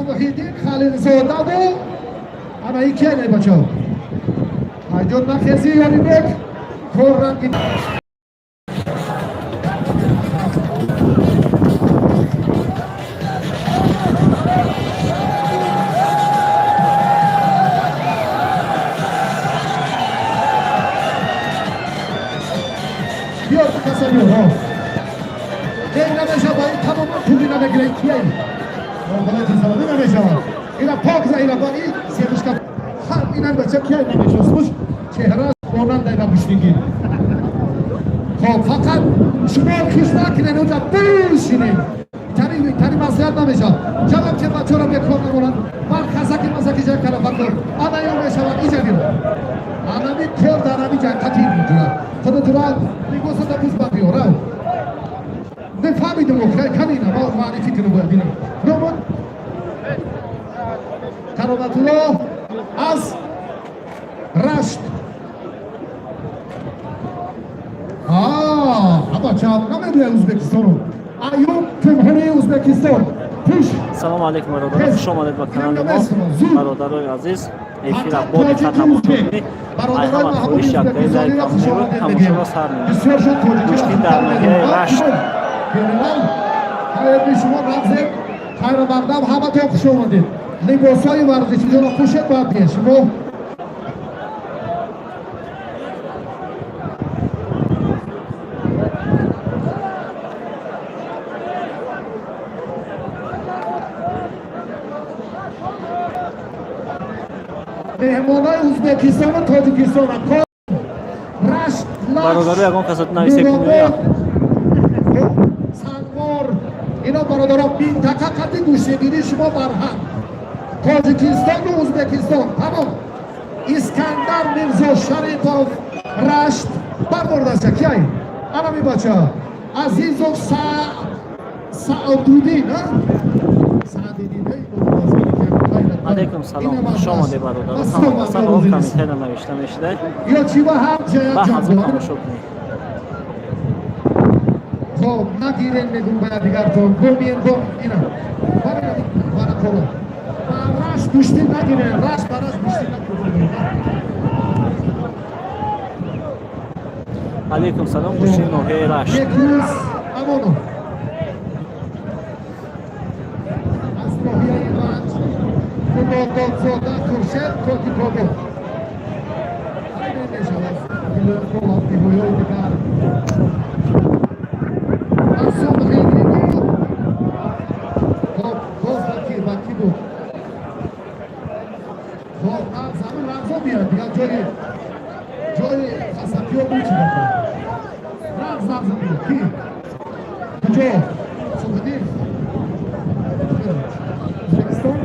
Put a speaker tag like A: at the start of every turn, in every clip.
A: Субҳиддин Халилзодаву ана икене, бачаҳо, айҷон нахези Ёрибек корранги. Биёр, каса биёр. Ин намешавад, ба ин тамоман тугӣ намегирад. Кияй балати намешавад. Ина пок за, ина ба ин семушка ҳар инам бача кияй, намешавад, чеҳра монандай ба гӯштигир. Хоб, фақат шумо хиш накунед, уҷа бишинед. Тари маслиҳат намешавад. Ҷавоб ки бачаро бекор намонанд. Ман хазаки мазаки ҷа кара бакор ана ё мешавад. Иҷа биё, анами кор дар ами ҷа қатир мекунад. Худатура либосата пӯс ба биё, рав. Нефаҳмидум, канина ма маърифӣ кунам, бояд бинам. Номон Кароматулло аз Рашт. Бача намедояд Ӯзбекистону Аюб, Ҷумҳурии Ӯзбекистон пуш.
B: Салому алейкум, бародарон, хуш омадед ба канали мо. Бародарои азиз, эфира бо диққат тамошо кунед. Ай ҳама хоҳиш, яктаи лайк тамошоро сар мекунед. Гӯштин дар ноҳияи Рашт.
A: Шумо рамзем, хайру мақдам, ҳаматон хуш омадед. Либосҳои варзиширо пӯшед, бояд бия шумо. Меҳмонои Ӯзбекистону Тоҷикистон, Рашт.
B: Бародаро, ягон касот нависе кунед.
A: Сангвор, ино бародаро, минтақа қадди гӯштигирии шумо барҳам Тоҷикистону Ӯзбекистон тамом. Искандар Мирзо Шарипов, Рашт, барбордаста. Кияй анами бача? Азизов Саадудин, Саадидин.
B: Алейкум салом, хуш омадед, бародаро. Ҳама савол комментария навишта мешуда.
A: Ё чи ба ҳар
B: Ба ҳазур тамошо кунед.
A: Хоб, нагирен, мегум ба дигартон гомиен гом ина вара коро ба Рашт гӯштӣ нагирен, Рашт ба Рашт гӯштӣ нагирен.
B: Алейкум салом, гӯштини ноҳияи Рашт.
A: Бекрӯз Амонов аз ноҳияи Ванҷ, Худододзода Хуршед, Котикобод мешавад, вилоятҳои дигар. Субҳиддину, хоб, боз ба ки буд? Хоб, нағз, ҳамин рамзо биёд, дигар ҷои хасакиё буд. Чи бакор нағз, нағз биёд. Ки, куҷо? Субҳиддин, Ӯзбекистон.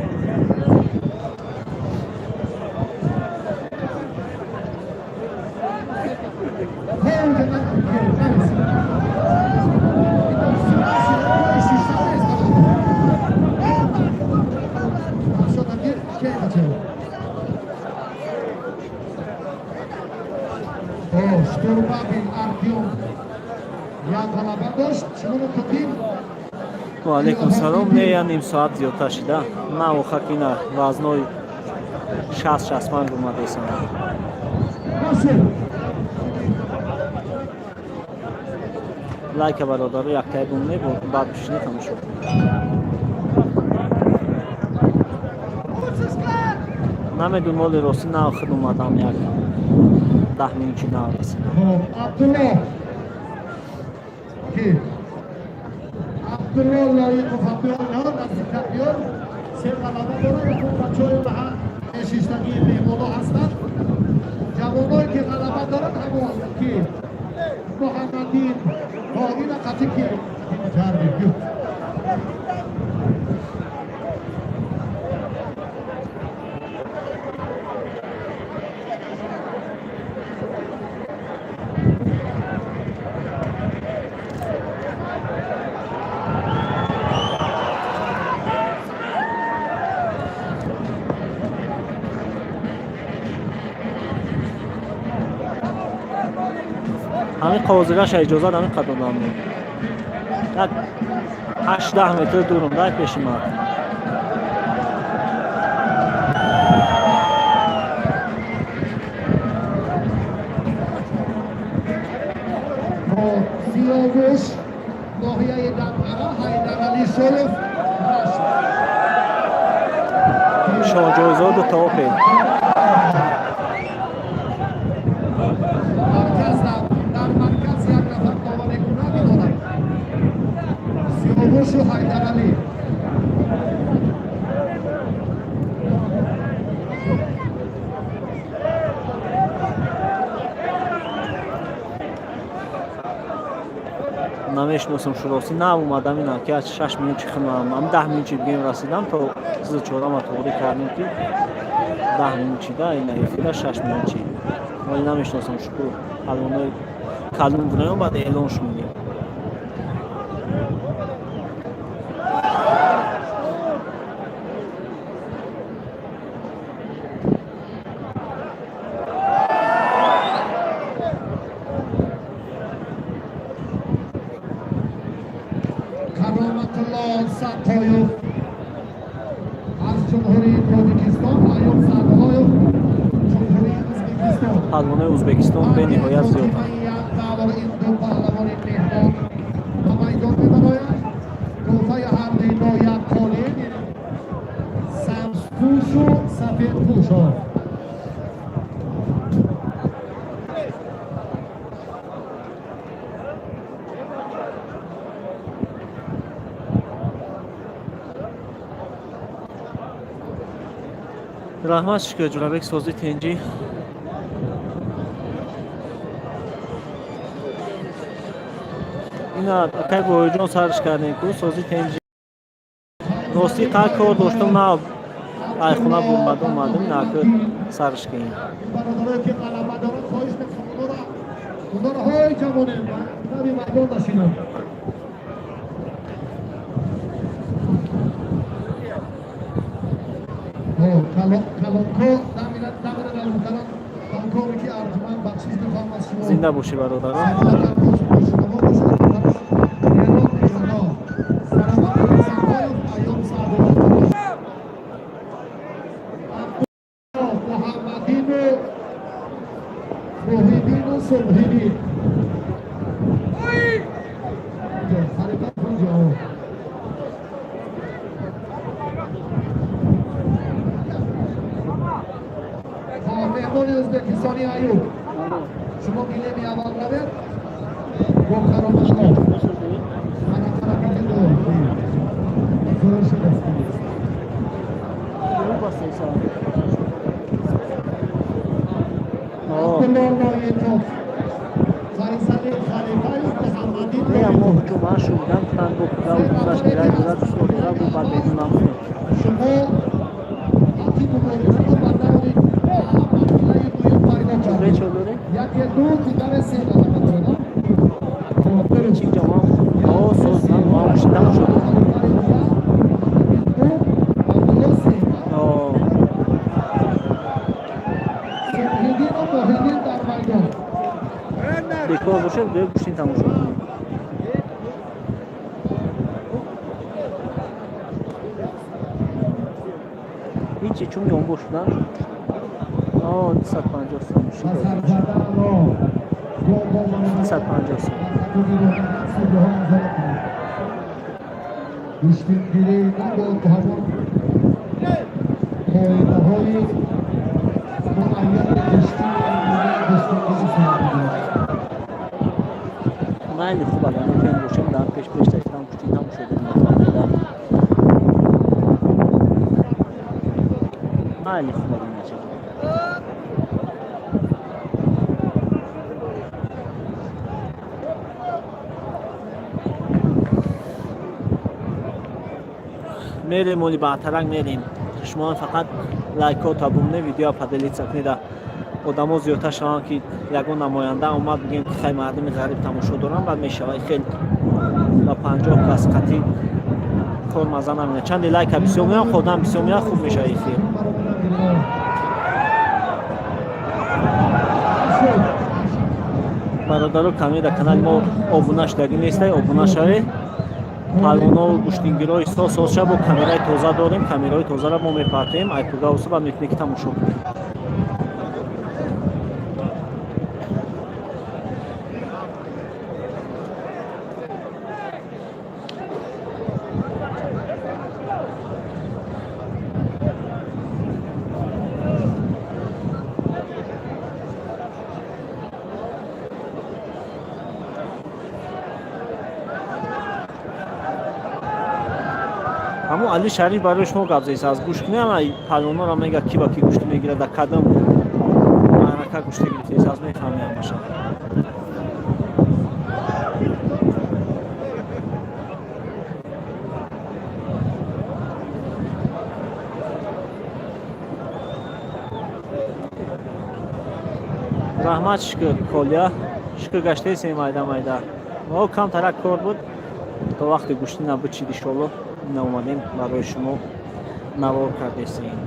A: Штурмабин Артём як ғалаба дошт. Шуморо кутим.
B: Алейкум салом. Не, я ним соат зиёдтар шида. На, охакина вазнои 60-65 омадесам.
A: Нашуд.
B: Лайка, бародаро, яктаи бумне, баъд бишинӣ, тамошо кунед. Намедун, моли ростӣ на, худ омадам, як 10 минути нав расидам.
A: Хоб, Абдулло ки? Абдулло Лоиқов, Абдулло наздиктар биёр. Се ғалаба дорад. Хуб, бачаҳои маҳал нешиштагии меҳмоно ҳастанд. Ҷавоное ки ғалаба дорад, ҳамон ки Муҳаммаддин ина қати ки ҷарби бю.
B: Ҳамин қовозигаша иҷозат ҳамин қад додам. Як 8-10 метр дурум дай пеши ман.
A: Исоев.
B: Шоҳҷоизоду Тоопел.
A: Дар марказ як нафар доварӣ кунад, медонад. Сиёвушу Ҳайдаралӣ.
B: Намешиносам, шуросӣ нав омадам, ина ки аз 6 минут чи химам, ам 10 минут чи бигем расидам, то чиза чорама тоғрӣ кардем, ки 10 минут чида ина эфира 6 минут чи, вале намешиносам, шукр. Палвонои калон бунаём, баъд эълон шумудем.
A: Кароматулло Саттоев аз Ҷумҳурии Тоҷикистон, Аюб Саъдуллоев, Ҷумҳурии Ӯзбекистон.
B: Палвонои Ӯзбекистон бениҳоят зиёданд.
A: Ин ду паҳлавони меҳмон ба майдон мебароянд. Тӯҳфаи ҳардуи мо як қолин, сабзпӯшу сафедпӯшо.
B: Раҳмат, шукр, Ҷурабек, сози тенҷӣ. Ина акай Боёҷон сарш кардем ку, сози тенҷӣ. Ростӣ қад кор доштам, на айхона бурмада омадем, наку сарш кардем.
A: Бародарое ки ғалаба доранд, хоҳиш мекунам онора ҳои ҷавонем наби майдон нашинанд. Калонко дамира, ҳамкоре ки арҷуманд, бахшиш мехоҳам аз шумо.
B: Зинда бошӣ, бародарон.
A: Саломат бошед. Эрон Мирзо, Кароматулло Саттоев, Аюб Саъдуллоев, Муҳаммадину Муҳиддину Субҳиддин. Ҳаракат кунҷо. Меҳмони ӯзбекистони Аюб, шумо гилеми аввал равед бо Кароматулло. Ана тарафи ду зӯр шудааст. Абдулло Лоитов, Файзали Халифаев, Муҳаммадин
B: Мо
A: Лоитов.
B: ҳуҷуман шудан танго куда мирай дора дора бу бад берун намонем.
A: Шумо ҳаққи муборизаро ба даври марҳилаи дуюм пайдо кардед.
B: Чо дорем?
A: Яке ду, дигаре се ғалаба дорад.
B: Чи ҷамоа о соз ма шидам шуд.
A: Абдулло се.
B: О.
A: Субҳиддину Муҳиддин дар майдон.
B: Бекор бошед, биё гӯштин тамошо кунем. Ҳичи чун ёнбо шудан. О, 250 сом.
A: Ба сарзадаро
B: 250 сом.
A: Гӯштингирӣ бо ҳамон қоидаҳои муайяни гӯштингирӣ сурат мегирад.
B: Майли, хуб, агар метавонем бошем, дар пеш пеш таштам гӯштин тамошо кунем, нафаҳмида. Майли, хуб, агар нача. Мерем, оли баътарак мерем. Шумо фақат лайкҳо табумне, видео поделиться кунед, одамо зиёдтар шаванд, ки ягон намоянда омад, бигем, ки хай, мардуми ғариб тамошо доранд, баъд мешава. Хел ба 50 кас қатӣ кор маза намена. Чанде лайка бисёр меян, одам бисёр меян, хуб мешава эфир. Бародаро, каме дар канали мо обуна шудагӣ нестай, обуна шавед. Палвонову гӯштингирои соз соз ша, бо камераи тоза дорем, камераи тозаро мо мепартем, айпугаусу ба метавонед ки тамошо кунед. Али Шариф барои шумо гап зест, аз гӯш кунем, ай палвонора мега, ки ба ки гӯштӣ мегирад, дар кадом маърака гӯштӣ гирифтест, аз мефаҳми ҳамаша. Раҳмат, шукр, Коля, шукр, гаштесем майда майда. Мо камтарак кор буд, то вақти гӯштӣ набуд, чид, иншолло наомадем, барои шумо навор кардесем.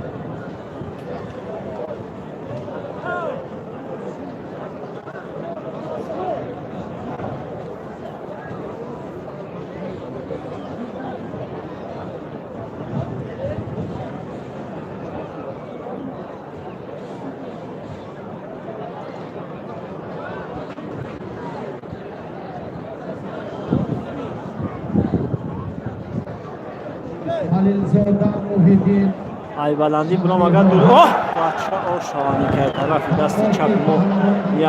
A: Халилзода Муҳиддин.
B: Ай баландӣ биромага дур, оҳ, бача, ошавани ки тарафи дасти чапи мо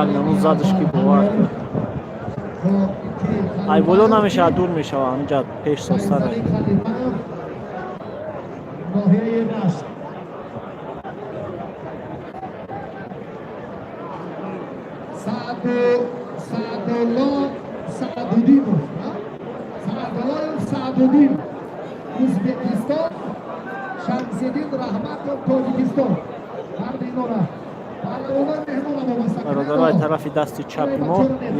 B: як намуд задаш, ки бовар кун, ай боло намешавад, дур мешавад, ҳаминҷа пеш состара.
A: Файзали Халифаев, ноҳияи Рашт. Сааду Саадулло Саадудинов, Саадуллоев Саадудин, Узбекистон, Шамсиддин Раҳматов, Тоҷикистон. Ҳарду инора паҳлавонои меҳмона вобаста.
B: Бародаро, ай тарафи дасти чапи мо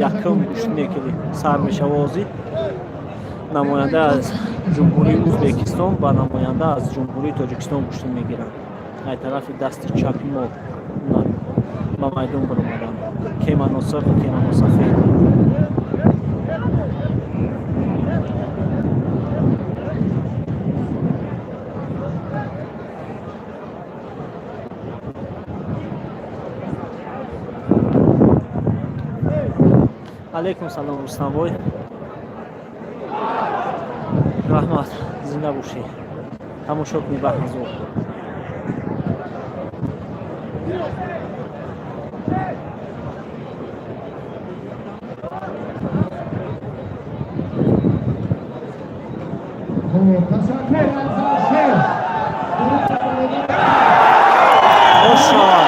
B: якум гӯштине ки сар мешава озӣ, намоянда аз Ҷумҳурии Узбекистон ба намоянда аз Ҷумҳурии Тоҷикистон гӯштӣ мегиранд. Ай тарафи дасти чапи мо ба майдон баромаданд кемано сурху кемано сафед. Алейкум салом, Рустамбой, раҳмат, зинда бошӣ, тамошо кунӣ ба ҳазор.
A: Хуб, ташаккур, Афзалшоҳ.
B: Ошавад.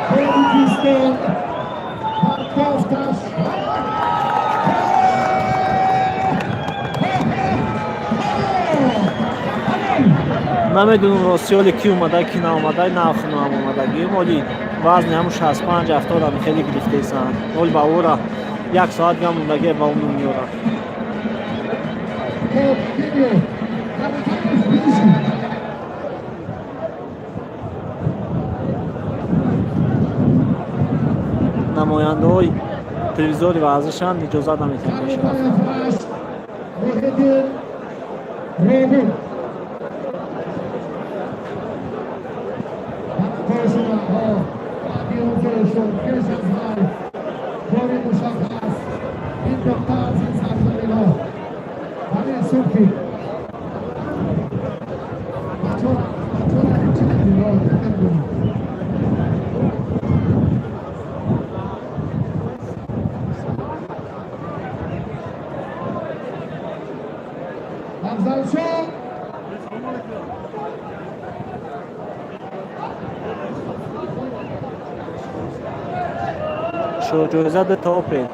A: Тоҷикистон партофташ.
B: Намедонам, рости, оли ки омада, ки наомада, нахунам омадагим, оли вазни ҳамун 65, 70 ами хеле гирифтесанд, ол ба ӯра як соат гам мондаге ба ӯ меёрад.
A: Хуб, видео ҳаракаташ биши.
B: Намояндаҳои телевизори варзишанд, иҷозат наметиҳанд пешрафт.
A: Рашт, Муҳиддин Роғун. Ҳамкоршунаҳо баъди ҳузуршон пеш аз вай кори мушаххас ин нуқта аз ин сарзаминҳо бале сурхи бачора бачора чӣ намедонам. Афзалшоҳ.
B: Шоҳҷоиза ду та Опел.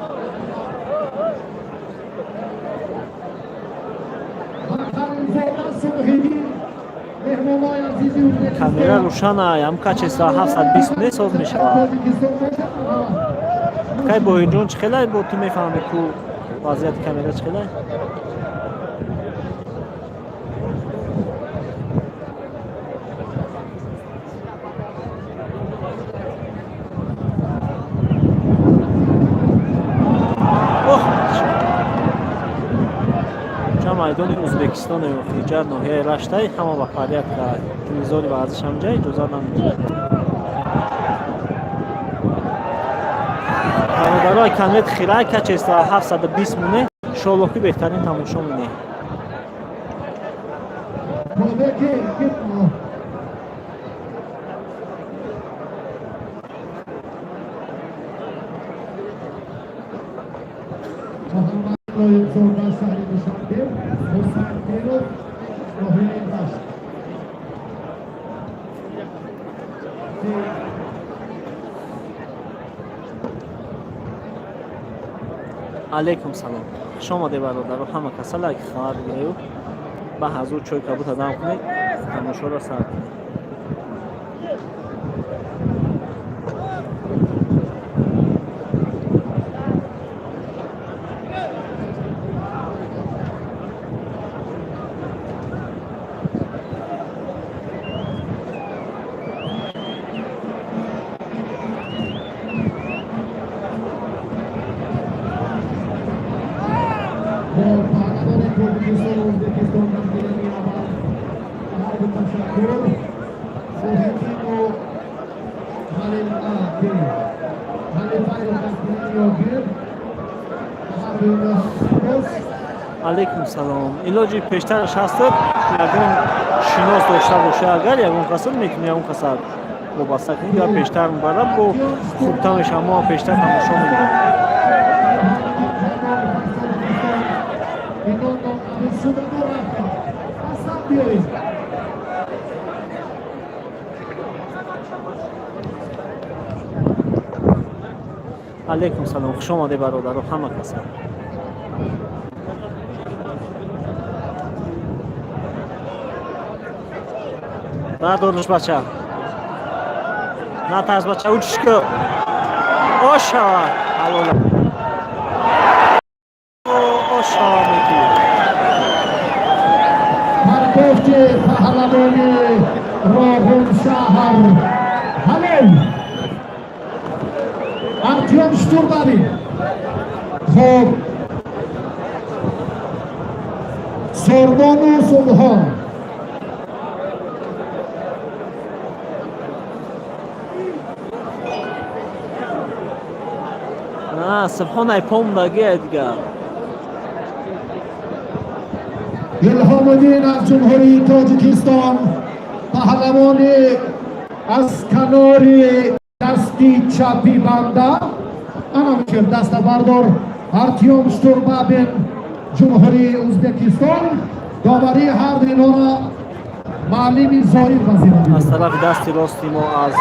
A: Халилзода Субҳиддин, меҳмонои азизи Узбекистон.
B: Камера рӯшана, ам качество 720 не соз мешавад.
A: Тоҷикистон бошад.
B: Кай, Боҳирҷон, чӣ хелай, бо ту мефаҳмӣ ку вазъияти камера чӣ хелай? Ох, ча майдони Узбекистон ё ноҳияи Раштай, ҳама ба порядка, телевизори варзиш ҳамҷа иҷозат намедиҳад. Бародарои, камет хирай, качество 720 муне, шолоҳи беҳтарин тамошо муне.
A: Бобеки. Муҳаммад Лоиқзода, шаҳри Душанбе, Ҳусайн Пиров, ноҳияи Рашт.
B: Алейкум салом, хуш омадед, бародаро. Ҳама каса лайки хабар бигираю ба ҳазур чой кабута дам кунед, тамошоро сар кунед.
A: Бо паҳлавони Тоҷикистону Ӯзбекистон марҳилаи аввал ҳарду ташаккур. Соҳибину Халилаки Халифаев дастгирии ёгир ҳарду ино сипос.
B: Алейкум салом. Илоҷи пештараш ҳастад, ягон шинос дошта боша, агар ягон каса метавони ягон каса вобаста кунед ё пештар мубарра бо хубтар мешава, мо пештар тамошо мекунем.
A: Ино шудамо рафта асан биёед.
B: Алейкум салом, хуш омадед, бародаро, ҳама каса. Бардорш, бача, натарс, бача, учишко ошава, ҳалола ошава меки.
A: Пардохти паҳлавони Роғуншаҳр ҳалол Артём Штурбабин. Хоб, Сорбону Субҳон.
B: Субҳон ай помдагия дигар.
A: Илҳомуддин аз Ҷумҳурии Тоҷикистон, паҳлавони аз канори дасти чапи банда ана мешир дастабардор Артём Штурбабин, Ҷумҳурии Ӯзбекистон. Доварии ҳар инора маълими Зоир вазира.
B: Аз тарафи дасти рости мо аз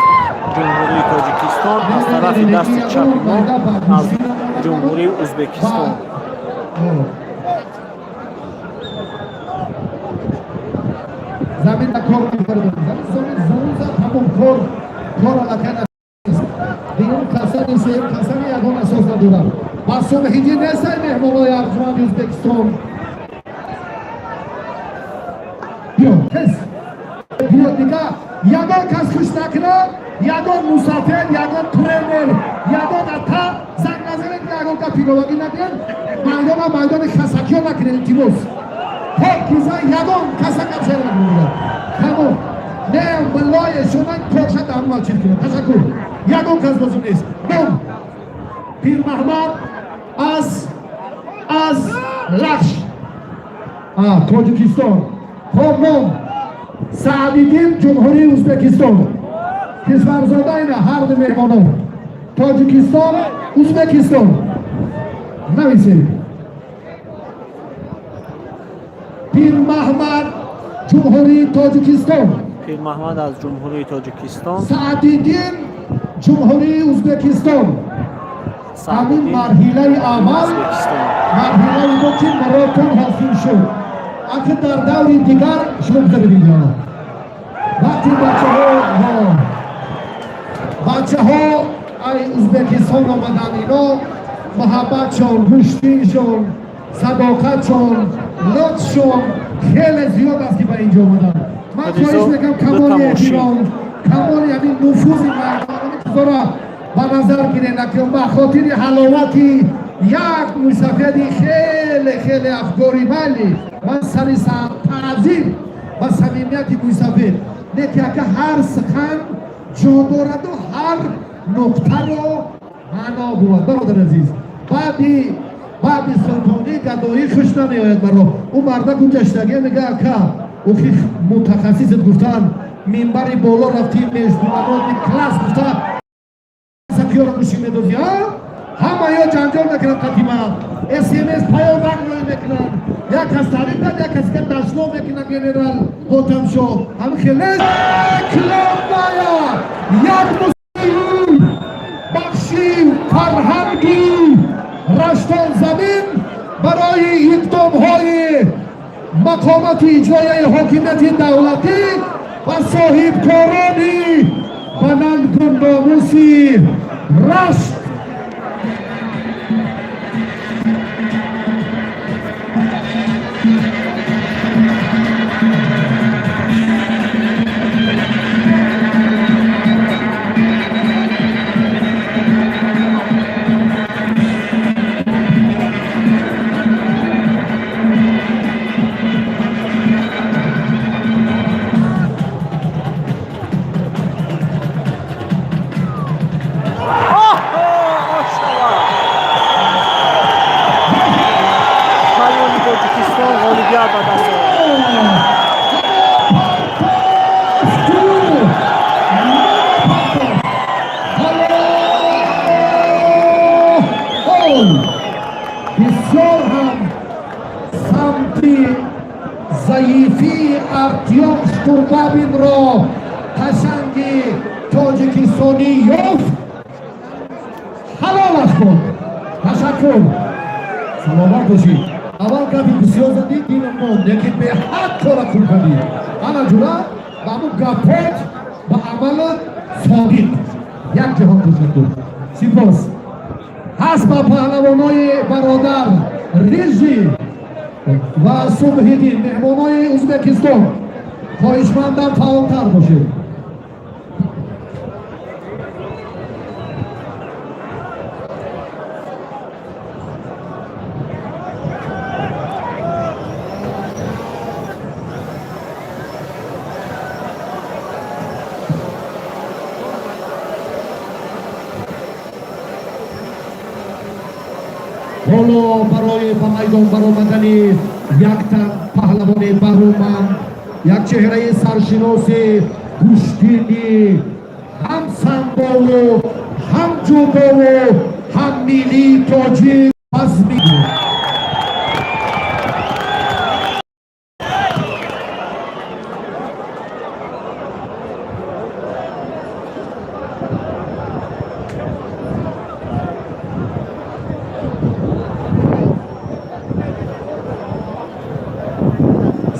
B: Ҷумҳурии Тоҷикистон, аз тарафи дасти чапи мо аз Ҷумҳурии Ӯзбекистон.
A: Замин кор мекардам, замин замин зад, тамом, кор аллакай нест. Дуюм касани, сеюм касани ягон асос надорад. Ба субҳидӣ нестай, меҳмонои арҷуманди Ӯзбекистон. Биё, тез биё, дига ягон кас хуш накунад, ягон мусофир, ягон тренер, ягон ата занг назанед, ягон ка пилолагӣ накунед, майдона майдони хасакиё накунед, илтимос. Покиза, ягон каса капшер накунед, тамом. Не билое шуна корша дар чил кунед. Ташаккур, ягон кас лозим нест. Бом Пирмаҳмад аз Лахш, Тоҷикистон. Хоб, ном Саъдиддин, Ҷумҳурии Ӯзбекистон. Кишварзода ина ҳарду меҳмонон Тоҷикистон, Ӯзбекистон. Нависед: Пирмаҳмад, Ҷумҳурии Тоҷикистон.
B: Пирмаҳмад аз Ҷумҳурии Тоҷикистон.
A: Саъдиддин, Ҷумҳурии Ӯзбекистон. Ҳамин марҳилаи аввал, марҳилаи мо ки маротон ҳосил шуд, аки дар даври дигар шумо бизанед инҷо. Вақти бачаҳо ай Ӯзбекистон омадан, ино муҳаббатшон, гӯштиншон, садоқатшон, лутфшон хеле зиёд аст, ки ба инҷо омадан. Ман хоҳиш мекунам, камоли эҳтиром, камоли ҳамин нуфузи мардон, ҳамин чизоро ба назар гиред, ки ба хотири ҳаловати як мусафеди хеле хеле афкори майли ман сари таъзим ба самимияти мусафед не ки ака ҳар сухан ҷо дораду ҳар нуқтаро маъно бувад. Бародар азиз, баъди султонӣ гадоӣ хуш намеояд баро ӯ мардаку гаштагия мега: «Ака, ӯ ки мутахассисет гуфтан, минбари боло рафти, международный класс гуфта, киёро гӯшӣ медозӣ, ҳама ё ҷанҷол мекунад қатима.» СМС паёмак рӯй мекунанд, як кас таъриф кард, як кас дашном мекунад. Генерал Ҳотамшоҳ ҳам хеле клондая як мусиқӣ бахши фарҳанги Раштон замин барои иқдомҳои мақомоти иҷроияи ҳокимияти давлатӣ ва соҳибкорони ба нангу номуси Рашт.
B: Оҳо, ошава! Паҳлавони Тоҷикистон ғолибият ба даст овард.
A: Партофту партофт. Ҳалол, бисёр ҳам самти заифии Артём Штурбабинро қашанги тоҷикистонӣ ёфт. Ҳалолаш кун. Ташаккур, саломат бошӣ. Аввал гапи бисёр задӣ, динам монд, лекин беҳад кора хуб кардӣ. Ана ҷура ба ҳамун гапот, ба амалат содиқ. Як ҷаҳон ташаккур, сипос. Ҳаст ба паҳлавонои бародар Рижи ва Субҳиддин, меҳмонои Ӯзбекистон, хоҳишмандам, фаъолтар бошед. Ҳоло барои ба майдон баромадани яктан паҳлавони баруманд, як чеҳраи саршиноси гӯштини ҳам самбову, ҳам ҷудову, ҳам миллии тоҷик базми.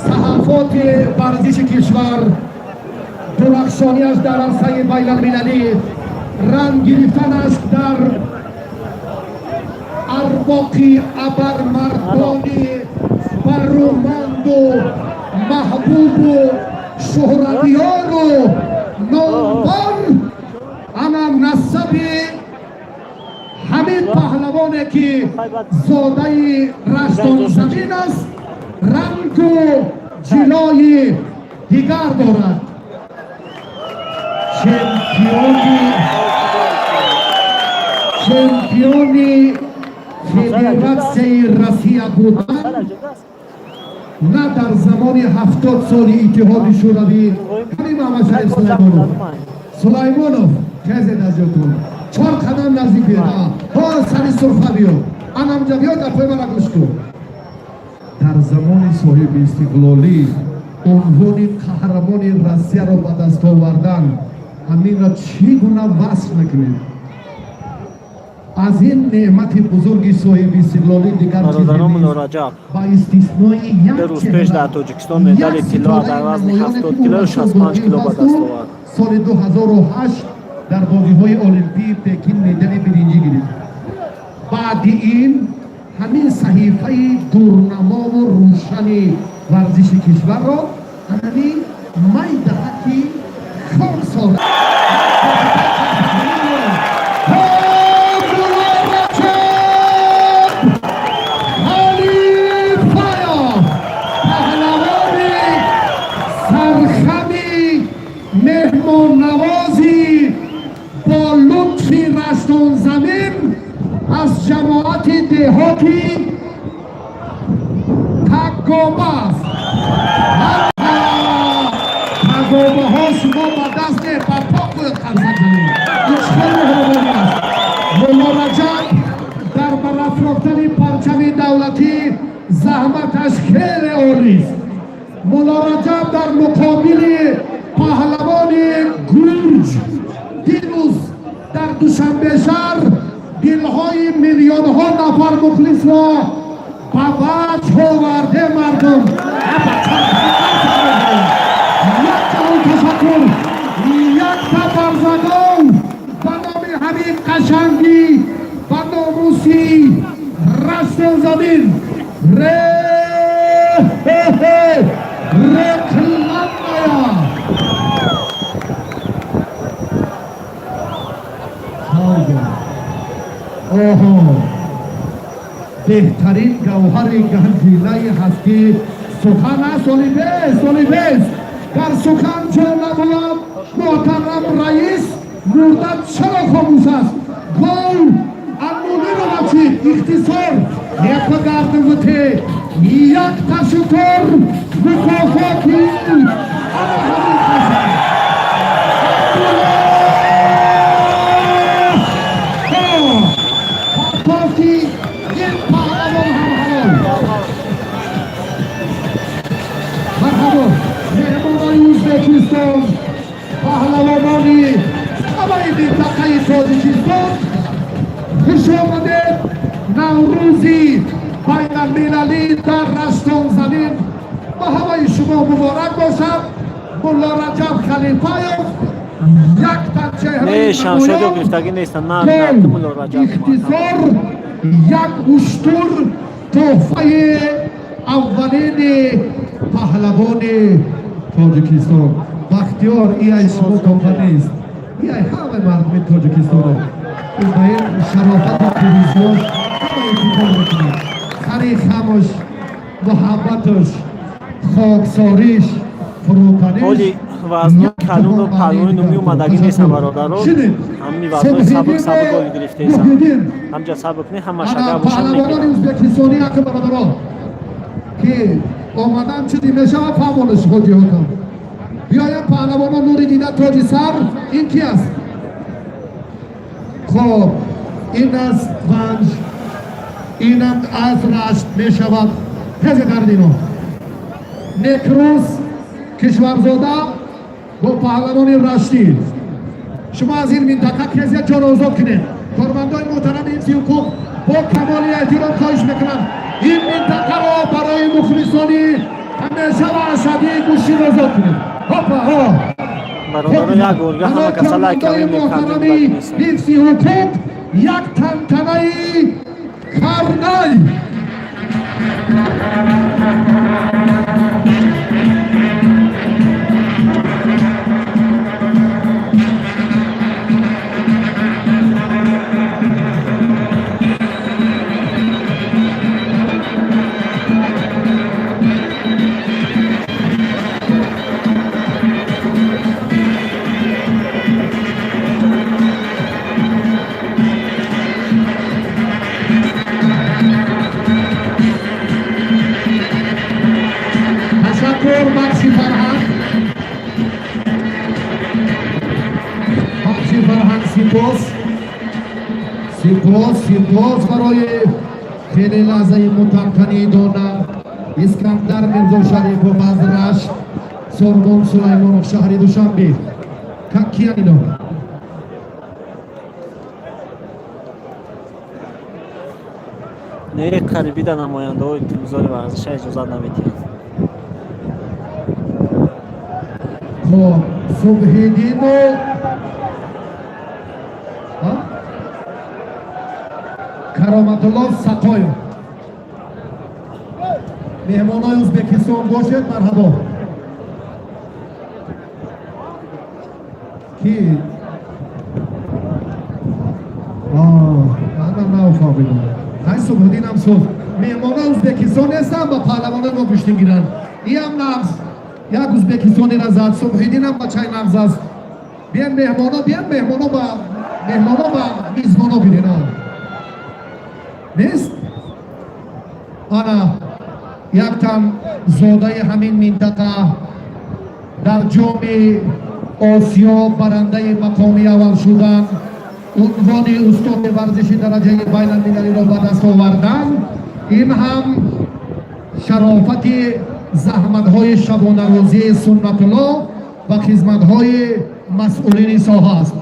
A: Саҳафоти варзиши кишвар, дурахшониаш дар арсаи байналмилалӣ, ранг гирифтанаш дар арвоқи абармардони баруманду маҳбубу шӯҳратёру номбар, ана насаби ҳамин паҳлавоне, ки зодаи Раштонзамин аст, рангу ҷилои дигар дорад. Чемпиони Федератсияи Россия будан на дар замони 70 соли Иттиҳоди Шӯравӣ. Ҳамин Маҳамадшариф Сулаймонов, Сулаймонов, хезед аз ҷотун, чор қадам наздик биёд. Ҳо, сари сурфа биё, анамҷа биё, гапҳои мара гӯш кун. Дар замони соҳиби истиқлолӣ унвони қаҳрамони Россияро ба даст овардан, ҳаминро чӣ гуна васф мекунед? Аз ин неъмати бузурги соҳиби истиқлолӣ дигар чизе
B: Бародарон,
A: нест.
B: Раҷаб
A: Ба истиснои як
B: 2 рӯз пеш дар Тоҷикистон медали тилло дар вазни 70 кило, 65 кило ба даст овард.
A: Соли 2008 дар бозиҳои Олимпии Пекин медали биринҷӣ гирифт. Баъди ин ҳамин саҳифаи дурнамову рӯшани варзиши кишварро ҳамин майдаҳаки хоксор Раҷаб Халифаев, паҳлавони сархами меҳмоннавози бо лутфи Раштонзамин аз ҷамоати деҳоти Тагоба аст. Тагобаҳо, шумо ба даст не, ба по бояд қарсак занед. Ин чӣ хел меҳрубонӣ аст! Мулло Раҷаб дар барафрохтани парчами Заҳматаш хеле олист. Мулло Раҷаб дар муқобили паҳлавони гурҷ дирӯз дар Душанбе шаҳр дилҳои миллионҳо нафар мухлисро ба ваҷд оварде. Мардум, як ҷаҳон ташаккур, якта барзагов ба номи ҳамин қашангӣ ба номуси Раштонзамин рекламная. Пауза. Оҳо, беҳтарин гавҳари ганҷинаи ҳастӣ сухан аст. Олибес, олибес, дар сухан ҷо набуд. Муҳтарам раис, мурда чаро хомӯш аст? Гол аннулировать, ихтисор непагардувате, як ташукур, мукофоти ана ҳамин қасам. Партофти ин паҳлавон ҳам ҳалол. Марҳабо, меҳмонони Ӯзбекистон, паҳлавонони ҳамаи минтақаи Тоҷикистон, хуш омадед! Наврӯзи байналмилалӣ дар Раштонзамин ба ҳамаи шумо муборак бошад. Мулло Раҷаб Халифаев яктан чеҳраи
B: Не, Шамшодиё гирифтагӣ нестанд, на
A: гол,
B: Мулло Раҷаб.
A: Ихтисор, як уштур тӯҳфаи аввалини паҳлавони Тоҷикистон. Бахтиёр, иай шумо тӯҳфа нест, иай ҳамаи мардуми Тоҷикистон ба ин шарофати пирӯзиёш ҳама ифтихор мекунад. Хари хамош, муҳаббаташ, хоксориш, фурӯтаниш.
B: Ҳоли вазно калону паҳлавони номӣ омадагӣ нестанд, бародаро. Ҳамин вазнои сабук сабук оли гирифтаесанд. Ҳамҷа сабук не, ҳама шага бошад,
A: паҳлавонони
B: мегиранд.
A: ӯзбекистонӣ аки бародаро, ки омадан чизи мешавад, фаҳмонаш хоҷиҳотон. Биёяд паҳлавонон, нури дида, тоҷи сар. Ин ки аст? Хоб, ин аз Ванҷ, инам аз Рашт мешавад. Хезе кардино Некрӯз Кишварзода бо паҳлавони раштӣ. Шумо аз ин минтақа кезия ҷоро озод кунед. Кормандони муҳтарами ҳифзи ҳуқуқ, бо камоли эҳтиром хоҳиш мекунам, ин минтақаро барои мухлисони ҳамеша ва ашадии гӯштин озод кунед. Ҳопа ҳо.
B: Бародаро, як борга ҳама каса лайк кардем.
A: Муҳтарами ҳифзи ҳуқуқ, як тантанаи карнай. Ташаккур, бахши фарҳанг, бахши фарҳанг, сипос, сипос, сипос барои хеле лаҳзаи мутантанӣ дона. Искандар Мирзошарипов аз Рашт, Сорбон Сулаймонов, шаҳри Душанбе. Киян ино?
B: Не, қарибида намояндаҳои тӯзори варзиша иҷозат намедиҳанд.
A: Хоб, Субҳиддину Кароматулло Сақоев, меҳмонои Ӯзбекистон бошед, марҳабо. Ки манам нафаҳмидам. Ҳай, Субҳиддинам соз. Меҳмонои Ӯзбекистон нестанд, ба паҳлавонои мо гӯштин гиранд. Иам нағз, як ӯзбекистонира зад. Субҳиддинам бачаи нағз аст. Биен меҳмоно, биен меҳмоно, ба меҳмоно, ба мизбоно бирен. Нест. Ана яктан зодаи ҳамин минтақа, дар Ҷоми Осиё барандаи мақоми аввал шудан, унвони устоди варзиши дараҷаи байналмилалиро ба даст овардан. Ин ҳам Шарофати заҳматҳои шабонарӯзии Суннатулло ва хизматҳои масъулини соҳа аст.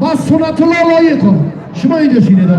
A: Ба Суннатулло Лоиқов, шумо инҷо шинедо.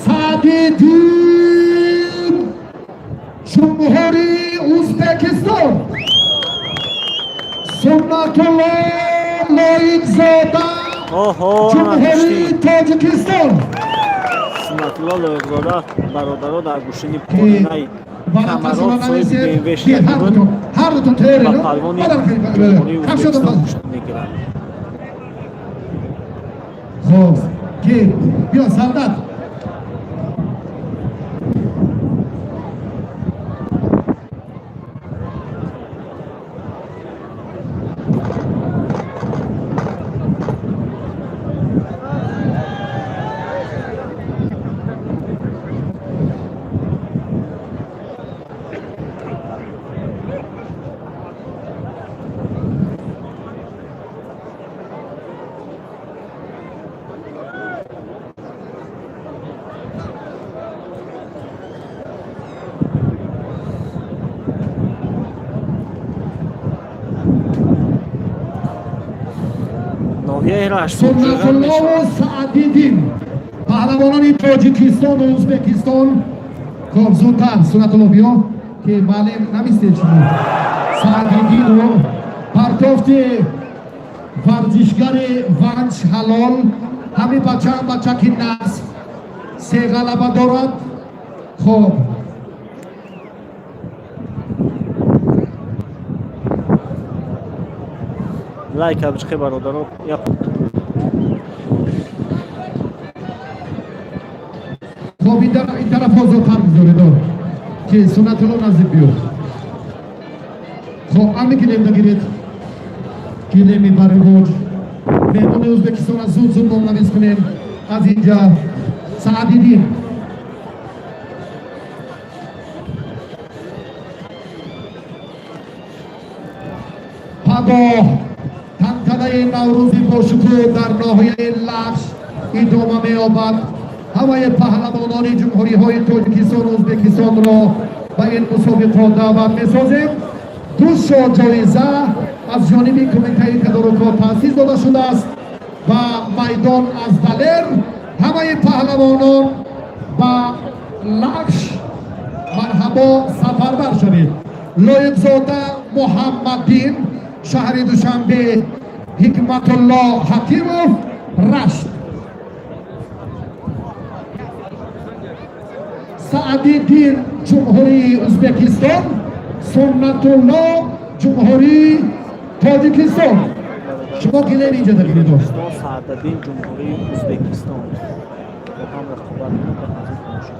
A: Саъдиддин, Ҷумҳурии Ӯзбекистон, Суннатулло Лоиқзода,
B: Оҳо,
A: Ҷумҳурии Тоҷикистон.
B: Суннатулло Лоиқзода, бародаро, дар гӯштини поинаи камарот соҳиби БМВ шуда буд.
A: Ҳар дутон
B: Ба палвони Ҷумҳурии Ӯзбекистон гӯштин мегирад.
A: Хоб, ки биё, солдат.
B: Ноҳияи Рашт муҷрам
A: Суннатуллову
B: мешавад.
A: Саъдиддин, паҳлавонони Тоҷикистону Ӯзбекистон. Хоб, зудтар, Суннатулло, биё, ки маълим намистед шумо. Саъдиддину партофти варзишгари Ванҷ ҳалол. Ҳамин бачаам бачаки насб, се ғалаба дорад. Хоб.
B: Лайк абичқи, бародаро, як.
A: Хоб, ин тараф зудтар бизоред, ки Суннатулло наздик биё. Хоб, ами гилемда гиред, гилеми барривоҷ. Меҳмони Ӯзбекистона зуд зуд номнавис кунем. Аз инҷа Саъдиддин. Пагоҳ тантанаи наврӯзи бошукӯҳ дар ноҳияи Лахш идома меёбад. Ҳамаи паҳлавонони ҷумҳуриҳои Тоҷикистону Ӯзбекистонро ба ин мусобиқот даъват месозем. Ду шо ҷоиза аз ҷониби кумитаи тадорукот таъсис дода шудааст ва майдон аз Далер. Ҳамаи паҳлавонон ба Лахш марҳабо, сафарбар шавед. Лоиқзода Муҳаммаддин, шаҳри Душанбе, Ҳикматулло Ҳакимов, Рашт. Саъдиддин, Ҷумҳурии Ӯзбекистон, Суннатулло, Ҷумҳурии Тоҷикистон. Шумо гилем инҷа дагиред.
B: Тоҷикистон, Саъдаддин, Ҷумҳурии Ӯзбекистон бо ҳам рақобат мекунанд. Ҳозир тамошо.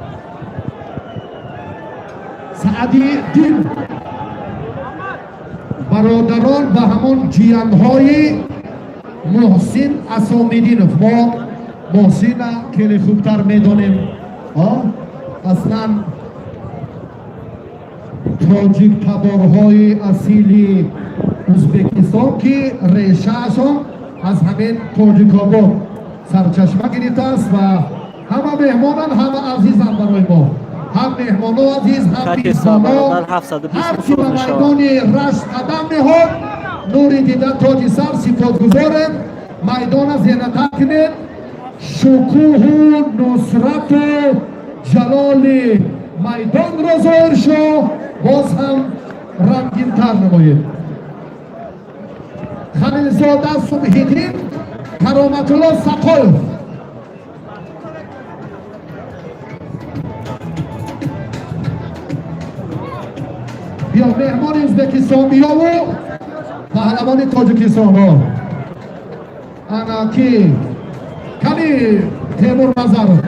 A: Саъдиддин, бародарон, ба ҳамон ҷиянҳои Муҳсин Асомиддинов. Мо Муҳсина хеле хубтар медонем. Аслан тоҷиктаборҳои асили Ӯзбекистон, ки решаашон аз ҳамин Тоҷикобод сарчашма гирифтааст, ва ҳама меҳмонанд, ҳама азизанд барои мо. Ҳам меҳмоно азиз, ҳам
B: Качество,
A: мизбоно.
B: бародар, 720
A: Ҳар ки ба
B: мешавад.
A: майдони Рашт қадам ниҳод, нури дида, тоҷи сар, сипосгузорем. Майдона зинатар кунед, шукӯҳу нусрату ҷалоли майдонро зоҳир шо, боз ҳам рангинтар намоед. Халилзода Субҳиддин, Кароматулло Сақоев. Меҳмони Ӯзбекистон биёву паҳлавони Тоҷикистонро ана ки кани Темур Назаров.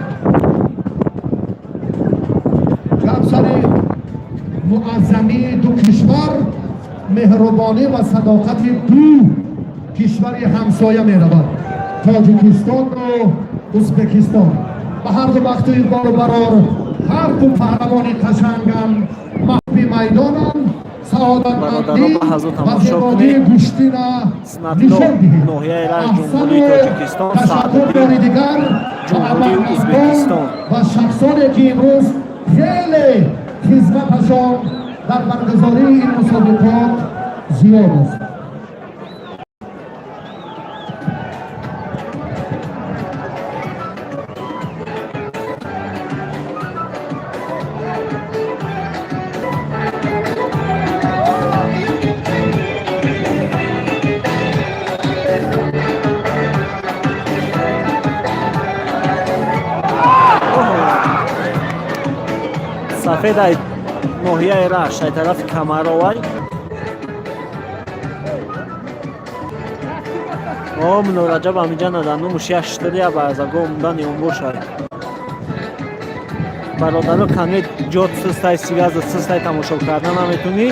A: Гапсари муаззамии ду кишвар, меҳрубонӣ ва садоқати ду кишвари ҳамсоя меравад, Тоҷикистону Ӯзбекистон. Ба ҳарду бахту иқболу барор. Ҳарду паҳлавони қашангам маҳби майдонам, саодатмандӣ ва зебогии гӯштина нишон диҳед. Ташаккур бори дигар ба абармардон ва шахсоне, ки имрӯз хеле хизматашон дар баргузории ин мусобиқот зиёд аст.
B: Сафедай ноҳияи Рашт, ай тарафи Камаровай. О, Минораҷаб амиҷа наданумуш яштирия барзаго умдани умбошай. Бародаро, каме ҷот систай, связа систай, тамошо карда наметунӣ.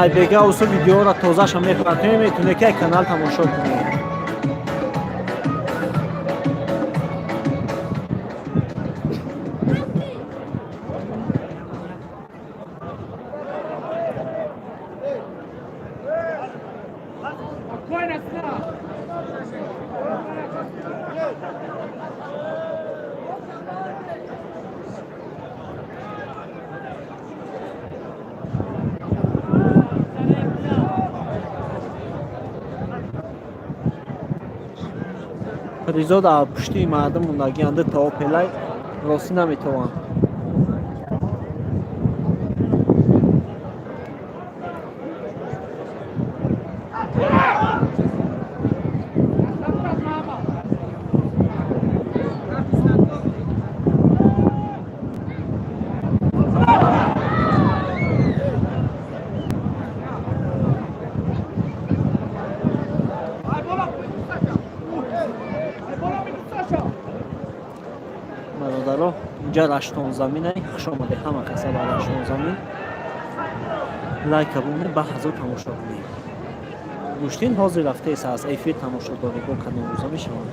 B: Ай бега усу видеоро тозаша мепартоем, метунӣ, ки ай канал тамошо кунӣ. Ризо дар пушти мардум мондагианда то пелай ростӣ наметавонанд. Бародаро, инҷа Раштонзаминай. Хуш омадед ҳама каса ба Раштонзамин. Лайка бумед, ба ҳазор тамошо кунед. Гӯштин ҳозир рафтеса аз эфир тамошо доред, бо кадом рӯза мешавад.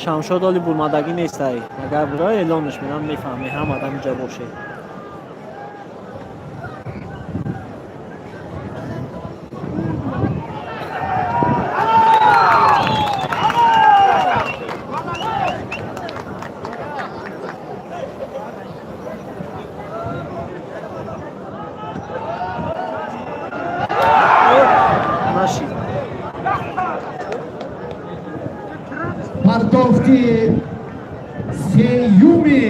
B: Шамшод оли бурмадагӣ нестай. Агар бура, эълонаш мерам, мефаҳме, ҳам адам инҷа боше. Нашид.
A: Пардохти сеюми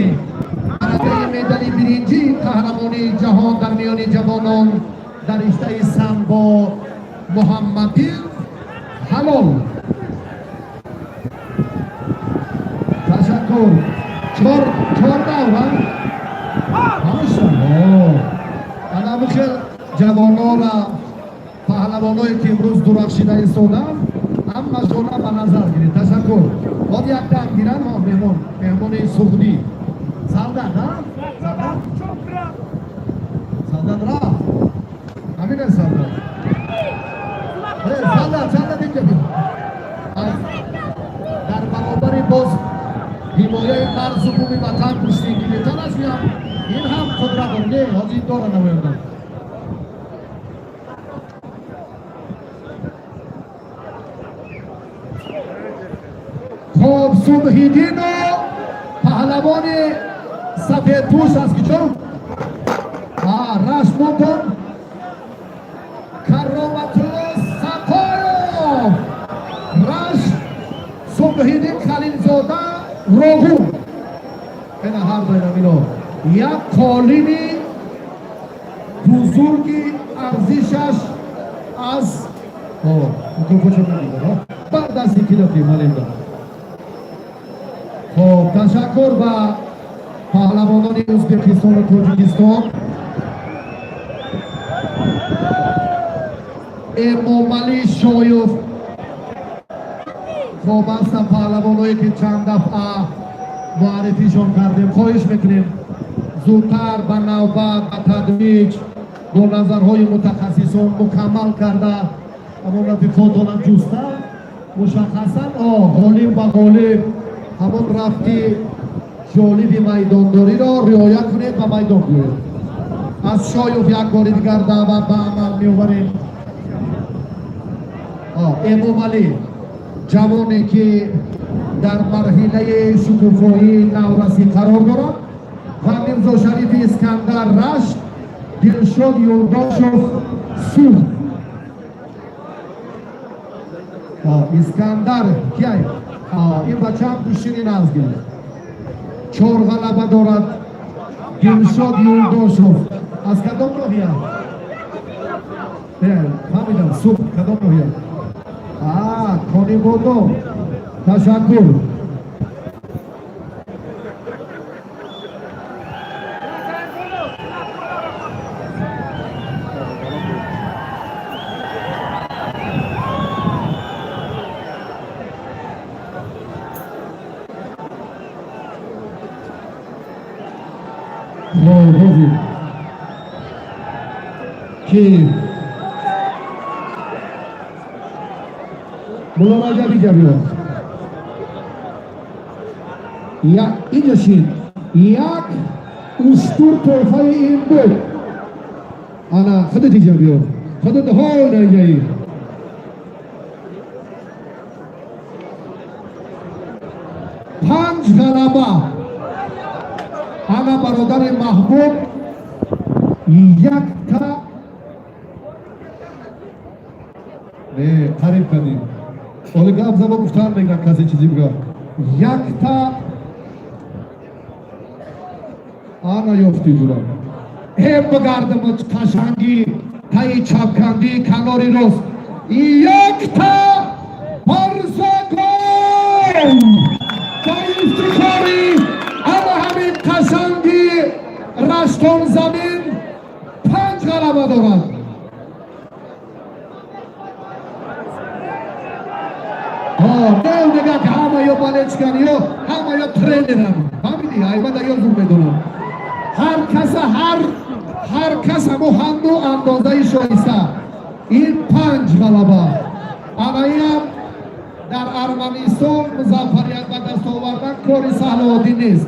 A: барандаи медали биринҷии қаҳрамонии ҷаҳон дар миёни ҷавонон дар риштаи самбо Муҳаммадин Ҳалол. Ташаккур. Чор чор давра. Машалло, ана хел ҷавонора, паҳлавоное, ки имрӯз дурахшида истоданд, ҳамашона ба назар гиред. Ташаккур. Од як дам гиранд. Меҳмон, меҳмони суғдӣ Савдат, Савдат, Савдат рафт. Ҳамин аст Савдат. Савдат, Савдат, инҷа биё. Дар баробари боз ҳимояи марзу буми ватан гӯштингиритан аст. Ин ҳам қудрат дор. Не, ҳозир дора намоянда. Хоб, Субҳиддину паҳлавони сафедпӯш аз киҷо Рашт мондон. Кароматулло Сақоев, Рашт, Субҳиддин Халилзода, Роғун. Ина ҳар дуи намино Як қолини бузурги арзишаш аз бар дасти ки додӣ, малинда. Хоб, ташаккур ба паҳлавонони Ӯзбекистону Тоҷикистон. Эмомалӣ Шоев. Хоб, ҳастам паҳлавоное, ки чанд дафъа муаррифишон кардем. Хоҳиш мекунем, зудтар ба навбат, ба тадриҷ, бо назарҳои мутахассисон мукаммал карда, ҳамон рафиқотонам ҷуста, мушаххасан ғолиб ба ғолиб, ҳамон рафти ҷолиби майдондориро риоя кунед, ба майдон биёед. Аз Шоев як бори дигар даъват ба амал меоварем. Эмомалӣ, ҷавоне, ки дар марҳилаи шукуфоии наврасӣ қарор дорад, ва Мирзошарифи Искандар, Рашт, Дилшод Юлдошев, Суғд. Искандар кияй? Ин бачаам гӯштини нағз гирифт, чор ғалаба дорад. Дилшод Юлдошев аз кадом ноҳия? Фаҳмидам, Суғд, кадом ноҳия? Конибодом. Ташаккур. Ҳозир ки Мулло Раҷаб инҷа биё, инҷа шин. Як уштур тӯҳфаи ин буд. Ана худат инҷа биё, худат ҳол инҷаи. Панҷ ғалаба. Ана бародари Маҳбуб, якта не, қариб кардем. Оли гап заба гуфтан мегирам, касе чизи бига. Якта ана ёфти ҷура э бигардам, қашангӣ таи чапкандӣ, канори рост, якта парсакон ба ифтихори ана ҳамин қашанги Раштон замин панҷ ғалаба дорад. Не, мега, ки ҳама ё болельщик ан, ё ҳама ё тренеран. Фаҳмидӣ? Айбада ё зур медонам. Ҳар каса, ҳар кас ҳамо ҳанду андозаи шоиста. Ин панҷ ғалаба. Анаям дар Арманистон музаффарият ба даст овардан кори саҳлу оддӣ нест.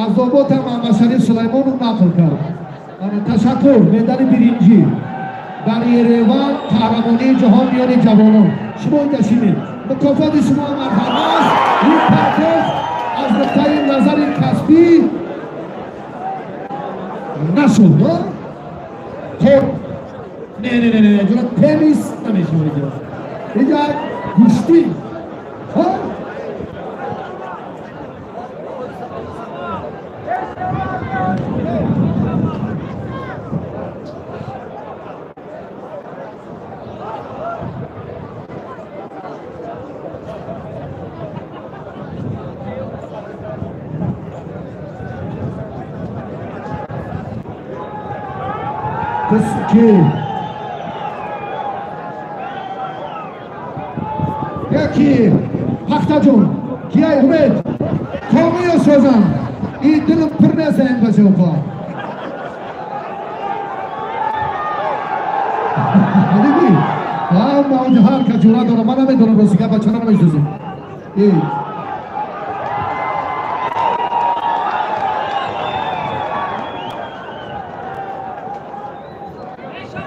A: Аз оботам Маҳмадшариф Сулаймонов нақл кард. Ташаккур. Медали биринҷӣ дар Ереван, қаҳрамонии ҷаҳон миёни ҷавонон. Шумо инҷа шинед. Мукофоти шумо марҳамат. Ин партоф аз нуқтаи назари касбӣ нашуд. Хоб, не, не, не, не, ҷура теннис намешавад инҷа. Инҷа гӯштӣ. Хоб, ки яки Пахтаҷон кияй? Умед комиё созам, ин дилм пур нест ин бачаҳо. Диди, ҳама онҷо ҳар кас ҷуръат дорам. Ман намедонам, рости гап, бачара намешносем.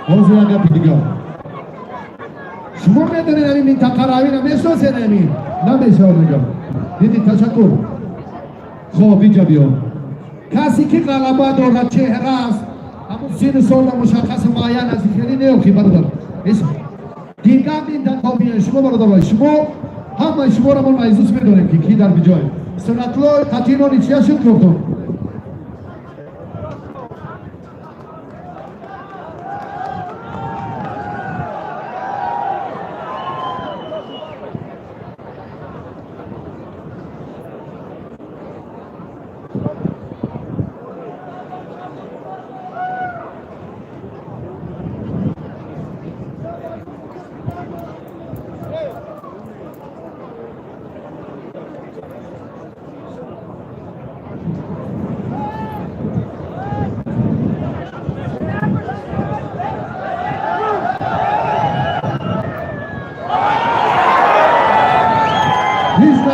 A: Ҳозир як гапи дигар. Шумо медонед ҳамин минтақаро, ҳамина мешносед? Ҳамин намешавад, мегам. Диди, ташаккур. Хоб, инҷа биё. Касе ки ғалаба дорад, чеҳра аст, ҳамун сину сола мушаххасу муайян аст. Хеле неохи, бародар, дигар минтақа биён. Шумо, бародарой, шумо, ҳамаи шуморо мо наизус медонем, ки ки дар биҷой. Суннатло қатинони чия шуд кортон?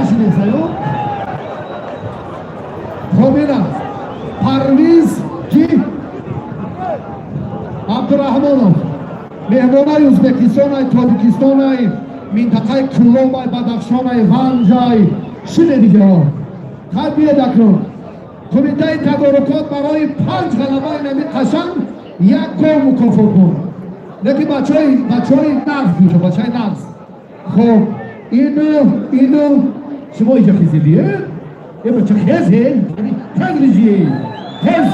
A: Нашинесаю. Хоб, ина Парвиз ки Абдураҳмонов, меҳмонаи Ӯзбекистонай, Тоҷикистонай, минтақаи Кӯлобай, Бадахшонай, Ванҷай. Шине дигаҳо. Хай, биед. Акнун кумитаи тадорукот барои панҷ ғалабаи нами қашанг як гол мукофот буд, лекин бачаҳои нағз буша, бачаи нағз. Хоб, ину шумо иҷа хизидӣ, е бача, хезе, хез, рижи, хез.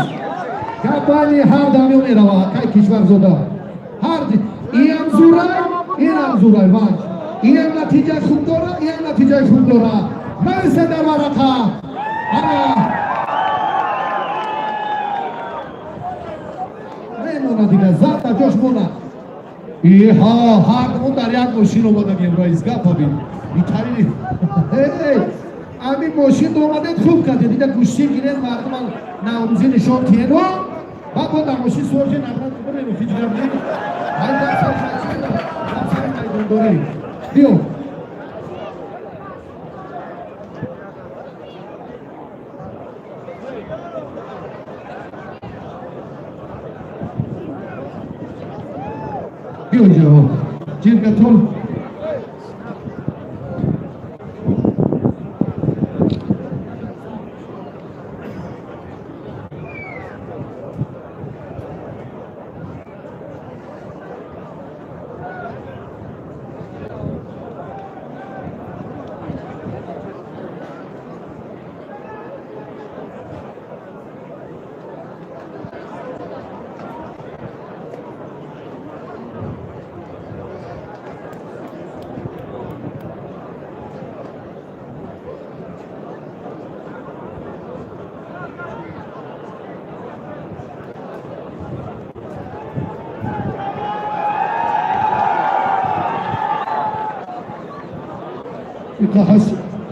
A: Гапани ҳар дамё мерава, кай кишварзода ҳар иам зурай, инам зурай. Ванҷ иам натиҷаи хуб дора, иам натиҷаи хуб дора. Нависе дар варақа. Ана мемона дига, зад ба ҷош мона. Иҳа, ҳардумон дар як мошин омадагем. Раис, гапа бин, итари ҳамин мошин омадед, хуб кардед. Дида гӯштӣ гиред, мардуман наврӯзӣ нишон тиену баъд бо дар мошин суор шед, набрат бирем. Ҳеҷ гап не. Ай, дар сари майдондорӣ биё. Биё инҷо, ҷиргатон.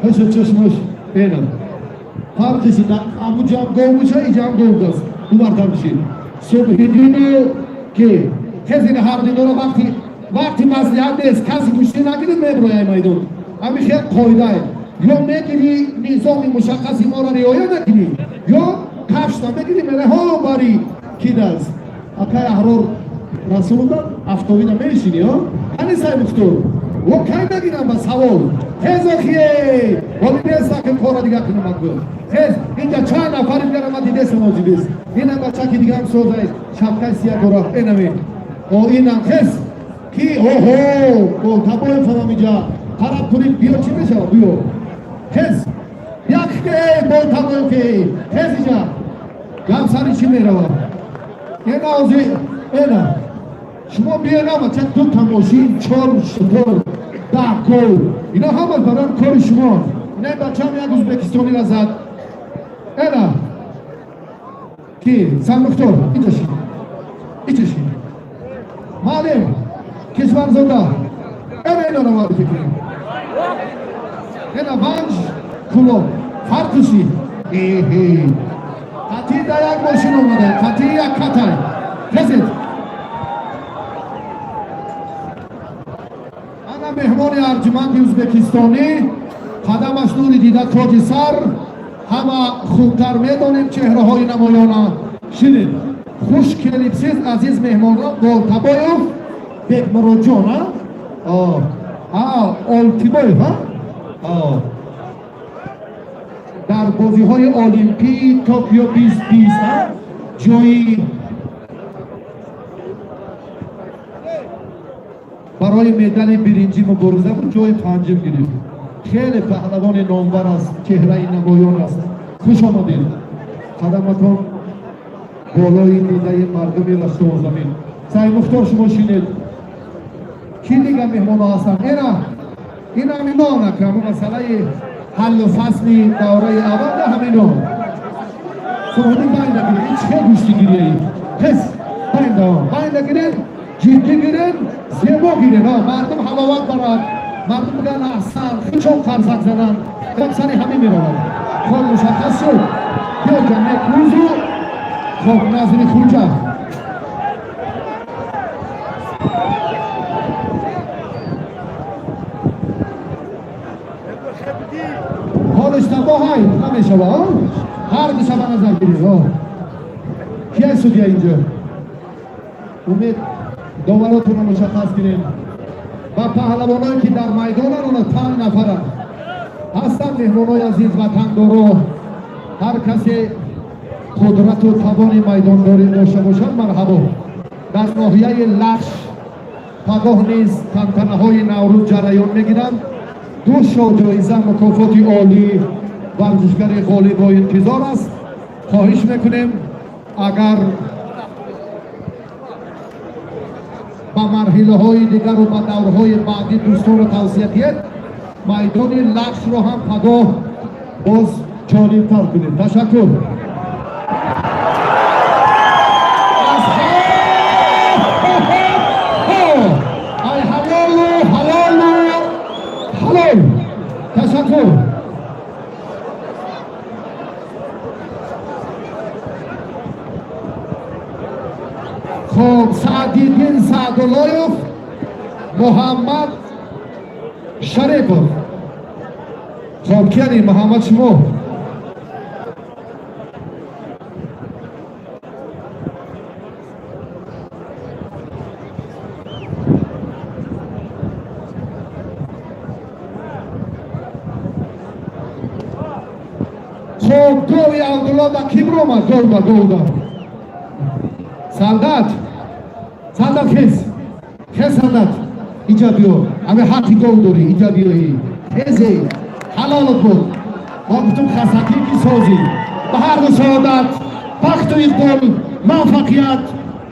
A: Ҳаша чашмаш бенам фарқиши амуҷам гов буша, иҷам гов гаст, дувартар биши. Субҳиддину ки хезини ҳардиноро вақти маслиҳат нест, каси гӯштӣ нагирид, меброяй майдон. Ҳами хел қоидае: ё мегирӣ, низоми мушаххаси моро риоя мекунӣ, ё кафшта мегирӣ, мераҳо бари кидаст. Акай Аҳрор Расулова, автовина мешинӣ, о ҳани сай мухтор о кай нагирам ба савол. Хез, охие, оли неста ки кора дига кунам. Аку хез, инҷа чанд нафари дигара ма дидесам, озидес. Инам бачаки дигаам созай, шапкаи сия дора, энами о инам. Хез, ки оҳо о табои фалам инҷа қараб кунид. Биё, чӣ мешава, биё, хез, як бо табои хез. Инҷа гап сари чӣ мерава? Ена ози ена шумо биёна, бача, ду та мошин, чор шутур, 10 гол, ина ҳама барои кори шумо. Ина бачаам як ӯзбекистонира зад. Ена ки Сармухтор, иҷаши, иҷаши, маълим Кишварзода. Ена инора муаррифӣ кунем. Ена Ванҷ, Кулоб, фарқиши эҳе қатъи дар як мошин омада, қатъи як катай. Хезед. Ана меҳмони арҷуманди ӯзбекистонӣ, қадамаш нури дида, тоҷи сар. Ҳама хубтар медонем чеҳраҳои намоёна. Шинед, хуш келибсиз, азиз меҳмонро. Болтабоев Бекмуроджон, а Олтибоев, а дар бозиҳои олимпии Токио 2020 ҷои барои медали биринҷӣ мубориза буд, ҷои панҷум гирифт. Хеле паҳлавони номвар аст, чеҳраи намоён аст. Хуш омадед, қадаматон болои дидаи мардуми Раштовзамин. Саймухтор, шумо шинед. Ки дига меҳмоно ҳастанд? Ина ин ҳаминон акраму масъалаи ҳаллу фасли давраи аввал да ҳаминон. Субҳиддин, байн нагиред, ин чӣ гӯштигирияи? Хез, байн давом, байн нагиред, ҷиддӣ гиред, зебо гиред. Мардум ҳаловат барад, мардум бигӯянд аҳсан, хучон қарсак зананд. Гап сари ҳамин меравад. Хоб, мушаххас шуд. Биёҷа, Некрузу. Хоб, Назри Хурҷа. Ҳай, намешава, ҳар душа ба назар гиред. Кияй судья инҷо? Умед, доваротонро мушаххас кунем ва паҳлавоное, ки дар майдонан, она 5 нафаранд ҳастанд. Меҳмонои азиз, ватандоро, ҳар касе қудрату тавони майдондорӣ дошта бошад, марҳабо. Дар ноҳияи Лахш пагоҳ низ тантанаҳои Наврӯз ҷараён мегиранд. Ду шоҳҷоиза, мукофоти олӣ варзишгари ғолибро интизор аст. Хоҳиш мекунем, агар ба марҳилаҳои дигару ба даврҳои баъдӣ дӯстонро тавсия диҳед, майдони Лахшро ҳам пагоҳ боз ҷолибтар кунед. Ташаккур. Аз ай ҳалолу ҳалолу ҳалол. Ташаккур. Хоб, Саъдиддин Саъдуллоев, Муҳаммад Шарипов. Хоб, кияни Муҳаммад шумо? Хоб, гови Абдулло ба кӣ биромад? Голда, голда. Солдат, солдат, хез, хез, солдат, инҷа биё. Ами ҳаққи гов дорӣ, инҷа биёӣ. Хезе, ҳалолат буд. Мо гуфтум, хасакӣ ки созӣ. Ба ҳар ду саодат, бахту иқбол, муваффақият,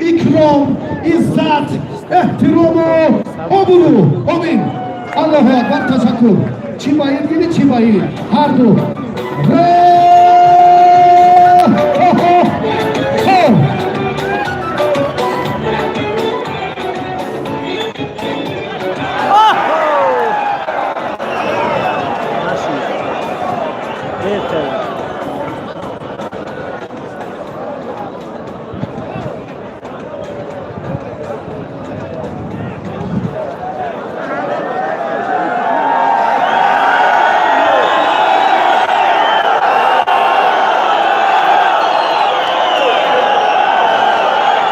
A: икром, иззат, эҳтирому обрӯ. Омин. Аллоҳу акбар. Ташаккур. Чӣ ба ин гири, чӣ ба ин, ҳар ду. Хо!
B: Нашид. Дер кард.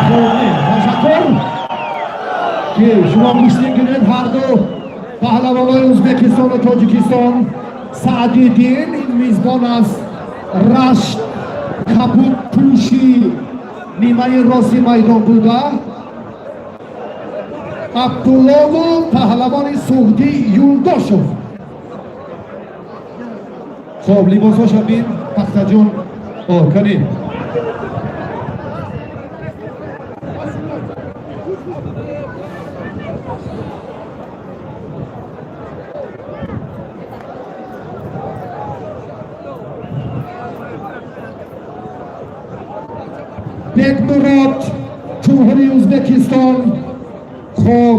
A: Хуб, ташаккур, ки шумо гӯштин кунед. Ҳарду паҳлавонои Ӯзбекистону Тоҷикистон, Саъдиддин, ин мизбон аз Рашт, кабудпӯши нимаи рости майдон буда, Абдуллову паҳлавони суғдӣ Юлдошев. Хоб, либосҳоша бин, Пахтаҷон. О, канӣ. Бекмурод, Ҷумҳурии Ӯзбекистон. Хоб,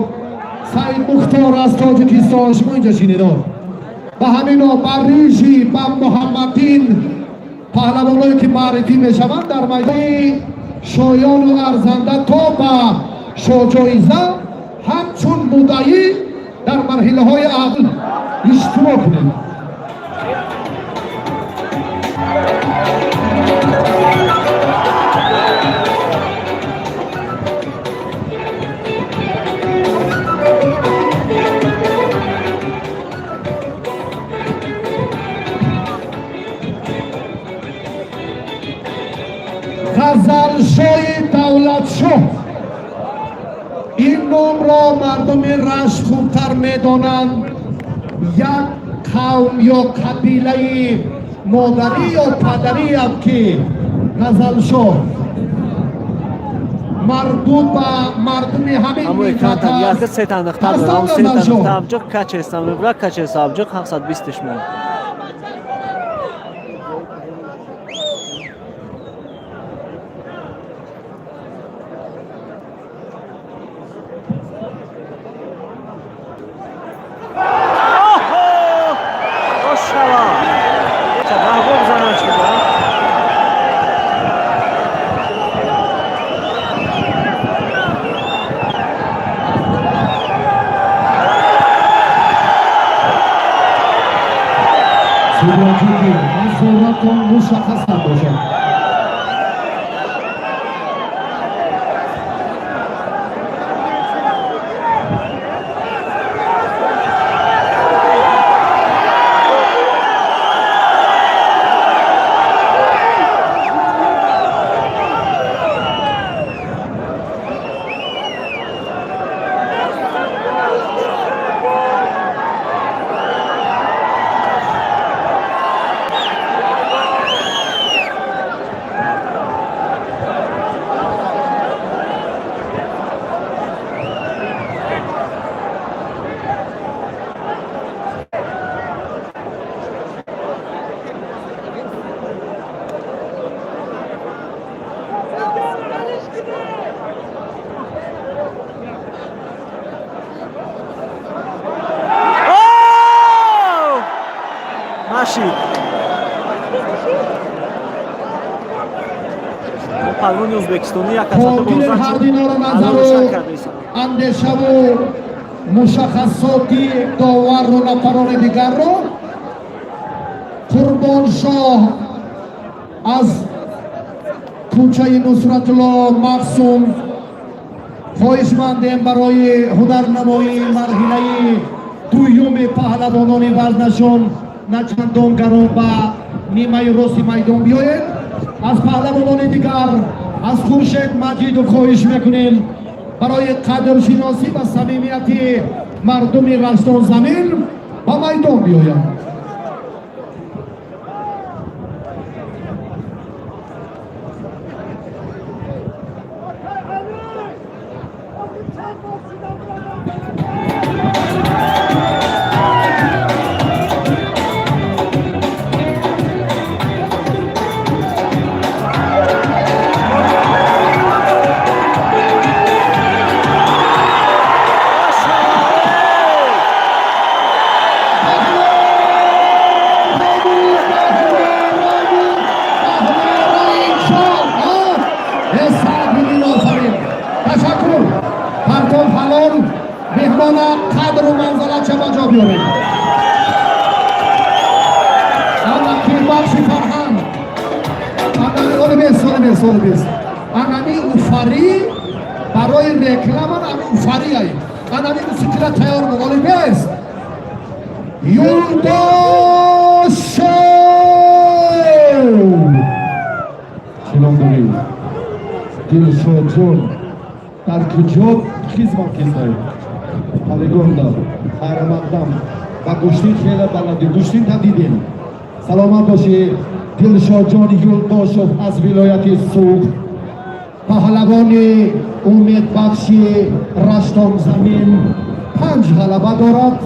A: Саид Мухтор аз Тоҷикистон. Шумо инҷа шинидор. Ба ҳамино, ба Рижи, ба Муҳаммаддин, паҳлавоное, ки маърифӣ мешаванд дар майдони шоёну арзанда, то ба шоҳҷоиза ҳамчун муддаӣ дар марҳилаҳои аввал иштирок кунед. Ғазалшоҳи Давлатшоҳ, ин номро мардуми Рашт хубтар медонанд. Як қавм ё қабилаи модарӣ ё падариам, ки Ғазалшоҳ марбут ба мардуми ҳамин
B: Ҳамои
A: минтақа
B: кантан
A: аст.
B: яки се та нуқта
A: Ҳастанд
B: дорам, се та
A: Ғазалшоҳ.
B: нуқта абҷоқ качестам мебра, качеста абҷоқ 720 мон. Оҳо! Ошава! Маҳбуб занон шуда.
A: Судья. Мақсадтон мушаххасан бошад.
B: Нашид. Палвони ӯзбекистонӣ як
A: Ҳар назару андешаву мушаххасоти довару нафарони дигарро. Қурбоншоҳ аз кӯчаи Нусратулло Мақсум, хоҳишмандем барои ҳунарнамоии марҳилаи дуюми паҳлавонони вазнашон начандон гарон ба нимаи рости майдон биёед. Аз паҳлавонони дигар, аз Хуршед Маҷидов хоҳиш мекунем, барои қадршиносӣ ва самимияти мардуми Раштонзамин ба майдон биёянд. Ташаккур, партов ҳалол, меҳмона қадру манзалатша ба ҷо биёред. Ана бахши фарҳанг, оли бес, оли бес, оли бес. Анами уфарӣ барои реклама, ами уфарӣ ай, анами мусиқира тайёр буд. Оли бес, Юлдошев чином дорӣ, Дилшодҷон, дар куҷо хизмат кистай? Полигонда хайрамақдам. Ба гӯштин хеле балади, гӯштинта дидем. Саломат бошӣ. Дилшодҷон Юлдошев аз вилояти Суғд, паҳлавони умедбахши Раштонзамин, панҷ ғалаба дорад,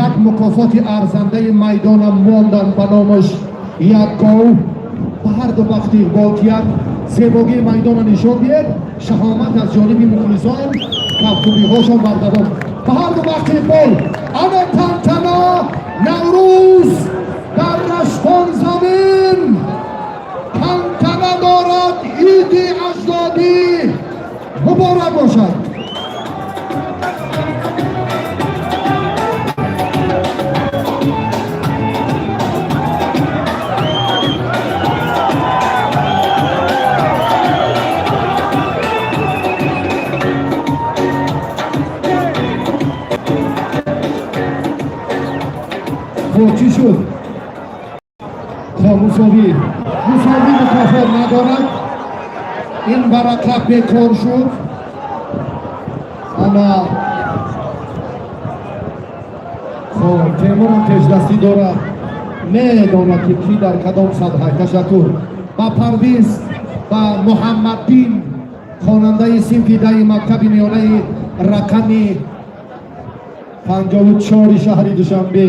A: як мукофоти арзандаи майдона мондан ба номаш, як гов. Ба ҳарду бахти иқбол кияд. Зебогии майдона нишон диҳед, шаҳомат аз ҷониби мухлисон, кафкубиҳошон бардавом. Ба ҳарду бахти иқбол. Ана тантана, Наврӯз дар Раштонзамин тантана дорад. Иди аҷдодӣ муборак бошад. Хуб, чӣ шуд? Хоб, мусовӣ, мусовӣ мукофот надорад. Ин варақа бекор шуд. Ана, хоб, Темурам пешдастӣ дорад, медонад, ки кӣ дар кадом сатҳа. Ташаккур ба Парвиз, ба Муҳаммаддин, хонандаи синфи 10-и мактаби миёнаи рақами 54-и шаҳри Душанбе,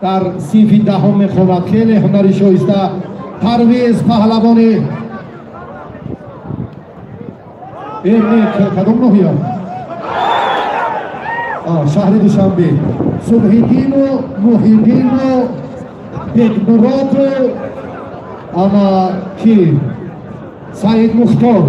A: дар синфи 10-ум мехонад. Хеле ҳунари шоиста Парвиз паҳлавони не, кадом ноҳия? Шаҳри Душанбе. Субҳиддину, Муҳиддину, Бекмуроду, ана ки, Саид Мухтор.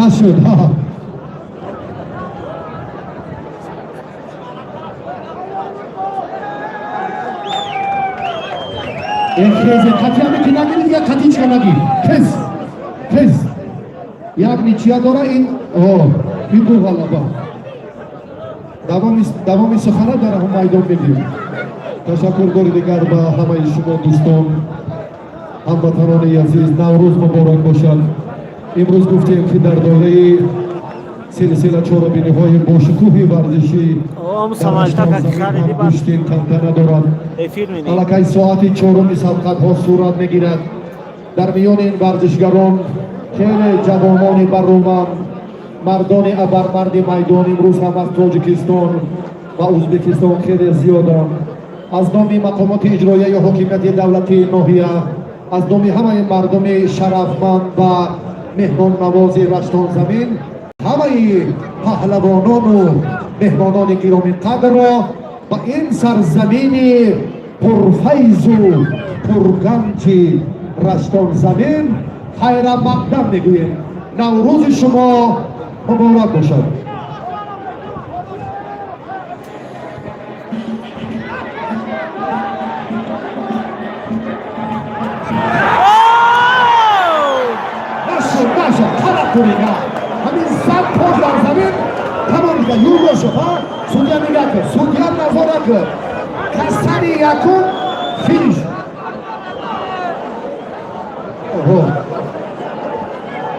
A: Нашуд. Ин хезе қатъи ҳаме ки нагири, дига қатъи ҳичка нагир. Хез, хез. Як ничья дора ин, ин ду ғалаба. Давоми сухана дар ҳам майдон мегирем. Ташаккур бори дигар ба ҳамаи шумо, дӯстон, ҳамватанони азиз. Наврӯз муборак бошад. Имрӯз гуфтем, ки дар доираи силсила чорабиниҳои бошукӯҳи варзишӣ гӯштин тантана дорад. Аллакай соати чоруми сабқатҳо сурат мегирад. Дар миёни ин варзишгарон хеле ҷавонони баруманд, мардони абармарди майдон имрӯз ҳам аз Тоҷикистон ва Ӯзбекистон хеле зиёданд. Аз номи мақомоти иҷроияи ҳокимияти давлатии ноҳия, аз номи ҳамаи мардуми шарафманд ва меҳмоннавози Раштонзамин, ҳамаи паҳлавонону меҳмонони гиромиқадрро ба ин сарзамини пурфайзу пурганҷи Раштонзамин хайрамақдам мегӯем. Наврӯзи шумо муборак бошад. Нашуд, нашуд, талаб кунед. Ҳамин зад по дар замин, тамом шуд, юлдо шуд. Судья нигоҳ кун, судья назора кун. Касани якум финиш. Оҳо,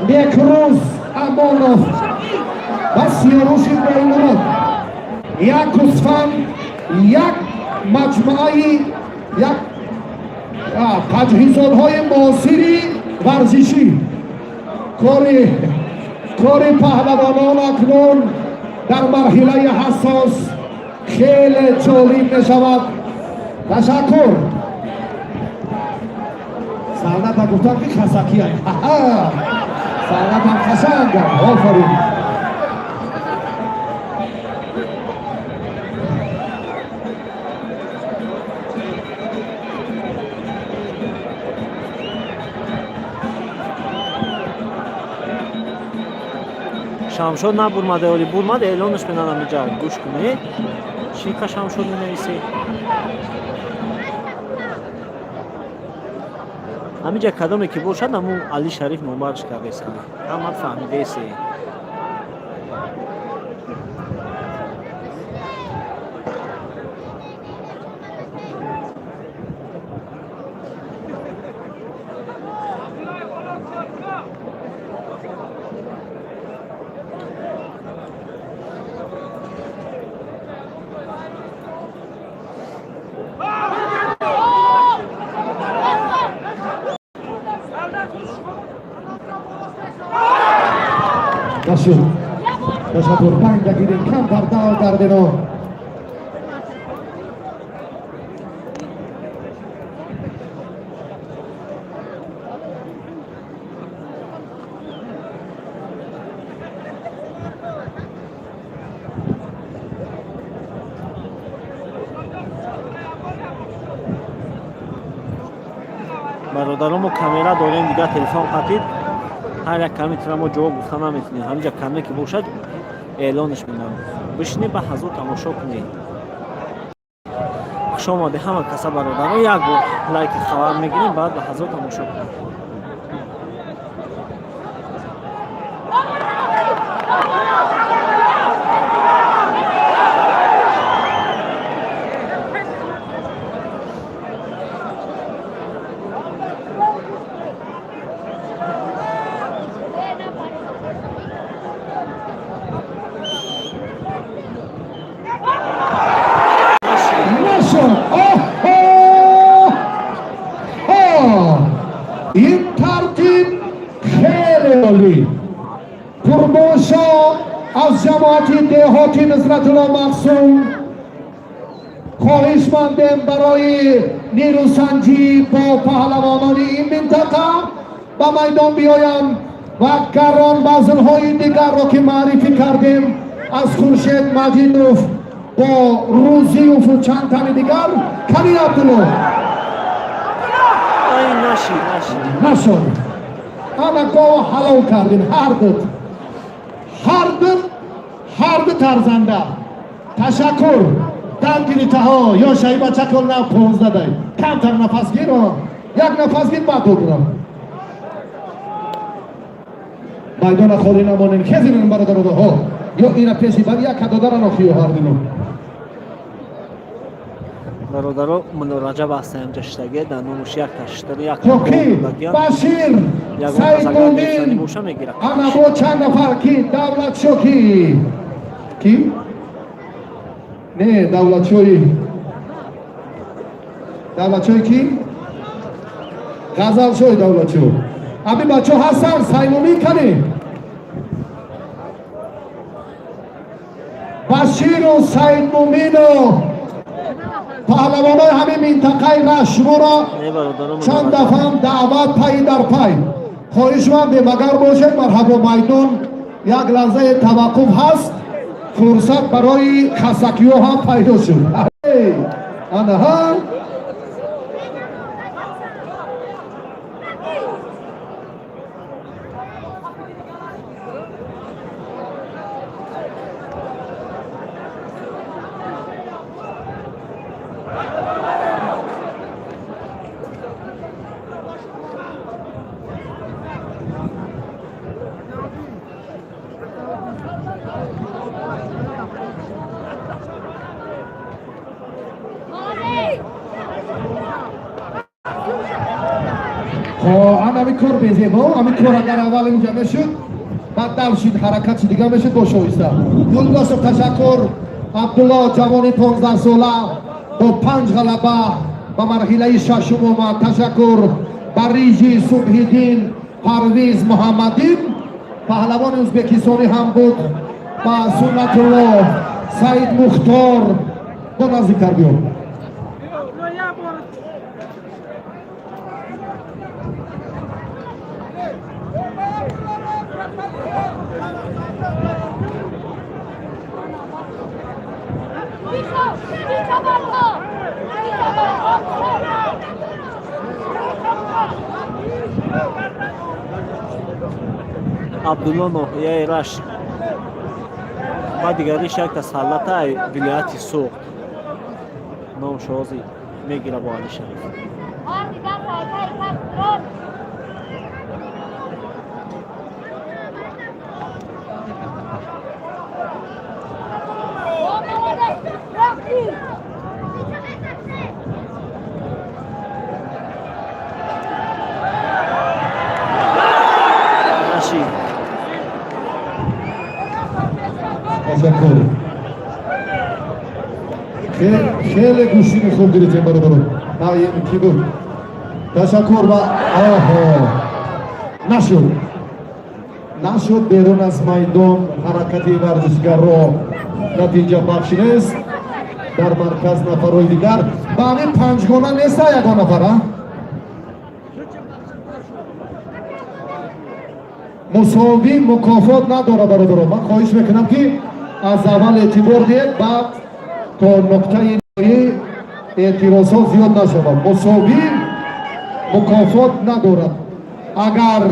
A: Бекрӯз Амонов ва Сиёруши Боимурод. Як гусфанд, як маҷмӯаи, як таҷҳизотҳои муосири варзишӣ. Кори паҳлавонон акнун дар марҳилаи ҳассос хеле ҷолиб мешавад. Ташаккур. Саъната гуфтам, ки хасакия саънатам қашанга. Офарин.
B: Шамшод набурмада, оли бурмад, эълонаш менанам. Иҷа гӯш кунед, чӣ ка Шамшод менависӣ. Ҳамиҷа кадоме ки бошад, ҳамун Али Шариф номбарш кардеса, ҳамат фаҳмидесе.
A: Нашуд. Ташаккур. Банда гирем, камтар дав кардено.
B: Бародарон, мо камера дорем, дигар телефон қатид, ҳар як каметра мо ҷавоб гуфта наметунем. Ҳаминҷа каме ки бошад, эълонаш менам. Бишинед, ба ҳазур тамошо кунед. Хуш омадед ҳама каса, бародарон. Як бор лайки хабар мегирем, баъд ба ҳазур тамошо кунед.
A: Нашуд. Оҳо! Ҳо! Ин тартиб хеле олӣ. Қурбоншо аз ҷамоати деҳоти Нусратулло Мақсум хоҳишмандем барои нерӯсанҷӣ бо паҳлавонони ин минтақа ба майдон биёянд ва гаронвазнҳои дигарро, ки маърифӣ кардем, аз Хуршед Маҷидов бо Рӯзиёву чанд тани дигар. Кани, Абдулло.
B: Ай, нашид, нашид.
A: Нашуд. Ана гова ҳалол кардем ҳар дуд. Ҳарду тарзанда ташаккур. Дам гиритаҳо ё шаибачакол на 15 дай. Камтар нафас гир, як нафас гир, баъд додурам. Майдона холӣ намонем. Хезинем, бародародаҳо, ё ина пеши бар яка додара нохиё ҳардино.
B: Бародаро, Мулло Раҷаб ҳастан ҷаштаге дар номуш як таштари як
A: Ки Башир Саидмумин ана бо чанд нафар, ки Давлатшо, ки не, Давлатшои, Давлатшои ки Ғазалшои Давлатшо, ами бачо ҳастан. Саймумин кани, Баширу Саидмумину паҳлавонои ҳамин минтақаи Рашт, шуморо чанд дафъам даъват пай дар пай. Хоҳишманд, бемагар бошед. Марҳабо, майдон як лаҳзаи таваққуф ҳаст, фурсат барои хасакиҳо ҳам пайдо шуд. Анаҳа. Ами кор безебо, ами кора дар аввал инҷа мешуд, баъд дав шид, ҳаракат шид, дига мешуд бо шоиста. Юлдошев, ташаккур. Абдулло, ҷавони 15-сола, бо панҷ ғалаба ба марҳилаи шашум омад. Ташаккур ба Рижи, Субҳиддин, Парвиз, Муҳаммадин, паҳлавони ӯзбекистонӣ ҳам буд, ба Суннатулло, Саид Мухтор. Бо наздиктар биё.
B: Абдулло, ноҳияи Рашт, ва дигариш якта саллата вилояти Суғд, номшози мегира бо Алишариф. Рашид.
A: Ташаккур. Хеле гӯштини хуб гирифтем, бародарон. Ки буд? Ташаккур. Ва оҳо, нашуд, нашуд. Берун аз майдон ҳаракати варзишгарро натиҷа бахш нест. Дар марказ нафарҳои дигар ба ҳамин панҷгона неста ягон нафар, а мусовӣ мукофот надорад. Бародарон, ман хоҳиш мекунам, ки аз аввал эътибор диҳед, баъд то нуқтаи ниҳоӣ эътирозҳо зиёд нашавад. Мусовӣ мукофот надорад. Агар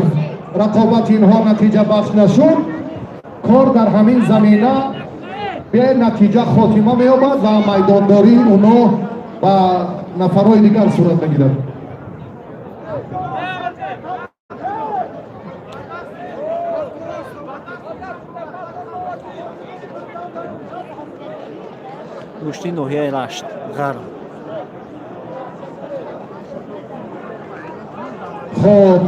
A: рақобати инҳо натиҷа бахш нашуд, кор дар ҳамин замина бенатиҷа хотима меёбад ва майдондории оно ба нафарҳои дигар сурат мегирад.
B: Гӯшти ноҳияи Рашт ғарб.
A: Хоб,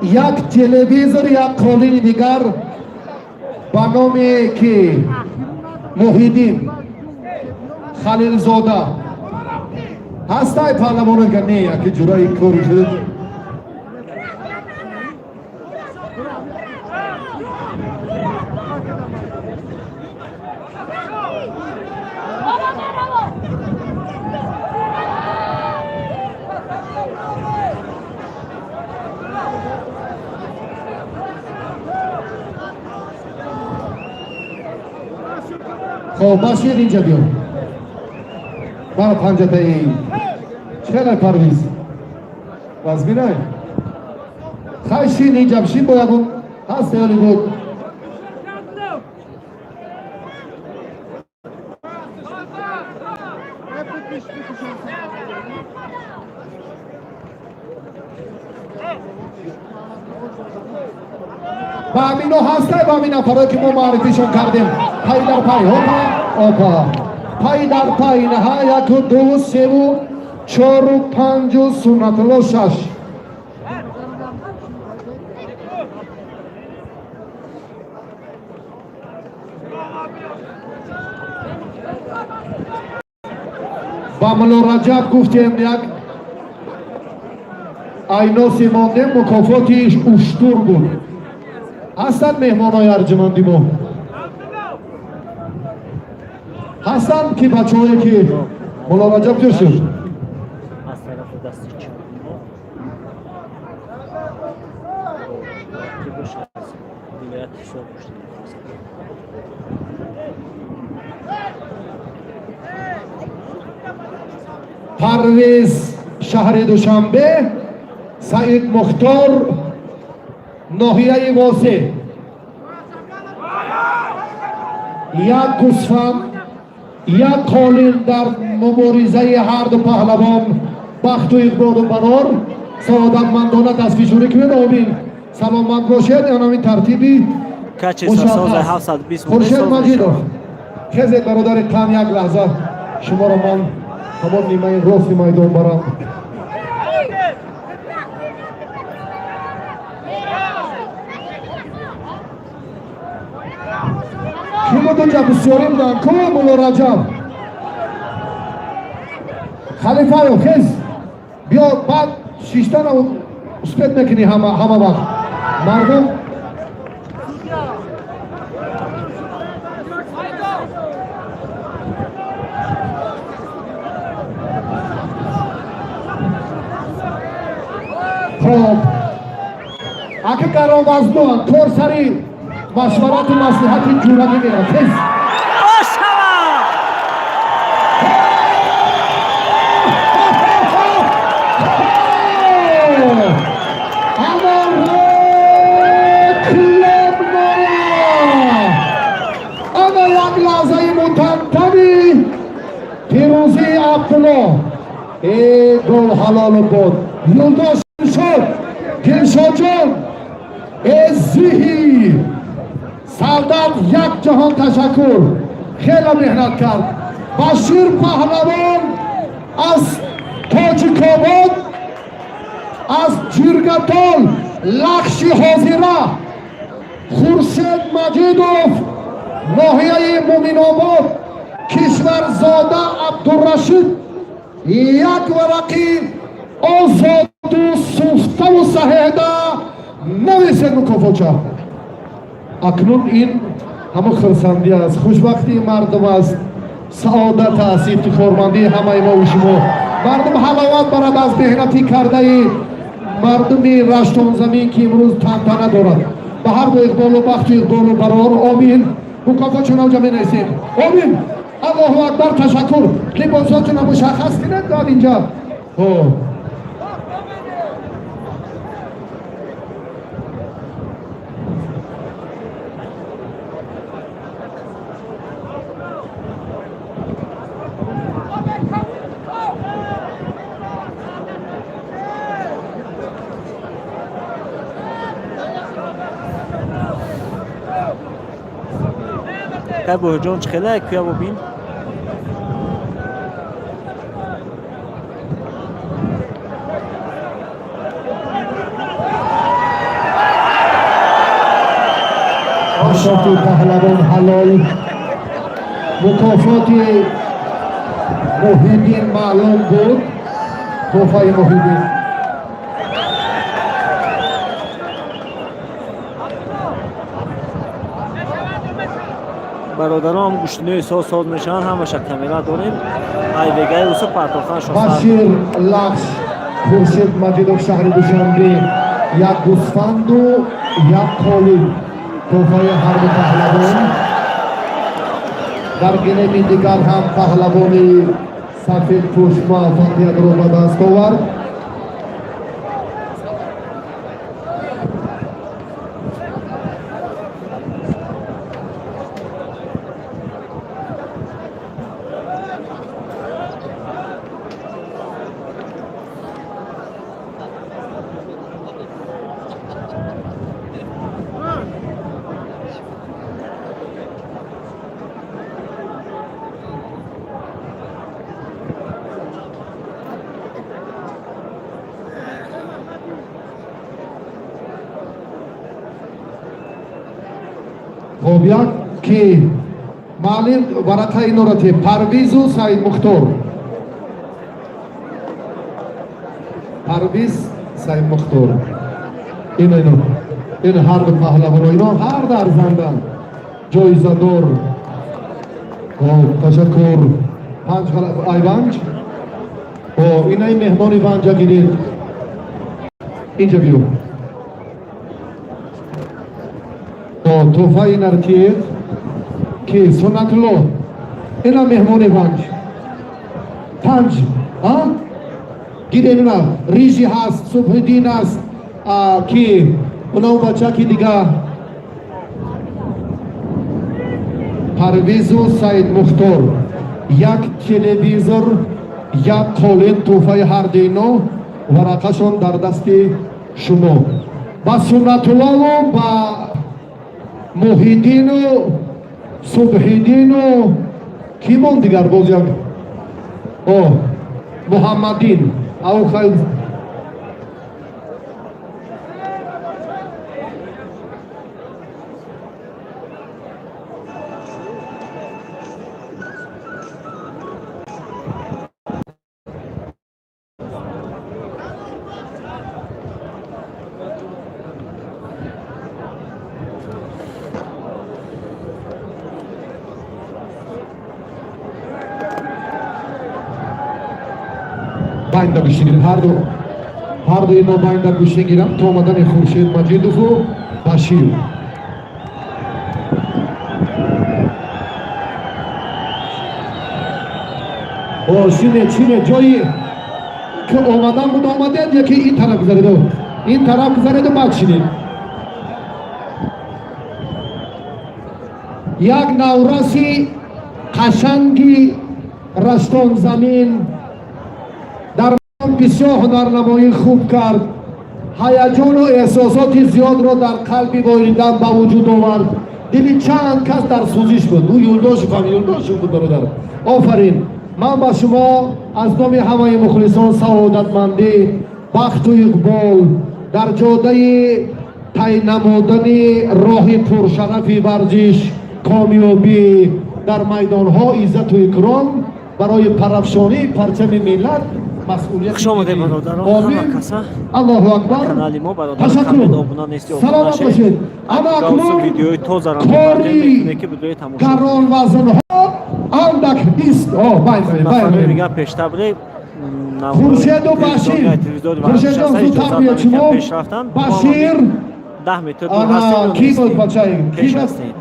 A: як телевизор, як қолини дигар ба номи ки? Муҳиддин Халилзода ҳастай, паҳлавоно. Не, яки ҷураи кори шуд. Хоб, Башир, инҷа биё. Мара панҷатаи чхелай, Парвиз вазминай. Хай, шин, инҷа бишин. Бо ягон ҳаст ёли буд. Ба ҳамино ҳастай, ба ҳамин нафарое ки мо муаррифишон кардем, пай дар пай, опа, опа, пай дар пай, наҳа, яку, дуву, севу, чору, панҷу, Суннатулло, шаш. Ба Мулло Раҷаб гуфтем, як айноси мондем, мукофоти уштур буд. Ҳастанд меҳмонои арҷуманди мо, ҳастанд ки бачаҳое ки Мулло Раҷаб ҷо шуд.
B: Аз тарафи дасти чапи мо рақибаш аз вилояти Ҳисор гӯштӣ мехезад.
A: Парвиз, шаҳри Душанбе, Саид Мухтор, ноҳияи Восеъ. Як гӯсфанд, як қолин дар муборизаи ҳарду паҳлавон. Бахту иқболу барор, саодатмандона дастфишурӣ кунед. Омин, саломат бошед. Анамин тартиби
B: Качество соза 720.
A: Хуршед Маҷидов, хезед, бародари тан, як лаҳза шуморо ман ҳамон нимаи рости майдон барам. Ки буд унҷа? Бисёрӣ буданд ку. Мулло Раҷаб Халифаев, хез, биё. Баъд шиштана успеть мекунӣ. Ҳама вақт мардум. Хоб, ака, гаронвазнуан кор сари машварату маслиҳати ҷурагӣ мерад. Хез.
B: Ошава!
A: Ана рекламная, ана як лаҳзаи мутантани пирӯзии Абдулло. Э, гол ҳалолу буд. Юлдош шуд, Дилшодҷон, э зиҳи савдат, як ҷаҳон ташаккур, хеле меҳнат кард. Башир паҳлавон аз Тоҷикобод, аз Ҷиргатол, Лахши ҳозира, Хуршед Маҷидов, ноҳияи Муминобод, Кишварзода Абдурашид, як варақи озоду суфтаву саҳеҳда нависед мукофотча. Акнун ин ҳамон хурсандӣ аст, хушбахтии мардум аст, саодат аст, ифтихормандии ҳамаи мову шумо. Мардум ҳаловат барад аз меҳнатӣ кардаи мардуми Раштонзамин, ки имрӯз тантана дорад. Ба ҳар ду иқболу бахту иқболу барор. Омин. Мукофотшон авҷа менависем. Омин, Аллоҳу акбар, ташаккур. Либосотона мушаххас кунед дод инҷа. Хоб.
B: Кай, Боҳирҷон, чӣ хеле куя бубин.
A: Мукофоти паҳлавон ҳалол, мукофоти Муҳиддин маълум буд, тӯҳфаи Муҳиддин.
B: Бародарон, гӯштинои соз соз мешаванд, ҳамаша камера дорем. Айвегаи усу партохтанашон.
A: Башир Лахш, Хуршед Маҷидов, шаҳри Душанбе, як гӯсфанду як қолиб тӯҳфаи ҳарду паҳлавон. Дар гинеми дигар ҳам паҳлавони сафедпӯш муваффақиятро ба даст овард. Хуб, як ки маълим варақаи норати Парвизу Саидмухтор, Парвиз, Саидмухтор. Ино, ино, ин ҳар ду паҳлавоно, ино ҳар ду арзандан, ҷоизадор. Хоб, ташаккур. Панҷ айванҷ. О, инаи меҳмони ванҷа гиред, инҷа биё. О, тӯҳфаи наркиед ки Суннатулло, ина меҳмони ванҷ. Панҷ а гиред. Ина рижи ҳаст, Субҳиддин аст, ки уна бача ки дига, Парвизу Саидмухтор, як телевизор, як қолин тӯҳфаи ҳарду ино. Варақашон дар дасти шумо. Ба Суннатуллову ба Муҳиддину Субҳиддину кимон дигар боз як, о, Муҳаммаддин ау хай. Байнда гӯштӣ гирем, ҳарду ино байнда гӯштӣ гирам то омадани Хуршед Маҷидову Башир. О, шине, чине, ҷои ки омадан буд омадед, яки ин тараф гузареду, ин тараф гузареду, баъд шинед. Як навраси қашанги Раштонзамин дар бисёр ҳунарнамоӣ хуб кард, ҳаяҷону эҳсосоти зиёдро дар қалби волидан ба вуҷуд овард. Дили чанд кас дар сӯзиш буд. Ӯ Юлдошев ҳам Юлдошев буд. Бародар, офарин. Ман ба шумо аз номи ҳамаи мухлисон саодатмандӣ, бахту иқбол дар ҷодаи тай намудани роҳи пуршарафи варзиш, комёбӣ дар майдонҳо, иззату икром барои парафшонии парчами миллат, масъулияти
B: Хуш омадед, бародарон, ҳама каса
A: Аллоҳу акбар.
B: Канали мо, бародарон.
A: Ташаккур.
B: Обуна нести,
A: Саломат бошед. Ама акнун
B: видеои тозаро
A: кори
B: ки видеои тамошо
A: гаронвазнҳо андак бист. О, байн, байн.
B: Мегам, пештар буде.
A: Хуршеду Башир. Хуршедон, зудтар биёд шумо. Башир.
B: 10 метр.
A: Ана ки буд бачаи
B: пеш ҳастем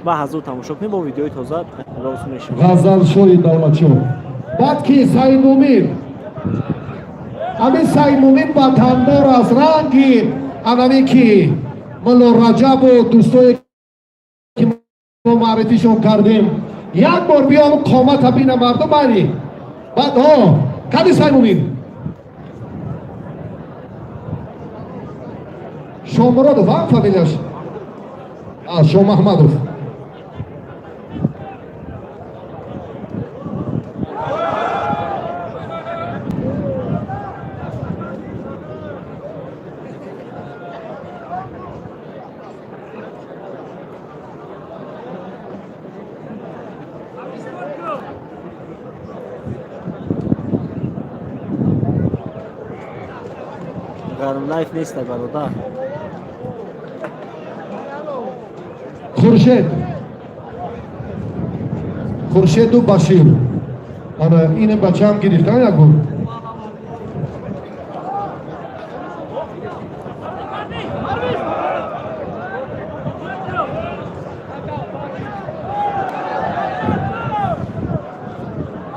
B: ба ҳазур тамошо кунем, бо видеои тоза роз мешавад.
A: Ғазалшои Давлатшо. Баъд ки Саидмумин, ҳамин Саидмумин ватандор аст, ранги анаме ки Мулло Раҷабу дӯстое ки мо маърифишон кардем. Як бор биём, қомата бина мардум байни. Баъд о кади Саидмумин Шомуродов, а фамилияш Шомаҳмадов.
B: Гарм лайф неста, бародар.
A: Хуршед, Хуршеду Башир. Ана ин бачаам гирифтан як бор.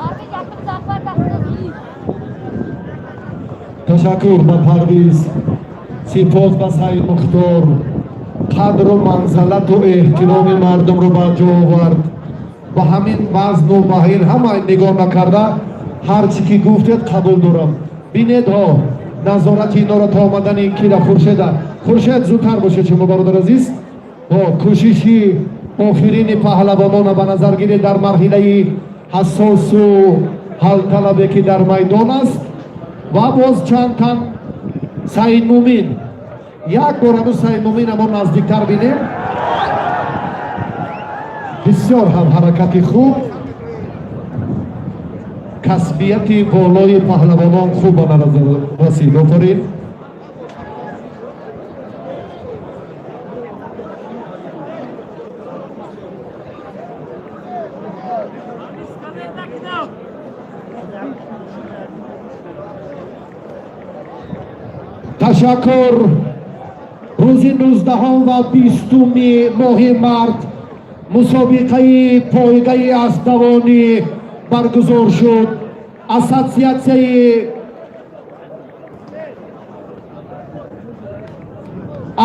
C: Abi, yakın zafer дастгирӣ.
A: Ташаккур ба Парвиз, сипос ба Саид Мухтор. Қадру манзалату эҳтироми мардумро ба ҷо овард. Ба ҳамин вазну ба ин ҳама нигоҳ накарда, ҳар чӣ ки гуфтед, қабул дорам. Бинед ҳо, назорати инора то омадани кира, Хуршеда. Хуршед, зудтар бошед шумо, бародар азиз. Ҳо, кӯшиши охирини паҳлавонона ба назар гиред дар марҳилаи ҳассосу ҳалталабе ки дар майдон аст. Ва боз чанд тан. Саидмумин, як бор ҳанӯз Саидмумин мо наздиктар бинем. Бисёр ҳам ҳаракати хуб, касбияти болои паҳлавонон хуб ба назар расид. Офарин. Ташаккур. Рӯзи 19 ва 20-уми моҳи март мусобиқаи пойгаи аспдавонӣ баргузор шуд. Ассотсиатсияи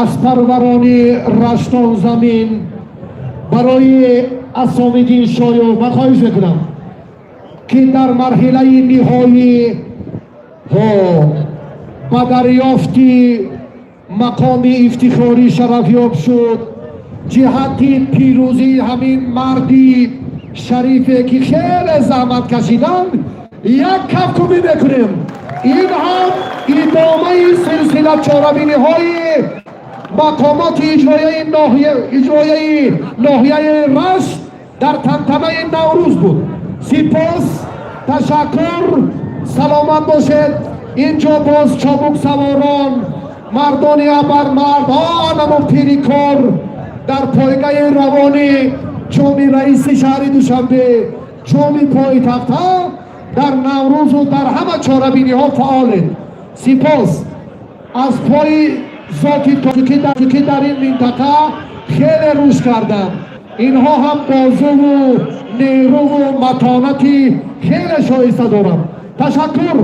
A: аспарварони Раштонзамин барои Асомиддин Шоёв, ман хоҳиш мекунам, ки дар марҳилаи ниҳоӣ ба дарёфти мақоми ифтихорӣ шарафёб шуд, ҷиҳати пирӯзии ҳамин марди шарифе, ки хеле заҳмат кашиданд, як кафкӯбӣ мекунем. Ин ҳам идомаи силсила чорабиниҳои мақомоти иҷроияи ноҳияи Рашт дар тантанаи Наврӯз буд. Сипос, ташаккур, саломат бошед. Инҷо боз чобуксаворон, мардони абармард, онамо пирикор дар пойгаи равонӣ, ҷоми раиси шаҳри Душанбе, ҷоми пойтахтҳо, дар Наврӯзу дар ҳама чорабиниҳо фаъолед. Сипос. Аз пои зоти тоҷикӣ дар ин минтақа хеле рушд карданд. Инҳо ҳам бозуву нерӯву матонати хеле шоиста доранд. Ташаккур.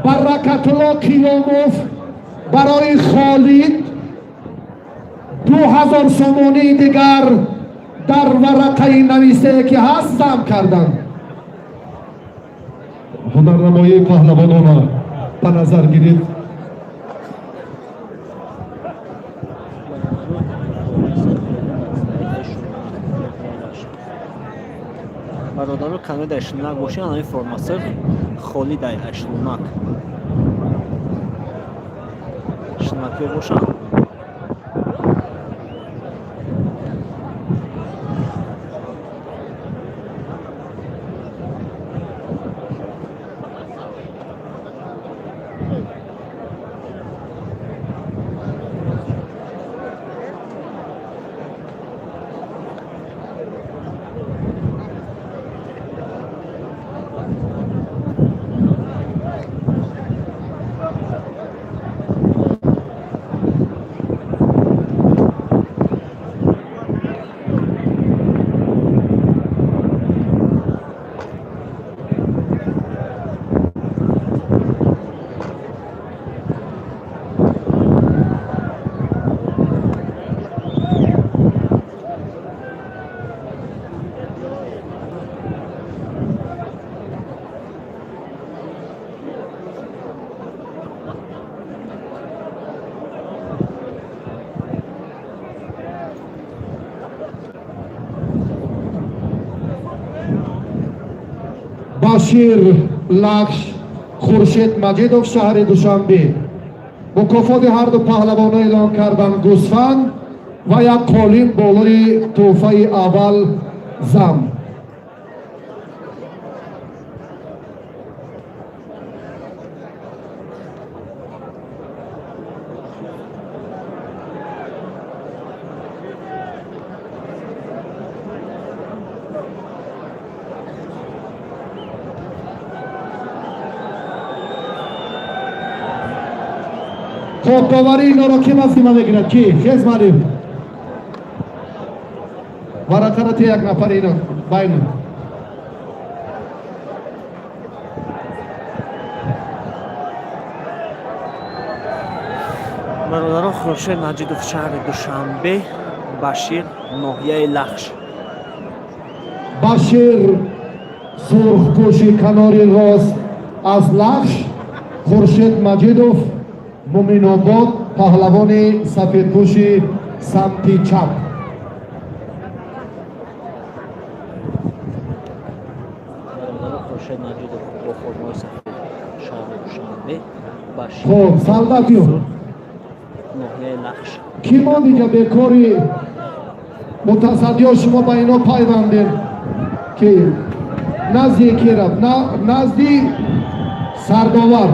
A: Баракатулло Қиёмов барои Холид 2000 сомонии дигар дар варақаи нависае, ки ҳаст, зам карданд. Ҳунарнамоии паҳлавонона ба назар гиред.
B: Бародаро, канои дар Шлунак бошед, ҳамин форма сирф холи дар Шлунак шлунакиё бошанд.
A: Башир, Лахш, Хуршед Маҷидов, шаҳри Душанбе. Мукофоти ҳарду паҳлавонро эълон карданд: гӯсфанд ва як қолин болои тӯҳфаи аввал зам. Хоб, доварӣ инҳоро ки вазима мегирад? Ки хез, малим, варақара те, як нафар ино байна.
B: Бародарон, Хуршед Маҷидов, шаҳри Душанбе, Башир, ноҳияи Лахш.
A: Башир, сурхпӯши канори рост, аз Лахш, Хуршед Маҷидов, Муминобод, паҳлавони сафедпӯши самти чап.
B: Бародарон, Хуршед Маҷидов бо формаи сафед, шаҳри Душанбе. Башир.
A: Хуб, солдат биё.
B: Ноҳияи Лахш.
A: Ки монд дига бекори мутасаддиё? Шумо ба ино пайвандед, ки назди ки рафт, назди сардовар.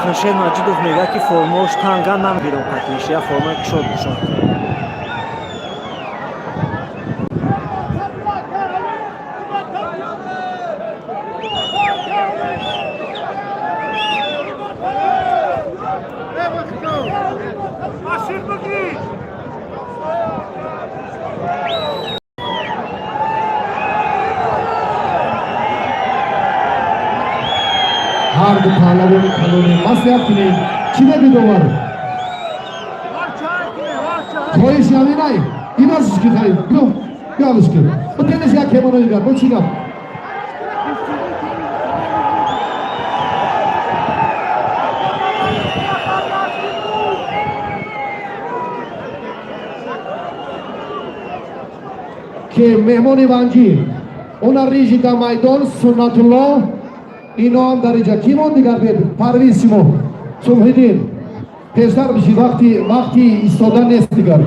B: Хуршед Маҷидов мегӯяд, ки формаош танга, намегирам, қатиш я формаи кушод бошад.
A: Ҳарду паҳлавони калони маслиҳат кунем, чӣ мебидовар? Хоҳиш ҳаминай ивазш ки хай биё, биёвиш ки битенеш як кемоно дигар бо чӣ гап? Ки меҳмони ванҷӣ она рижи дар майдон Суннатулло, ино ҳам дар инҷа. Ки мон дигар? Бед Парвиз, шумо Субҳиддин пештар биши, вақти истодан нест дигар.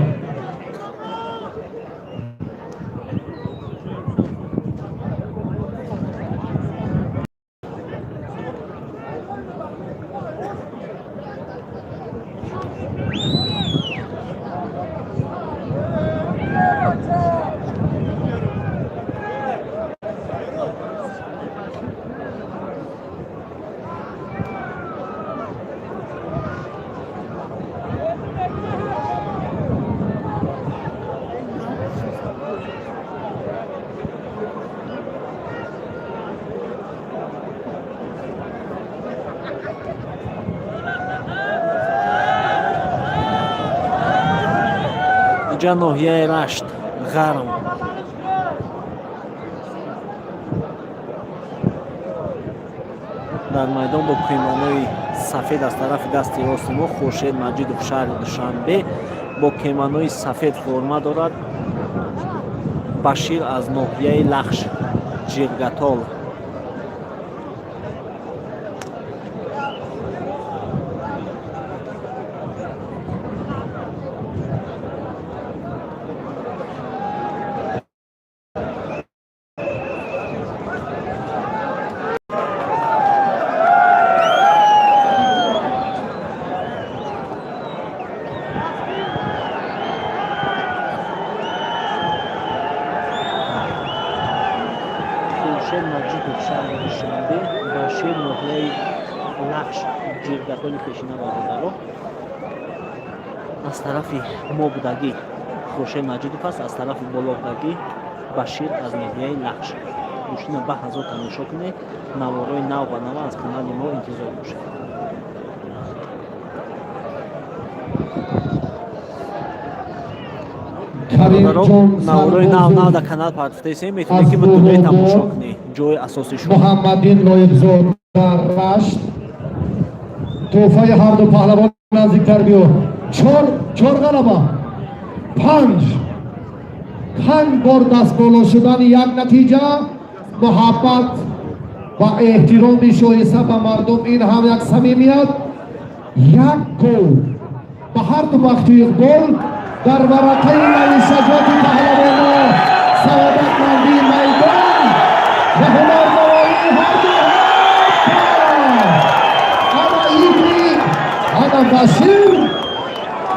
B: Курҷа, ноҳияи Рашт, Ғарм. Дар майдон бо кемонои сафед аз тарафи дасти рости мо Хуршед Маҷидов, шаҳри Душанбе, бо кемонои сафед форма дорад Башир аз ноҳияи Лахш, Ҷиргатол. Хуршед Маҷидов, шаҳри Душанбе, Башир, ноҳияи Лахш, Ҷиргатоли пешина. Бародаро, аз тарафи мо будагӣ Хуршед Маҷидов аст, аз тарафи боло будагӣ Башир аз ноҳияи Лахш. Гӯштина ба ҳазор тамошо кунед, наворҳои нав ба нава аз канали мо интизор бошед. Наворҳои нав нав дар канал партофтаистем, метавонед ки ба дунёи тамошо кунед. Ҷои асосии шумо.
A: Муҳаммадин Лоиқзод дар Рашт. Тӯҳфаи ҳарду паҳлавон, наздиктар биё. Чор, чор ғалаба, панҷ, панҷ бор дастболо шудани як натиҷа, муҳаббат ва эҳтироми шоиста ба мардум, ин ҳам як самимият. Як гол ба ҳарду бахту иқбол дар варақаи нависаҷоти паҳлавоно, саодатмандии майдон ва ҳунарнамоии ҳарду. Ана ибни, ана Башир.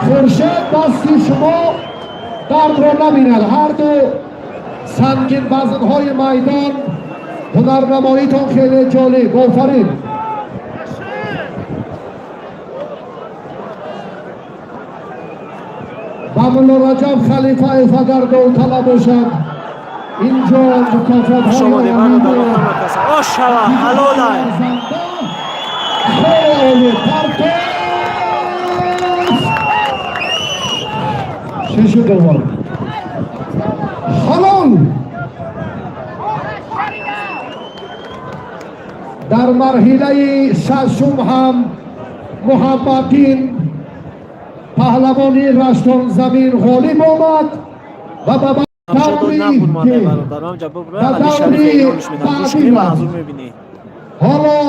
A: Хуршед, дасти шумо дардро набинад. Ҳарду сангин вазнҳои майдон, ҳунарнамоитон хеле ҷолиб, офарин. Ба Мулло Раҷаб Халифаев агар довталаб бошад, инҷо
B: Шумо
A: мукофотҳои
B: ошава ҳалолай.
A: Хеле олӣ партоф. Чӣ шуд, довар? Ҳалол. Дар марҳилаи шашум ҳам Муҳаммаддин, паҳлавони Раштонзамин, ғолиб омад ва ба
B: даври
A: ҳоло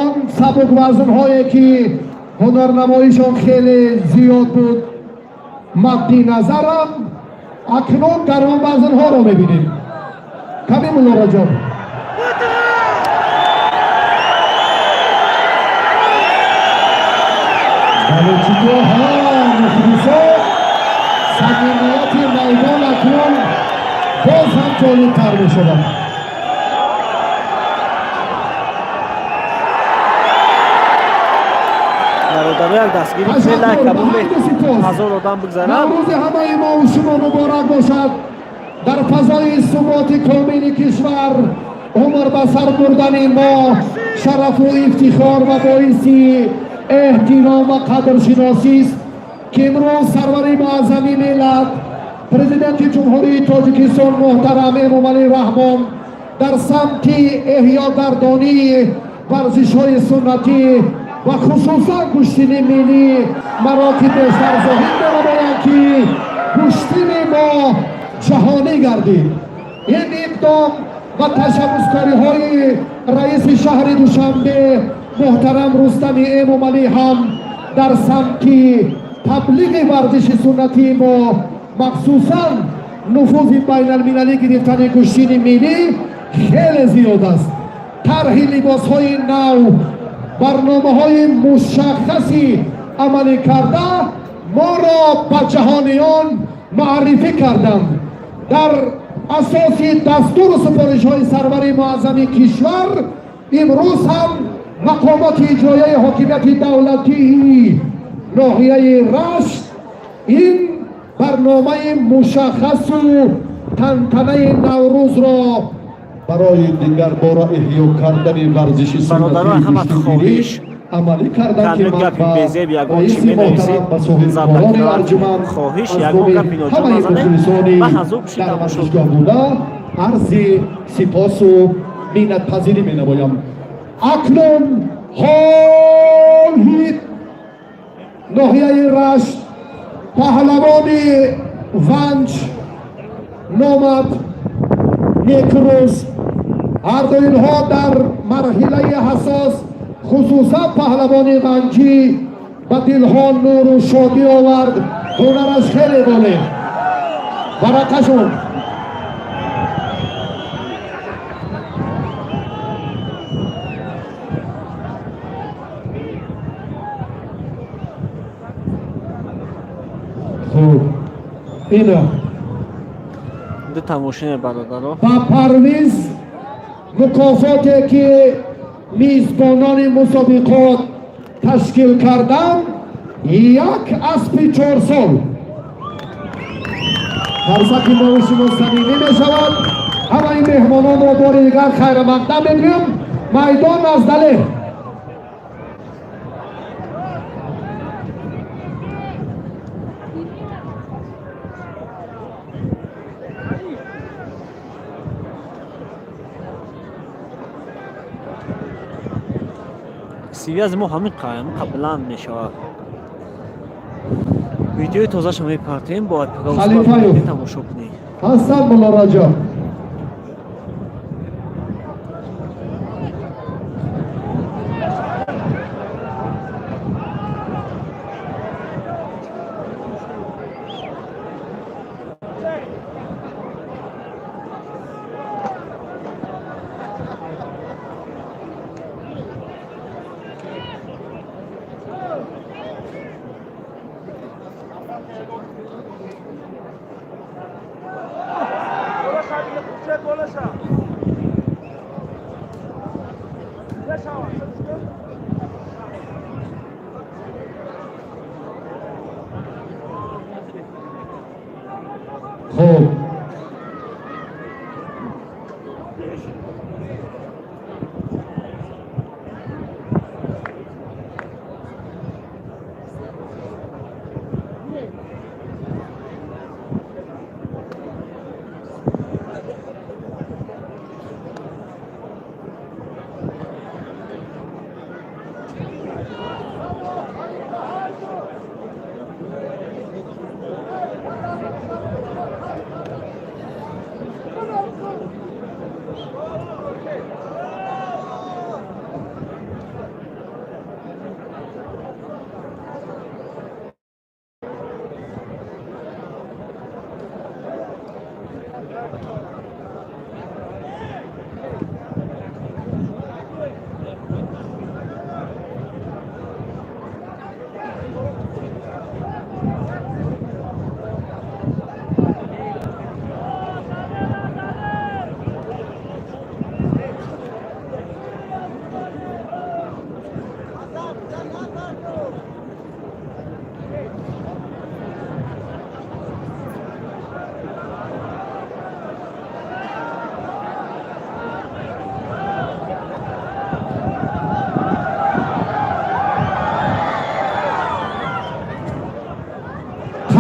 A: он сабуквазнҳое ки ҳунарнамоишон хеле зиёд буд мадди назарам, акнун гаронвазнҳоро мебинем. Ками, Мулло Раҷаб. Бале, чӣ мухлисо, самимияти майдон акнун боз ҳам ҷолибтар мешавад.
B: Бародаро, як дастгирӣ кунед, лайк кабуме, ҳазор одам бигзарад.
A: Наврӯзи ҳамаи мо шумо муборак бошад. Дар фазои суботи комили кишвар умр ба сар бурдани мо шарафу ифтихор ва боиси эҳтиром ва қадршиносист, ки имрӯз сарвари муаззами миллат, Президенти Ҷумҳурии Тоҷикистон муҳтарам Эмомалӣ Раҳмон дар самти эҳёгардонии варзишҳои суннатӣ ва хусусан гӯштини миллӣ маро ки бештар зоҳир менамоянд, ки гӯштини мо ҷаҳонӣ гардид. Ин иқдом ва ташаббускориҳои раиси шаҳри Душанбе муҳтарам Рустами Эмомалӣ ҳам дар самти таблиғи варзиши суннатии мо, махсусан нуфузи байналмилалӣ гирифтани гӯштини миллӣ хеле зиёд аст. Тарҳи либосҳои нав, барномаҳои мушаххаси амалӣ карда моро ба ҷаҳониён муаррифӣ карданд. Дар асоси дастуру супоришҳои сарвари муаззами кишвар имрӯз ҳам мақомоти иҷроияи ҳокимияти давлатии ноҳияи Рашт ин барномаи мушаххасу тантанаи Наврӯзро
D: барои дигарбора эҳё кардани варзиши
B: Бародарон, ҳама хоҳиш,
A: Амалӣ кардам, ки
B: Кадом
A: ман
B: гапи
A: ба
B: безеб ягон чӣ
A: раиси
B: менависед,
A: муҳтарам, ба соҳибкорони
B: заблокировать
A: арҷуманд
B: хоҳиш,
A: аз
B: ягон
A: номи
B: гапи ноҷо
A: ҳамаи
B: назанед
A: мухлисони
B: ва ҳазур бишед,
A: дар
B: тамошо
A: варзишгоҳ буда арзи сипосу миннатпазирӣ менамоям. Акнун ҳолҳи ноҳияи Рашт, паҳлавони Ванҷ номад Некрӯз. Ҳарду инҳо дар марҳилаи ҳассос, хусусан паҳлавони ванҷӣ ба дилҳо нуру шодӣ овард. Ҳунараш хеле боле варақашон. Хуб, ина
B: Ду тамошине, бародаро.
A: Ба Парвиз мукофоте, ки мизбонони мусобиқот ташкил карданд, як аспи 4 сол. Қарсаки мову шумо самимӣ мешавад. Ҳамаи меҳмононро бори дигар хайрамақдам мегӯям. Майдон аз Далер.
B: Связи мо ҳамин қа баланд мешавад. Видеои тозаашо мепартем бо
A: Халифаев.
B: тамошо кунед.
A: Ҳасан Мулло Раҷаб. Хуб.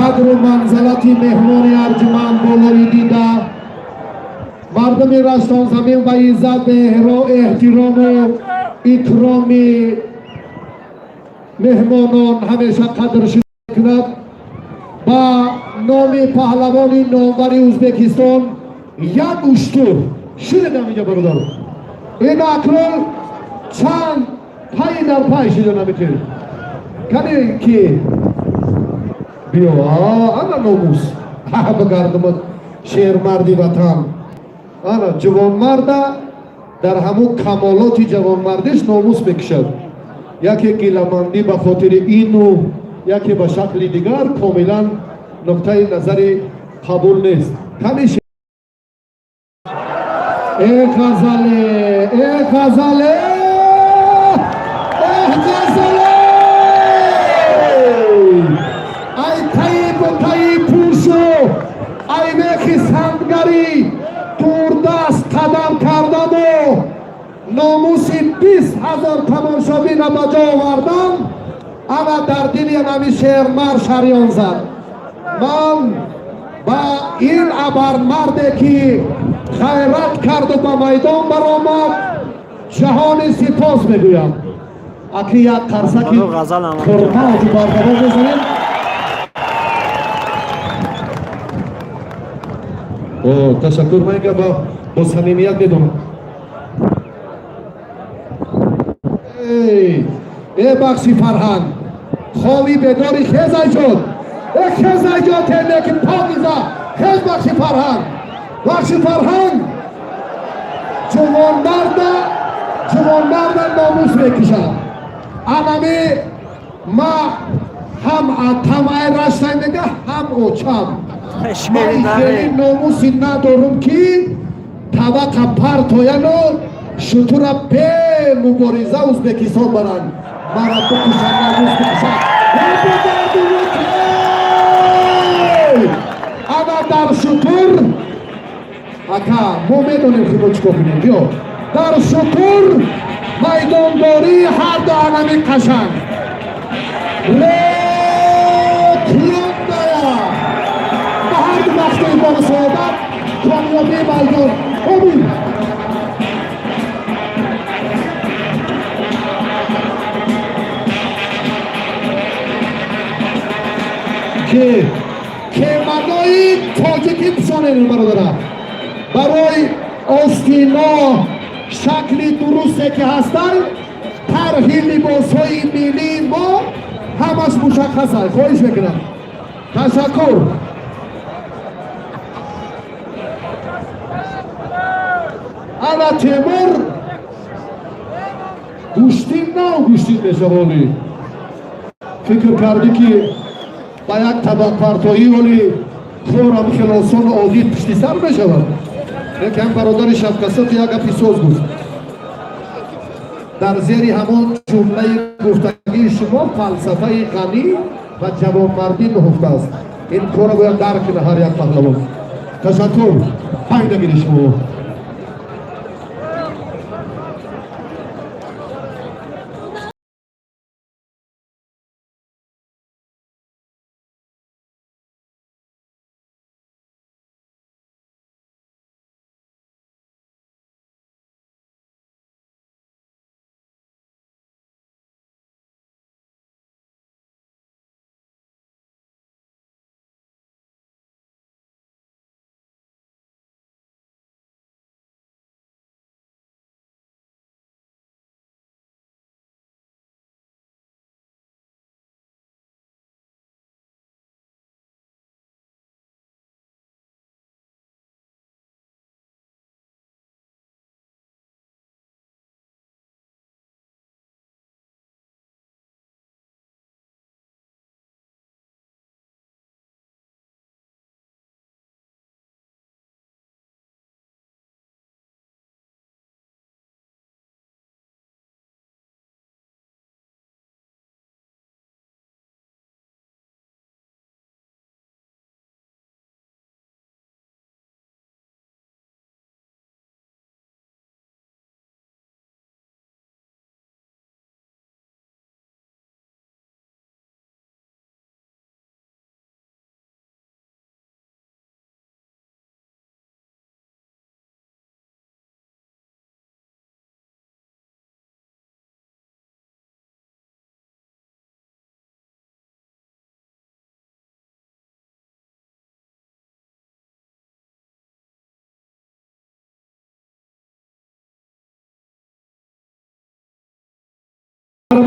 A: Қадру манзалати меҳмони арҷуманд болои дида, мардуми Раштонзамин ба иззат, эҳтирому икроми меҳмонон ҳамеша қадр кунад. Ба номи паҳлавони номвари Ӯзбекистон як уштур. Шунидам инҷо, бародар, ин акнун чанд пай дар пай шида наметавонед. Кане ки биё, ана номус багардумад, шермарди ватан, ана ҷувонмарда дар ҳамун камолоти ҷавонмардиш номус мекушад. Яке гиламандӣ ба хотири ину, яке ба шакли дигар, комилан нуқтаи назари қабул нест. Кани э ғазале, э ғазале, э ғазале, ай таи бутаи пӯшу, ай мехи сандгарӣ дурдаст қадам кардану номуси 20. 20 000 тамошобина ба ҷо овардан, ана дар дили ҳами шермар шариён зад. Ман ба ин абармарде, ки ғайрат карду ба майдон баромад, ҷаҳони сипос мегӯям. Аки як қарсаки хурмаоти бардавом мезанем. Ташаккур, ман инга бо самимият медонам. Э, бахши фарҳанг, хови бедори, хезайҷон, э, хезайҷон, телеки покиза, хез. Бахши фарҳанг, бахши фарҳанг, ҷувонмарда, ҷувонмарда номус мекушад. Анами ма ҳам тамаи раштай мега, ҳам очам. Ман хеле номуси надорум, ки тавақа партояну шутура бе мубориза Узбекистон баранд. Мара бикушад, номус бикушад. Ана дар шутур, ака, мо медонем, ки мо чӣ кор кунем. Биё, дар шутур майдондории ҳарду анами қашанг рекламная ба ҳарду бахтои боғи саодат комёбии майдон. Омин. Ки кеманои тоҷикӣ пӯшонем, бародара, барои остино шакли дурусте ки ҳастанд, тарҳи либосҳои миллии мо ҳамаш мушаххас аст. Хоҳиш мекунам, ташаккур. Ана Темур гӯштин нав гӯштин мешаволи. Фикр кардӣ, ки ба як табақпартоӣ оли корам хеле осону оддӣ пушти сар мешавад. Лекин бародари Шавкасот як гапи соз гуфт. Дар зери ҳамон ҷумлаи гуфтагии шумо фалсафаи ғанӣ ва ҷавонмардӣ нуҳуфтааст. Ин корро бояд дарк кунад ҳар як паҳлавон. Ташаккур, пайда гири шумо.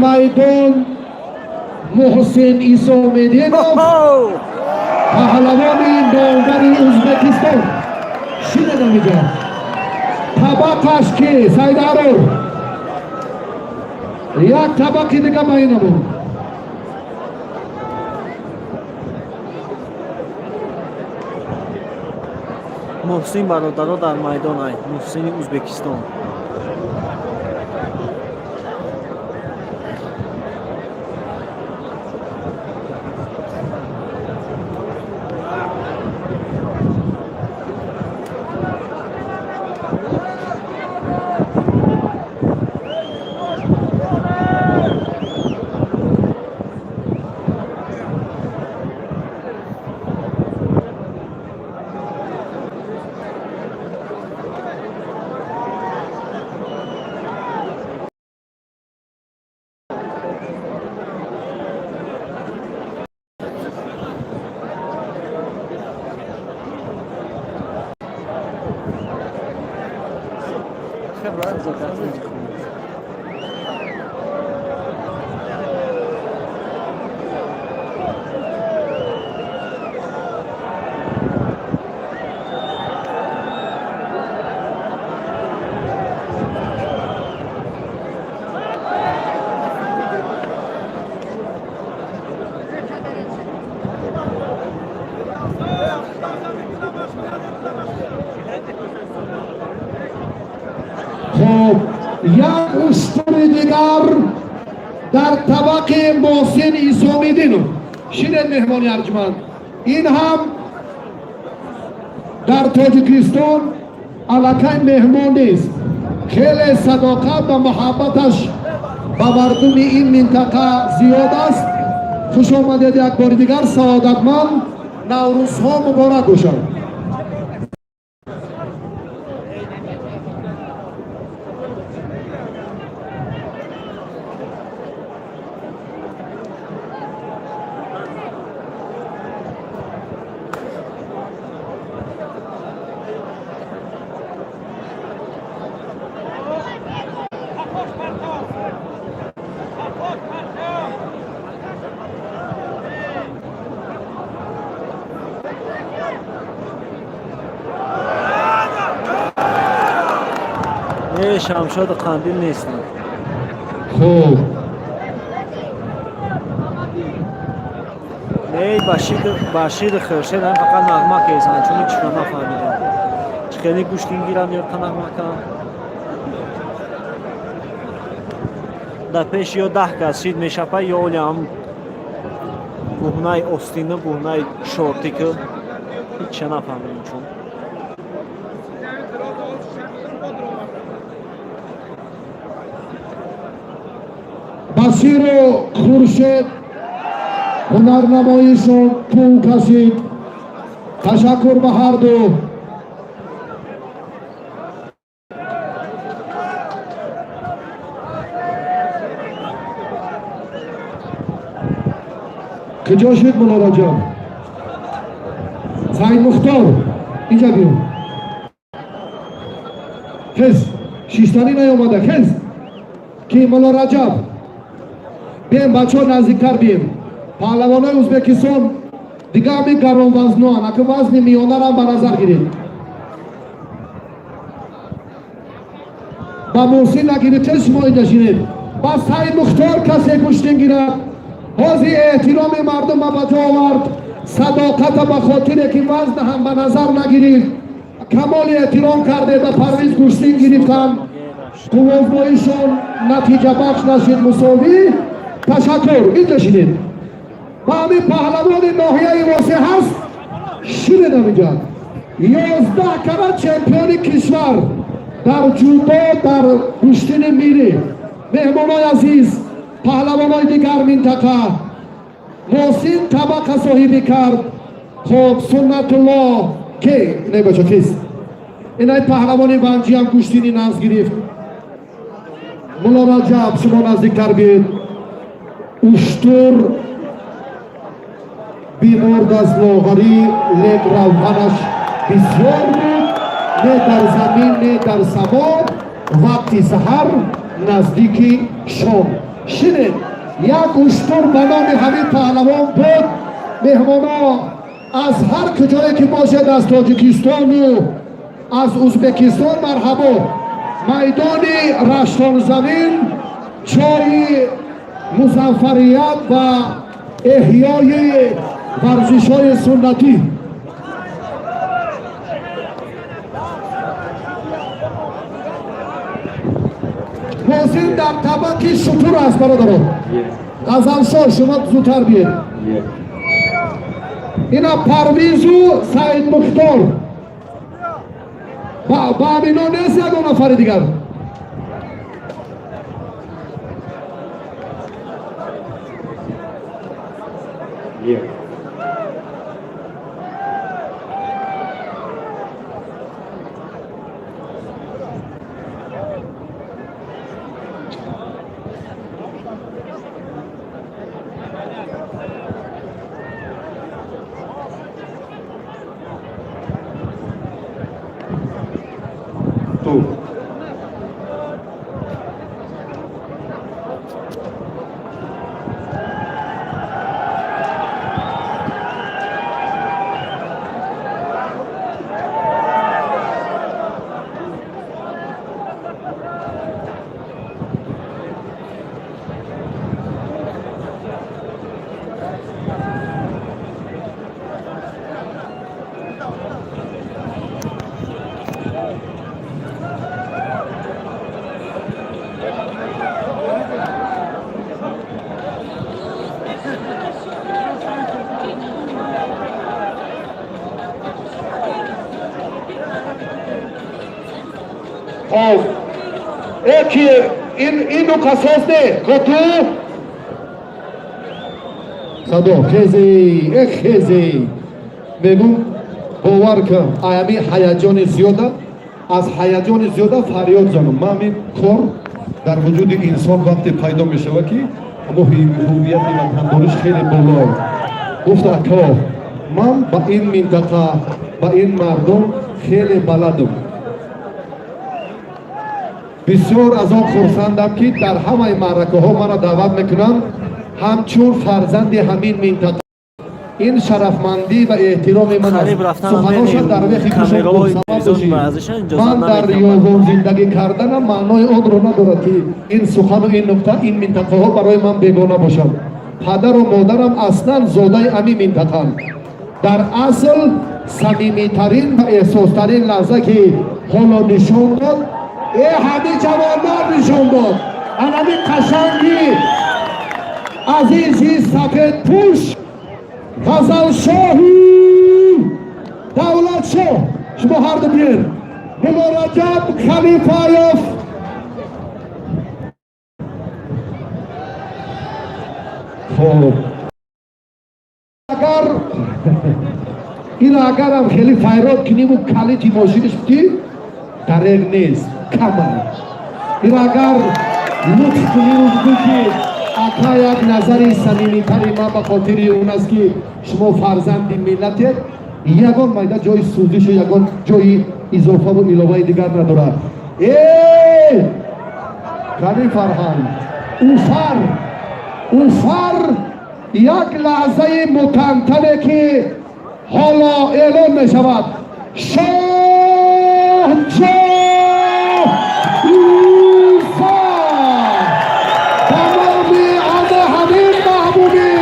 A: Майдон Муҳсин Исомединов, паҳлавони номвари Ӯзбекистон. Шинедам иҷо табақаш ки Сайдарор як табақи дига ба инамон.
B: Муҳсин, бародаро, дар майдон ай Муҳсини Ӯзбекистон.
A: Хуб, як уштури дигар дар табақи Муҳсин Исомиддинов. Шинед, меҳмони арҷманд. Ин ҳам дар Тоҷикистон аллакай меҳмон нест. Хеле садоқат ва муҳаббаташ ба мардуми ин минтақа зиёд аст. Хуш омадед як бори дигар, саодатманд, Наврӯзҳо муборак бошад.
B: Не, Шамшоду Қандил нестанд.
A: Хуб.
B: Не, Башири Хуршед ҳам фақат нағма кесанд, чуни чиро нафаҳмидам. Чӣ хеле гӯштин гиранд ё ка нағма кан. Дар пеш ё 10 кас шид мешапа, ё оли ҳам буҳнаи остину, буҳнаи шортику. Ҳича нафаҳмидем чун.
A: Баширу Хуршед ҳунарнамоишон тӯл кашид. Ташаккур ба ҳарду. Куҷо шуд Мулло Раҷаб? Саид Мухтор, инҷа биё. Хез, шиштанӣ наёмада, хез. Ки Мулло Раҷаб? Бием, бачаҳо, наздиктар бием. Паҳлавонои Ӯзбекистон дига ҳамин гаронвазноан, ака вазни миёнарам ба назар гиред. Ба Муҳсин нагиред, че шумо инҷа шинед. Ба Саид Мухтор касе гӯштин гирад. Ҳозир эҳтироми мардума ба ҷо овард, садоқата ба хотире ки вазн ҳам ба назар нагирифт, камоли эҳтиром карде, ба Парвиз гӯштин гирифтанд. Қуввозмоишон натиҷабахш нашид, мусовӣ. Ташаккур, инҷа шинед. Ба ҳамин паҳлавони ноҳияи Восеъ ҳаст, шинедам инҷа. 11 карат чемпиони кишвар дар ҷудо, дар гӯштини мирӣ. Меҳмонои азиз, паҳлавонои дигар минтақа, Муҳсин табақа соҳибӣ кард. Хуб, Суннатулло ки не, бача, кист инай? Паҳлавони Ванҷиам гӯштини наз гирифт. Мулло Раҷаб, шумо наздиктар биед. Уштур бимурд аз лоғарӣ, лек равғанаш бисёр буд, не дар замин, не дар само, вақти саҳар наздики шом. Шинед, як уштур ба номи ҳамин паҳлавон буд. Меҳмоно аз ҳар куҷое ки бошед, аз Тоҷикистону аз Ӯзбекистон, марҳабо. Майдони Раштонзамин, ҷои музаффарият ва эҳёи варзишҳои суннатӣ. Муҳсин дар табақи шутур аст, бародарон. Ғазалшоҳ, шумо зудтар биед. Ина Парвизу Саид Мухтор. Ба амино нест ягон нафари дигар.
D: Як. Ту.
A: Хоб, ки ину қасос не коту садо хези, э хези, мегум, бовар кун, аями ҳаяҷони зиёда, аз ҳаяҷони зиёда фарёд занам. Ман ҳамин кор дар вуҷуди инсон вақте пайдо мешавад, ки ҳамо ҳуввияти ватандориш хеле боло. Гуфт: «Ако, ман ба ин минтақа, ба ин мардум хеле баладам. Бисёр аз он хурсандам, ки дар ҳамаи маъракаҳо маро даъват мекунанд ҳамчун фарзанди ҳамин минтақа. Ин шарафмандӣ ва эҳтироми ман аст.» Суханоша дар вехи ман дар ёвон зиндагӣ карданам маънои онро надорад, ки ин сухану ин нукта, ин минтақаҳо барои ман бегона бошанд. Падару модарам аслан зодаи ҳамин минтақаанд. Дар асл самимитарин ва эҳсостарин лаҳза, ки ҳоло нишон дод, э ҳамин ҷавонмард нишон дод, анами қашанги азизи сафедпӯш, Ғазалшоҳи Давлатшоҳ. Шумо ҳарду биед. Муллораҷаб Халифаев. Хоб, агар ин агарам хеле файрод куниму калити мошиниш бутӣ, дареғ нест, кама. Ин агар лутф куниму бигӯ, ки ака, як назари самимитари ман ба хотири он аст, ки шумо фарзанди миллатед, ягон майда ҷои сӯзишу ягон ҷои изофаву иловаи дигар надорад. Э кани фарҳанг уфар, уфар, як лаҳзаи мутантане, ки ҳоло эълон мешавад. Шоҳҷо Иса ба номи ана ҳамин маҳбуби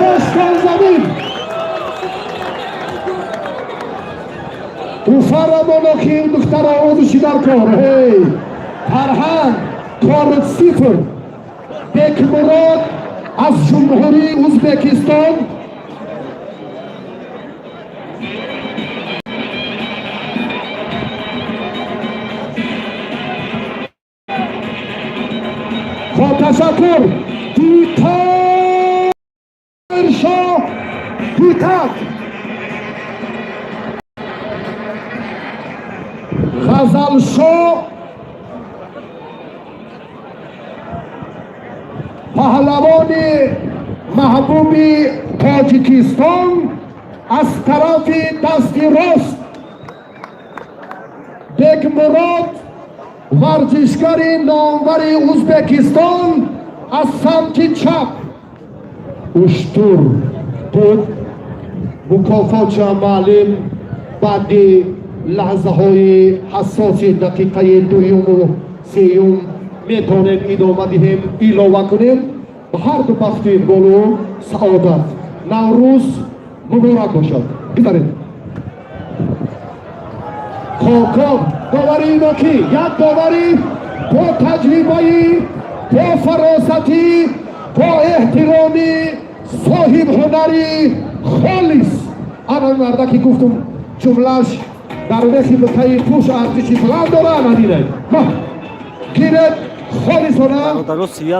A: Ростонзамин. Уфарамоно, ки духтара озуши дар кор. Ҳей, фарҳанг, корт сифр. Бекмурод аз Ҷумҳурии Узбекистон. Хоб, ташаккур. Диқаршо Диқат, Ғазалшо, паҳлавони маҳбуби Тоҷикистон, аз тарафи дасти рост, Бекмурод, варзишгари номвари Узбекистон, аз самти чап. Уштур буд. Мукофотша маълим баъди лаҳзаҳои ҳассоси дақиқаи дуюму сеюм метавонем идома диҳем, илова кунем. Ба ҳарду бахти иқболу саодат. Наврӯз муборак бошад. Гузаред. Хоб, довари ино ки як довари бо таҷрибаи, бо фаросатӣ, бо эҳтироми, соҳибҳунари холис. Ана марда, ки гуфтум, ҷумлаш дар вехи мутаи пӯш арзиши баланд дора. Ана динед, гиред холисона,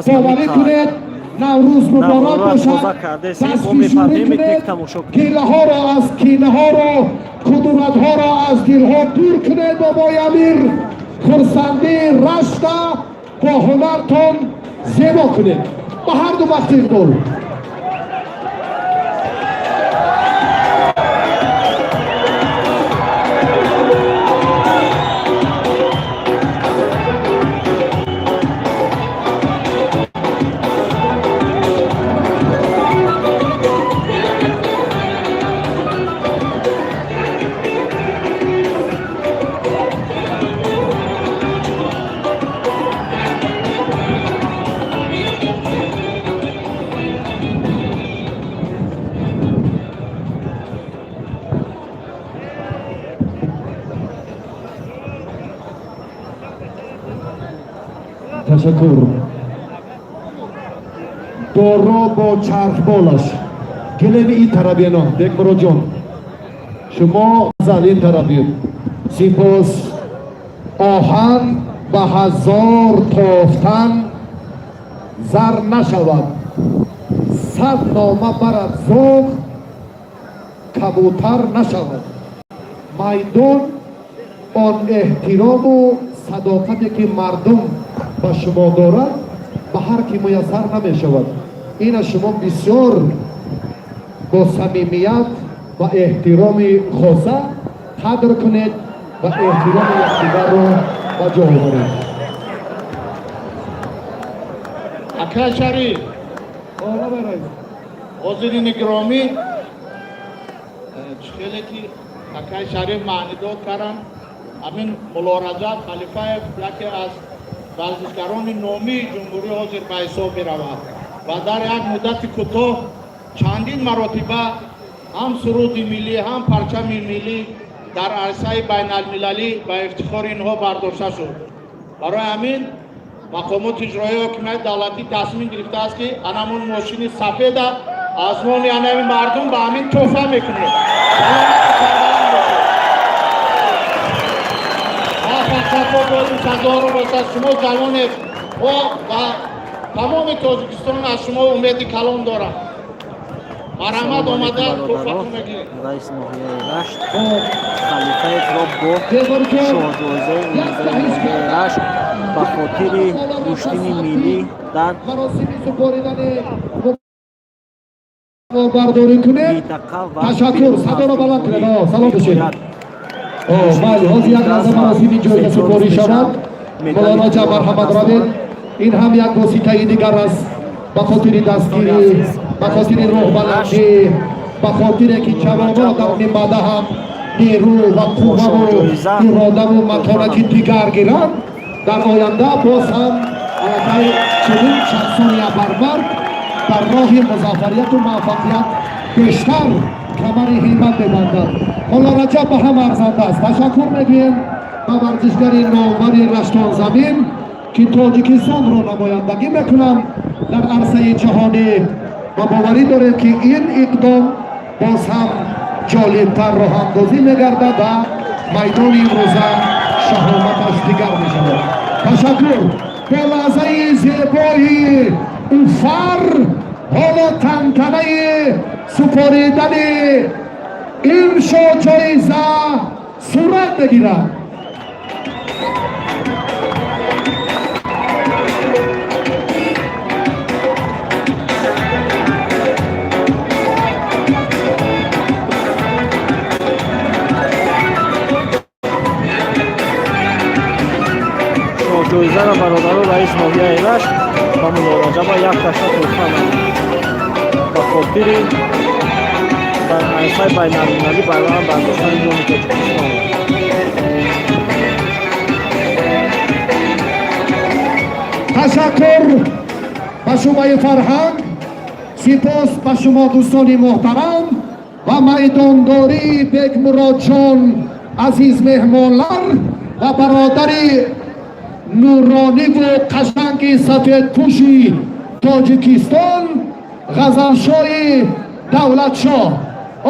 A: боварӣ кунед. Наврӯз муборак бошад. Дастфишурӣ кунед, гилаҳоро аз кинаҳоро, кудуратҳоро аз дилҳо дур кунед. Бобои Амир, хурсандӣ рашта бо ҳунартон зебо кунед. Ба ҳарду бахти иқбол. Ташаккур. Доро бо чархболаш гилеми ин тарабиено. Бекмуроджон, шумо зал ин тараб биёд. Сипос. Оҳан ба ҳазор тофтан зар нашавад, 100 нома барад зоғ, кабутар нашавад. Майдон он эҳтирому садоқате ки мардум ба шумо дорад, ба ҳар ки муяссар намешавад. Ина шумо бисёр бо самимият ва эҳтироми хоса қадр кунед ва эҳтироми якдигарро ба ҷо оваред.
E: Акай Шариф, ҳозирини гиромӣ, чӣ хеле ки акай Шариф маънидод карданд, ҳамин Муллораҷаб Халифаев яке аз варзишгарони номии ҷумҳурӣ ҳозир ба ҳисоб меравад ва дар як муддати кӯтоҳ чандин маротиба ҳам суруди миллӣ, ҳам парчами миллӣ дар арсаи байналмилалӣ ба ифтихори инҳо бардошта шуд. Барои ҳамин мақомоти иҷроияи ҳокимияти давлатӣ тасмим гирифтааст, ки анамун мошини сафеда аз номи анами мардум ба ҳамин тӯҳфа мекунем. Муваффақиятҳо дорим, сазоро бошад. Шумо ҷавонед, мо ва тамоми Тоҷикистон аз шумо умеди калон дорам. Марҳамат, омада тӯҳфатон мегиред.
B: Раис ноҳияи Рашт Халифаевро бо шоҳҷоизаи ноҳияи Рашт ба хотири гӯштини миллӣ дар
A: маросими супоридани бардорӣ кунед.
B: минтақа ва
A: Ташаккур, садоро баланд кунед. Салом бошед. Бале, ҳозир як лаҳза маросими ҷоизасупорӣ шавад. Мулло Раҷаб, марҳамат, равед. Ин ҳам як воситаи дигар аст ба хотири дастгирӣ, ба хотири роҳбаландӣ, ба хотире ки ҷавонон дар минбаъда ҳам нерӯ ва қувваву иродаву матонати дигар гиранд. Дар оянда боз ҳам аллакай чунин шахсони абармард дар роҳи музаффарияту муваффақият бештар камари ҳиммат мебандад. Мулло Раҷаб ба ҳама арзанда аст. Ташаккур мегӯем ба варзишгари номвари Раштонзамин, ки Тоҷикистонро намояндагӣ мекунанд дар арсаи ҷаҳонӣ, ва боварӣ дорем, ки ин иқдом боз ҳам ҷолибтар роҳандозӣ мегардад ва майдони имрӯза шаҳоматаш дигар мешавад. Ташаккур. Бо лаҳзаи зебои уфар ҳоло тантанаи супоридани ин шоҳҷоиза сурат мегирад.
B: Шоҳҷоизаро, бародаро, раис ноҳияи Рашт ба Мулло Раҷаба як таша тӯҳфа намуд ба хотири дар арсаи байналмилалӣ баланд бардоштани номи Тоҷикистон.
A: Ташаккур ба шӯъбаи фарҳанг, сипос ба шумо, дӯстони муҳтарам, ва майдондории Бекмуродҷон, азиз меҳмонлар ва бародари нурониву қашанги сафедпӯши Тоҷикистон Ғазалшоҳи Давлатшоҳ.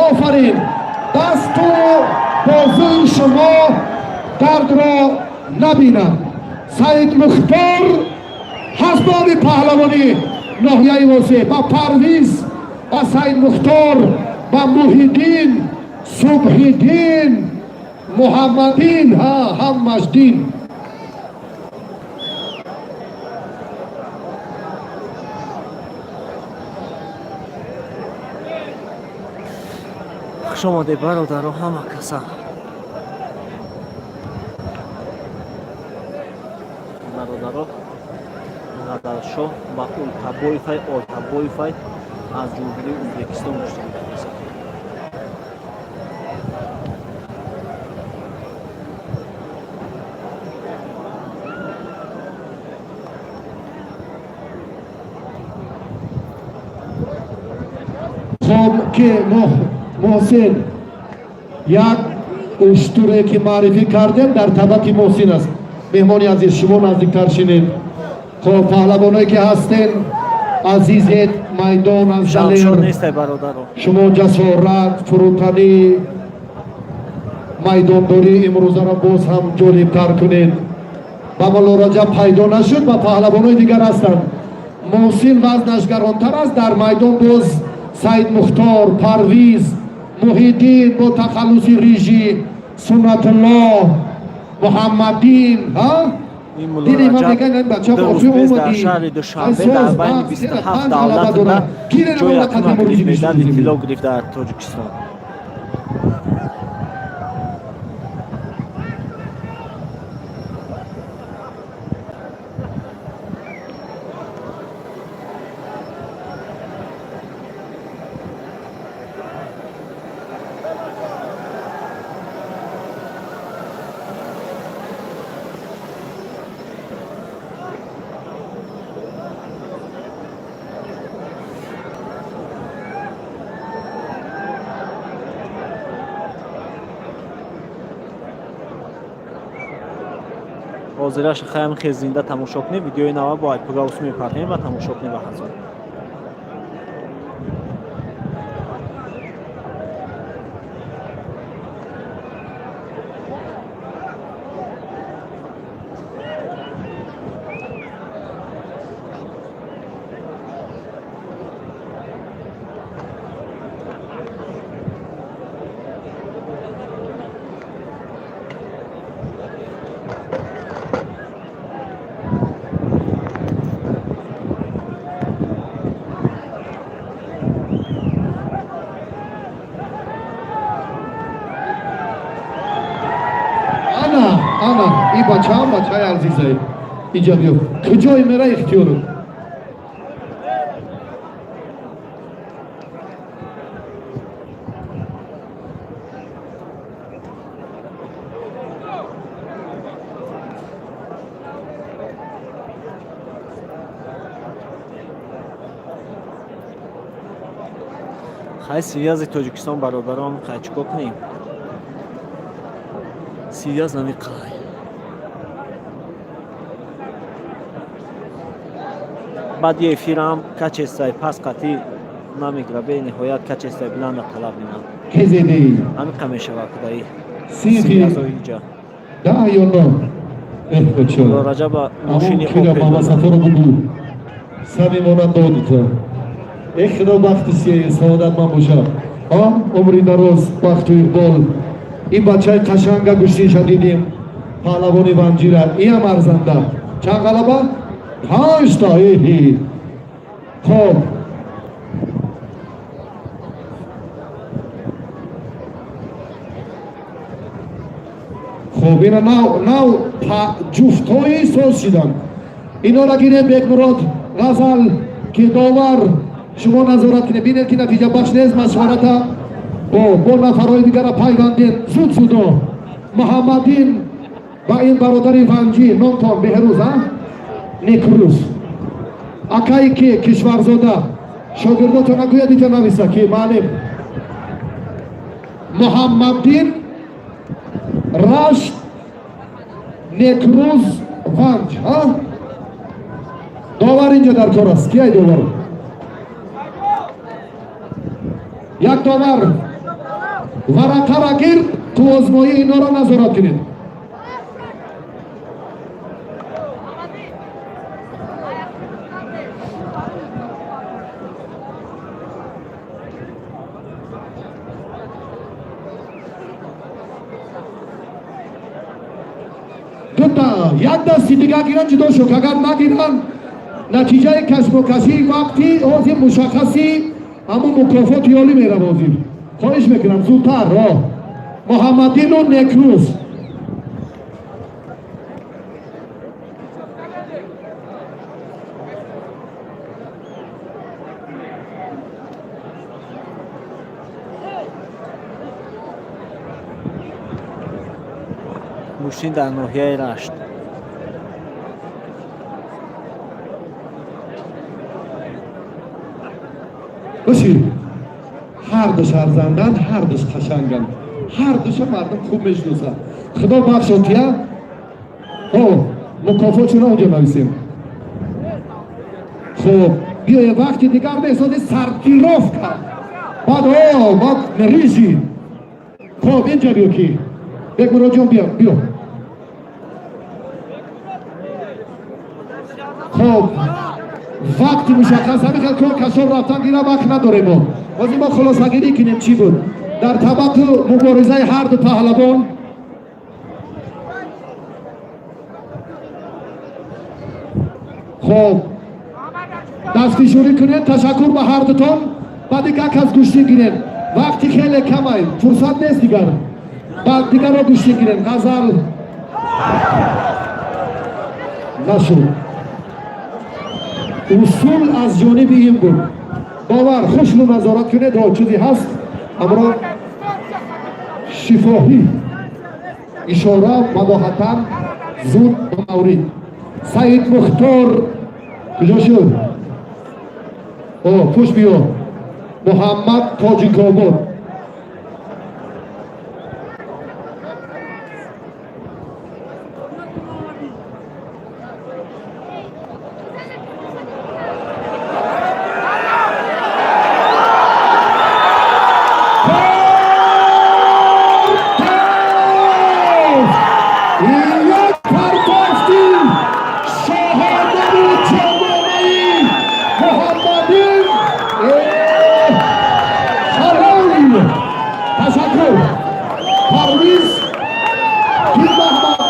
A: Офарин, дасту бозуи шумо дардро набинад. Саид Мухтор ҳасбоби паҳлавонӣ ноҳияи Восеъ, ба Парвиз, ба Саид Мухтор, ба Муҳиддин, Субҳиддин, Муҳаммаддин, ҳа, ҳамаш дин.
B: Хуш омадед, бародаро, ҳама каса. Бародаро, Ғазалшоҳ ба Ултабоевай, Олтабоевай аз Ҷумҳурии Ӯзбекистон гӯштӣ гирифтааст.
A: Хоб, ки Муҳсин, як уштуре ки маърифӣ кардем, дар табақи Муҳсин аст. Меҳмони азиз, шумо наздиктар шинед. Хоб, паҳлавоное ки ҳастен, азизед, майдон аз
B: Шамшод
A: далер
B: нестай, бародаро.
A: Шумо ҷасорат, фурӯтанӣ, Майдондории имрӯзаро боз ҳам ҷолибтар кунед. Ба Мулло Раҷаб пайдо нашуд, ба паҳлавонои дигар ҳастанд. Муҳсин вазнаш гаронтар аст. Дар майдон боз Саид Мухтор, Парвиз, Муҳиддин бо тахаллуси Рижӣ, Суннатуллоҳ, Муҳаммаддин.
B: Ин Мулло Раҷаб 2 рӯз пеш дар шаҳри Душанбе дар байни 27 давлат ҷои якума гирифт, медали тилло гирифт дар Тоҷикистон. Ҳозираш хаям хел зинда тамошо кунед. Видеои нава бо айпугаус мепартем ва тамошо кунед ба ҳазор.
A: Ана, ана, и бачаам, бачаи азизае, инҷа биё. Куҷое мера, ихтиёру.
B: Хай, связи Тоҷикистон, бародарон, хай, чӣ кор кунем? Связь намеқай. Баъди эфирам качествои паст қатъӣ намегира, бениҳоят качествои биланда талаб менам.
A: Кезеди.
B: Ҳамиқа мешавад кудаи
A: Синфи
B: связои иҷа.
A: 10 ё 9, эҳ, бача.
B: Раҷаба
A: Амон
B: мошини
A: кира
B: Опел.
A: Мамасафоро бугӯ, самимона додта. Э, худо бахти саодатманд бошад, а умри дароз, бахту иқбол. Ин бачаи қашанга гӯштиша дидем, паҳлавони ванҷира. Иам арзанда. Чанд ғалаба? Панҷта. Эҳи, хоб. Хоб, ина нав нав ҷуфтҳои соз шиданд. Инора гирем. Бекмурод, Ғазал, ки довар, шумо назорат кунед, бинед, ки натиҷабахш нест. Машварата бо нафарҳои дигара пайвандед. Зуд, зудо. Муҳаммаддин ва ин бародари ванҷӣ, номтон Беҳрӯз, а Некрӯз, акае ки Кишварзода, шогирдотон нагӯяд, иҷа нависа, ки маълим. Муҳаммаддин, Рашт, Некрӯз, Ванҷ. А довар инҷа дар кор аст. Кияй довар? Як довар варақара гир, қуввозмоӣ инора назорат кунед. Дута як дасти дигар гиранд, ҷудо шуд. Агар нагиранд, натиҷаи кашмокашии вақти ҳозир мушаххаси ҳамун мукофоти олӣ мерава. Ҳозир хоҳиш мекунам, зудтар. Ро, Муҳаммаддину Некрӯз.
B: Мошин дар ноҳияи Рашт.
A: Боши, ҳардуш арзанданд, ҳардуш қашанганд, ҳардуша мардум хуб мешиносанд. Худо бахшод я. О, мукофотшуна онҷо нависем. Хуб, биёе, вақти дигар нест. Ози сортировка, баъд о баъд рижи. Хуб, инҷа биё, ки Бекмуродҷон, биё, биё. Хоб, вақти мушаххас ҳамин хел кор кашон рафтан гира, вақт надорем. Мо ҳозир мо хулосагирӣ кунем, чӣ буд дар табақу муборизаи ҳарду паҳлавон. Хоб, дастфишурӣ кунед. Ташаккур ба ҳардутон. Баъди як кас гӯштин гирем, вақти хеле камай, фурсат нест дигар. Баъд дигарро гӯштин гирем. Ғазал нашуд, усул аз ҷониби ин буд. Бовар хушрӯ назорат кунед. О, чизе ҳаст, амро шифоҳӣ ишора мадоҳатан зуд ба маврид. Саид Мухтор куҷо шуд? О, пуш биё. Муҳаммад, Тоҷикобод. Як партофти шоҳонави ҷононаи Муҳаммадин Халол. Ташаккур, Парвиз, Пирмаҳмад,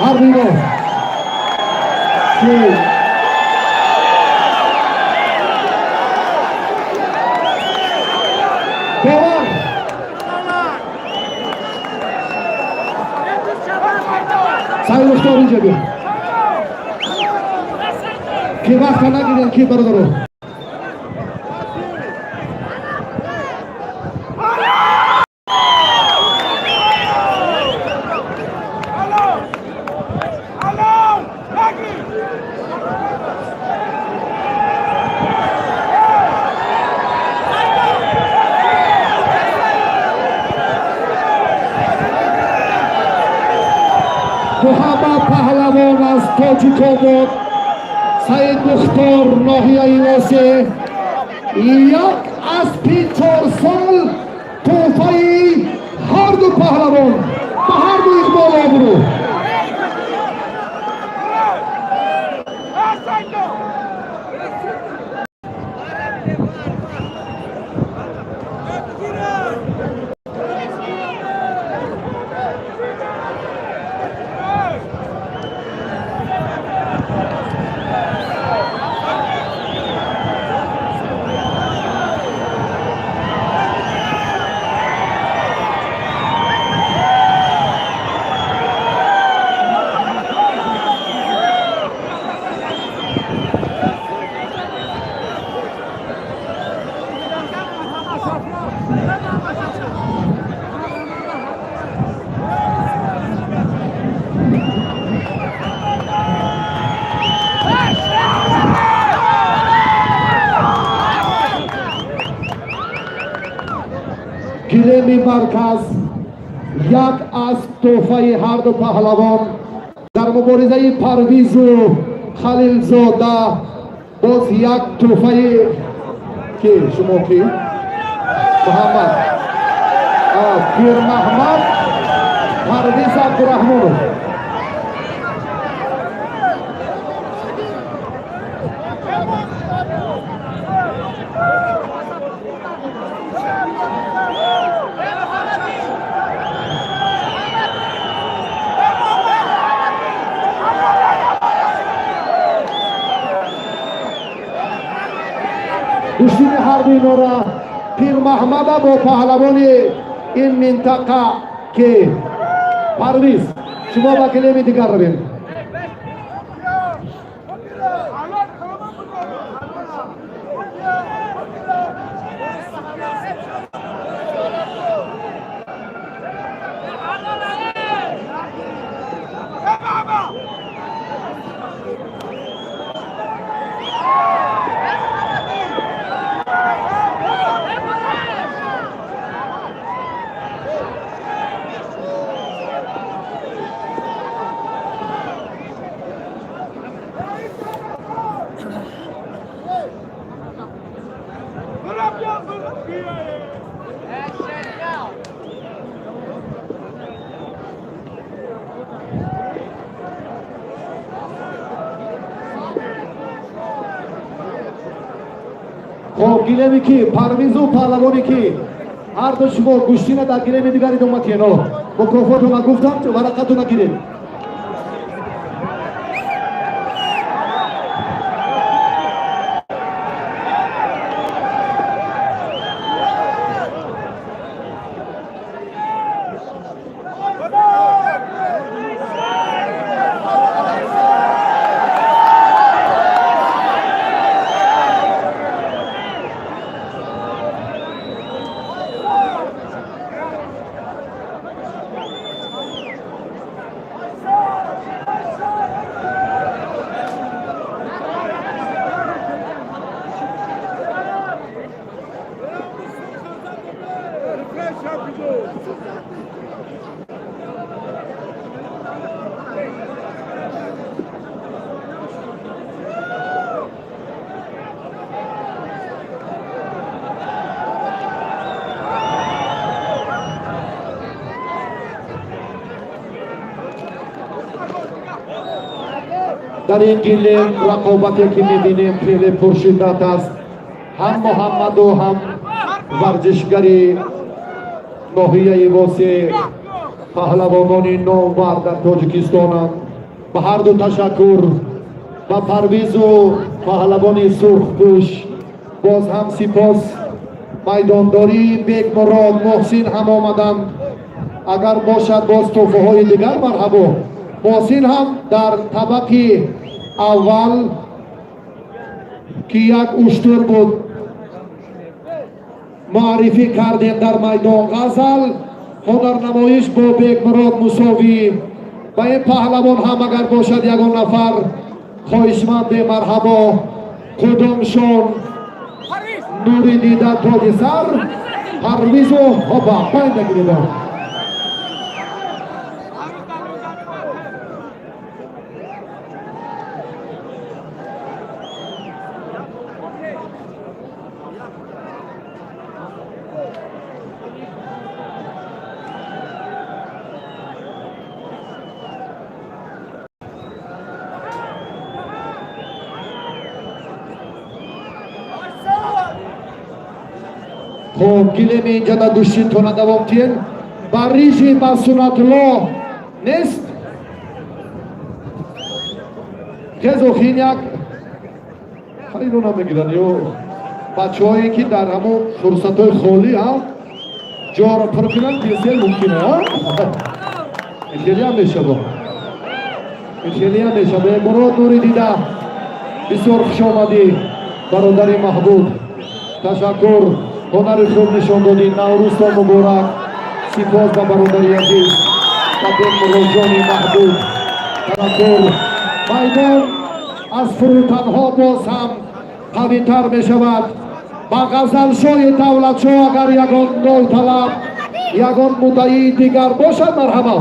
A: ҳардуино ки бовар. Саид Мухтор, инҷа биё, ки вақта нагирем, ки бародаро. Муҳаммад Паҳлавон аз Тоҷикобод, Саид Мухтор, ноҳияи Восе, як аспи чорсол тӯҳфаи ҳарду паҳлавон. Ба ҳарду иқбол обрӯ. Гилеми марказ, як асп тӯҳфаи ҳарду паҳлавон дар муборизаи Парвизу Халилзода. Боз як тӯҳфаи ки шумо, ки Муҳаммад Пирмаҳмад, Парвиз Абдураҳмонов. Гӯштини ҳарду инора Пирмаҳмада бо паҳлавони ин минтақа, ки Парвиз. Шумо ба гилеми дигар равем. Хоб, гилеми ки Парвизу паҳлавоне ки ҳарду шумо гӯштина дар гилеми дигар идома тиено. Мукофотона гуфтам, варақатона гиред. Дар ин гилем рақобате ки мебинем, хеле пуршиддат аст. Ҳам Муҳаммаду, ҳам варзишгари ноҳияи Восеъ паҳлавонони номвар дар Тоҷикистонанд. Ба ҳарду ташаккур, ба Парвизу паҳлавони сурхпӯш боз ҳам сипос. Майдондории Бекмурод, Муҳсин ҳам омаданд. Агар бошад, боз тӯҳфаҳои дигар, марҳабо. Муҳсин ҳам дар табақи аввал, ки як уштур буд, муаррифӣ кардем дар майдон. Ғазал ҳунарнамоиш бо Бекмурод мусовӣ. Ба ин паҳлавон ҳам агар бошад ягон нафар хоҳишманде, марҳабо. Кудомшон нури дида, тоҷи сар, Парвизу ҳопа пойин нагиридо. Хуб, гилеми инҷа да гӯштинтона давом тиен. Ба рижи, ба Сунатулло нест. Хезохин як хайро намегиранд ё бачаҳое ки дар ҳамон фурсатҳои холӣ ҷоро пур кунанд, тезтер мумкина. Хелеам мешава, хелеам мешава. Мурод нури дида, бисёр хуш омадӣ, бародари маҳбуб. Ташаккур, ҳунари хуб нишон додӣ. Наврӯзтон муборак. Сипос ба бародари азиз, ба Бекмуродҷони маҳбуб ташаккур. Майдон аз фурӯтанҳо боз ҳам қавитар мешавад. Ба Ғазалшоҳи Давлатшоҳ агар ягон нолталаб, ягон муддаии дигар бошад, марҳабо.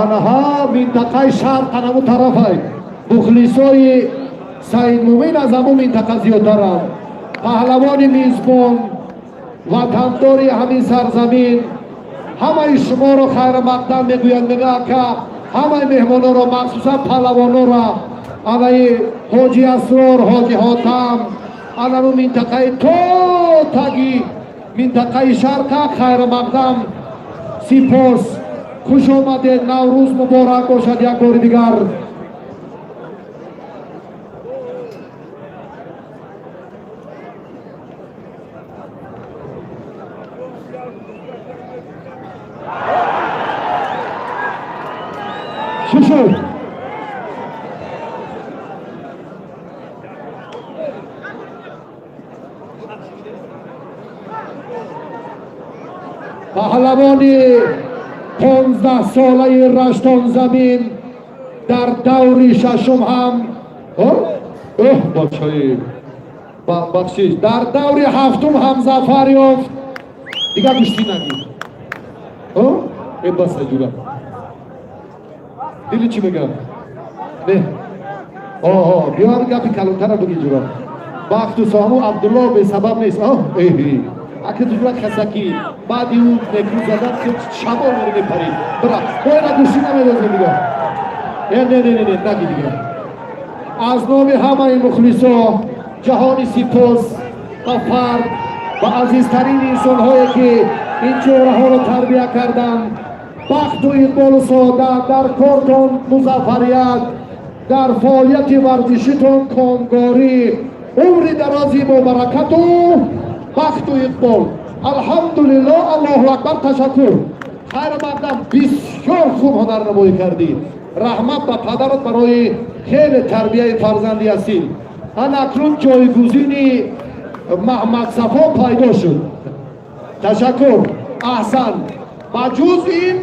A: Анаҳа, минтақаи шарқ, анаму тарафай мухлисои Саидмумин аз ҳамун минтақа зиёдтаранд. Паҳлавони мизбон, ватандори ҳамин сарзамин, ҳамаи шуморо хайрмақдам мегӯяд. Мега, ака, ҳамаи меҳмононро, махсусан паҳлавононро, анаи Ҳоҷи Асрор, Ҳоҷи Ҳотам, анаму минтақаи то таги минтақаи шарқа хайрмақдам, сипос, хуш омадед, Наврӯз муборак бошад як бори дигар. Чӣ шуд? Паҳлавони 15-солаи Раштонзамин дар даври шашум ҳам, оҳ, бачаи, бахшиш, дар даври ҳафтум ҳам зафар ёфт. Дигар гӯштӣ нагир э, баса, ҷура. Дили чӣ мегӯям? Не, оҳо, биёр, гапи калонтара буги, ҷура. Бахту соҳаму Абдулло бесабаб нест. Эҳи, аки ҷура, хасакӣ баъди ӯ некрӯ задан шабол мери мепарид. Бира, бояд гӯштӣ намедозем дигар. Не, не, не, не, наги дигар. Аз номи ҳамаи мухлисо ҷаҳони сипос ба фард, ба азизтарин инсонҳое, ки ин чеҳраҳоро тарбия карданд. Бахту иқболу саодат, дар кортон музаффарият, дар фаъолияти варзишитон комгорӣ, умри дарози бобаракату бахту иқбол. Алҳамдулилло, Аллоҳу акбар. Ташаккур, хайр мақдам. Бисёр хуб ҳунарнамоӣ кардӣ. Раҳмат ба падарат барои хеле тарбияи фарзанди асил. Ана акнун ҷойгузини Маҳмадсафо пайдо шуд. Ташаккур, аҳсан. Ба ҷуз ин,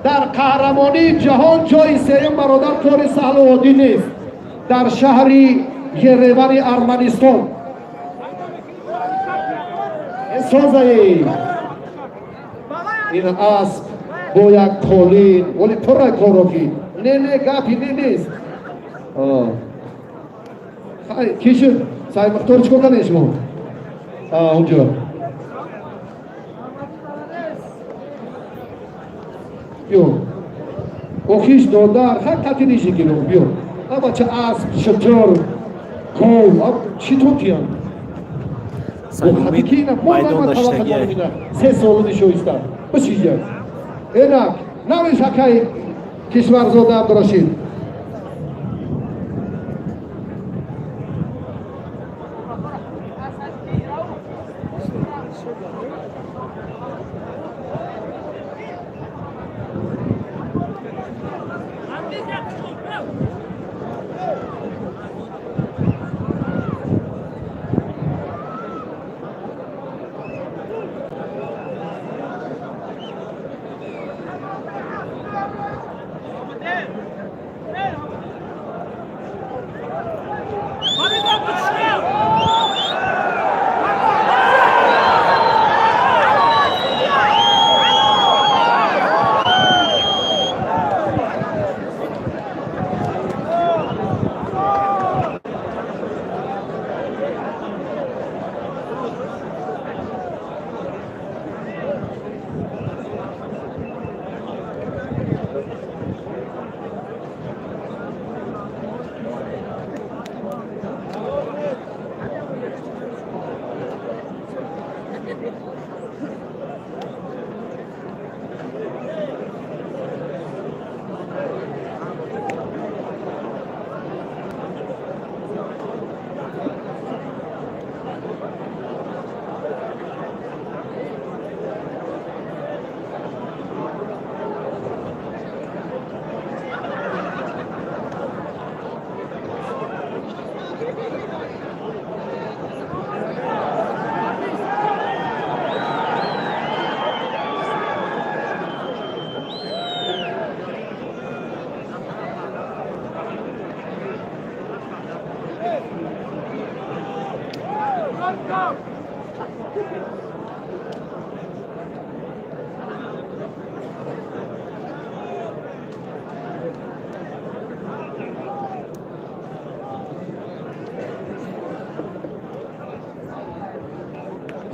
A: дар қаҳрамонии ҷаҳон ҷои сеюм, бародар, кори саҳлу оддӣ нест. Дар шаҳри Еревани Арманистон созаи ин асп бо як қолин, вале пурра короки. Не, не, гапи не нест. Ки шуд? Саймухтор, чикор кардем шумо унҷо? Биё, охиш, додар, ха, қати ниши гиро, биё. Бача, асп, шутур, гов чӣ тон киян?
B: Саймумин майдон доштагия.
A: 3 солу нишоиста бишиҷа. Энак навиш, акай Кишварзода Абдурашид.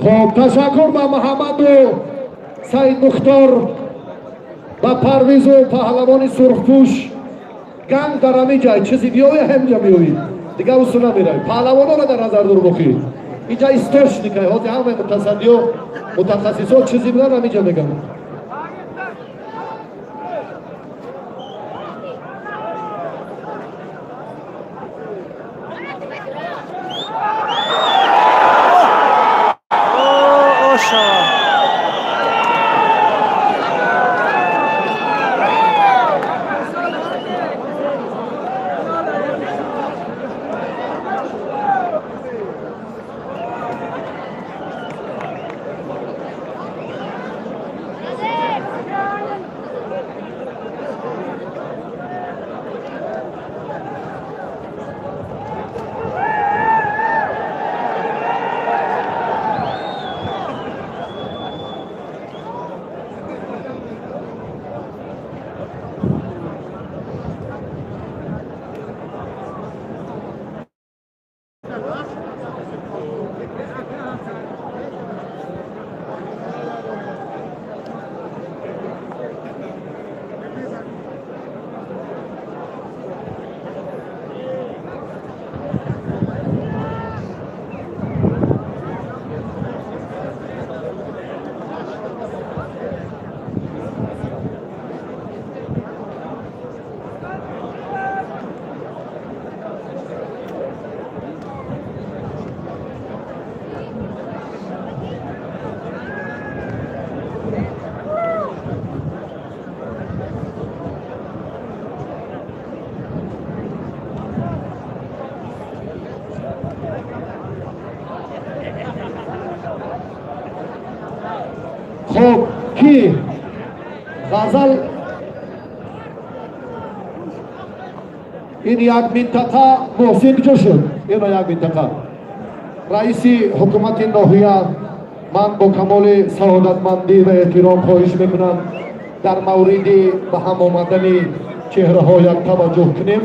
A: Хоб, ташаккур ба Муҳаммаду Саид Мухтор, ба Парвизу паҳлавони сурхпӯш. Ганг дар ҳамин ҷай чизи биёя, ҳаминҷа меоӣ, дигар усу намеравӣ. Паҳлавононро дар назар дор бохӣ. Инҷа источник ай, ҳозир ҳамаи мутасаддиё, мутахассисо чизи будан, ҳаминҷа мегӯям.
B: Оша.
A: Ғазал ин як минтақа. Муҳсин куҷо шуд? Ино як минтақа раиси ҳукумати ноҳия. Ман бо камоли саодатмандӣ ва эҳтиром хоҳиш мекунам, дар мавриди ба ҳам омадани чеҳраҳо як таваҷҷӯҳ кунем.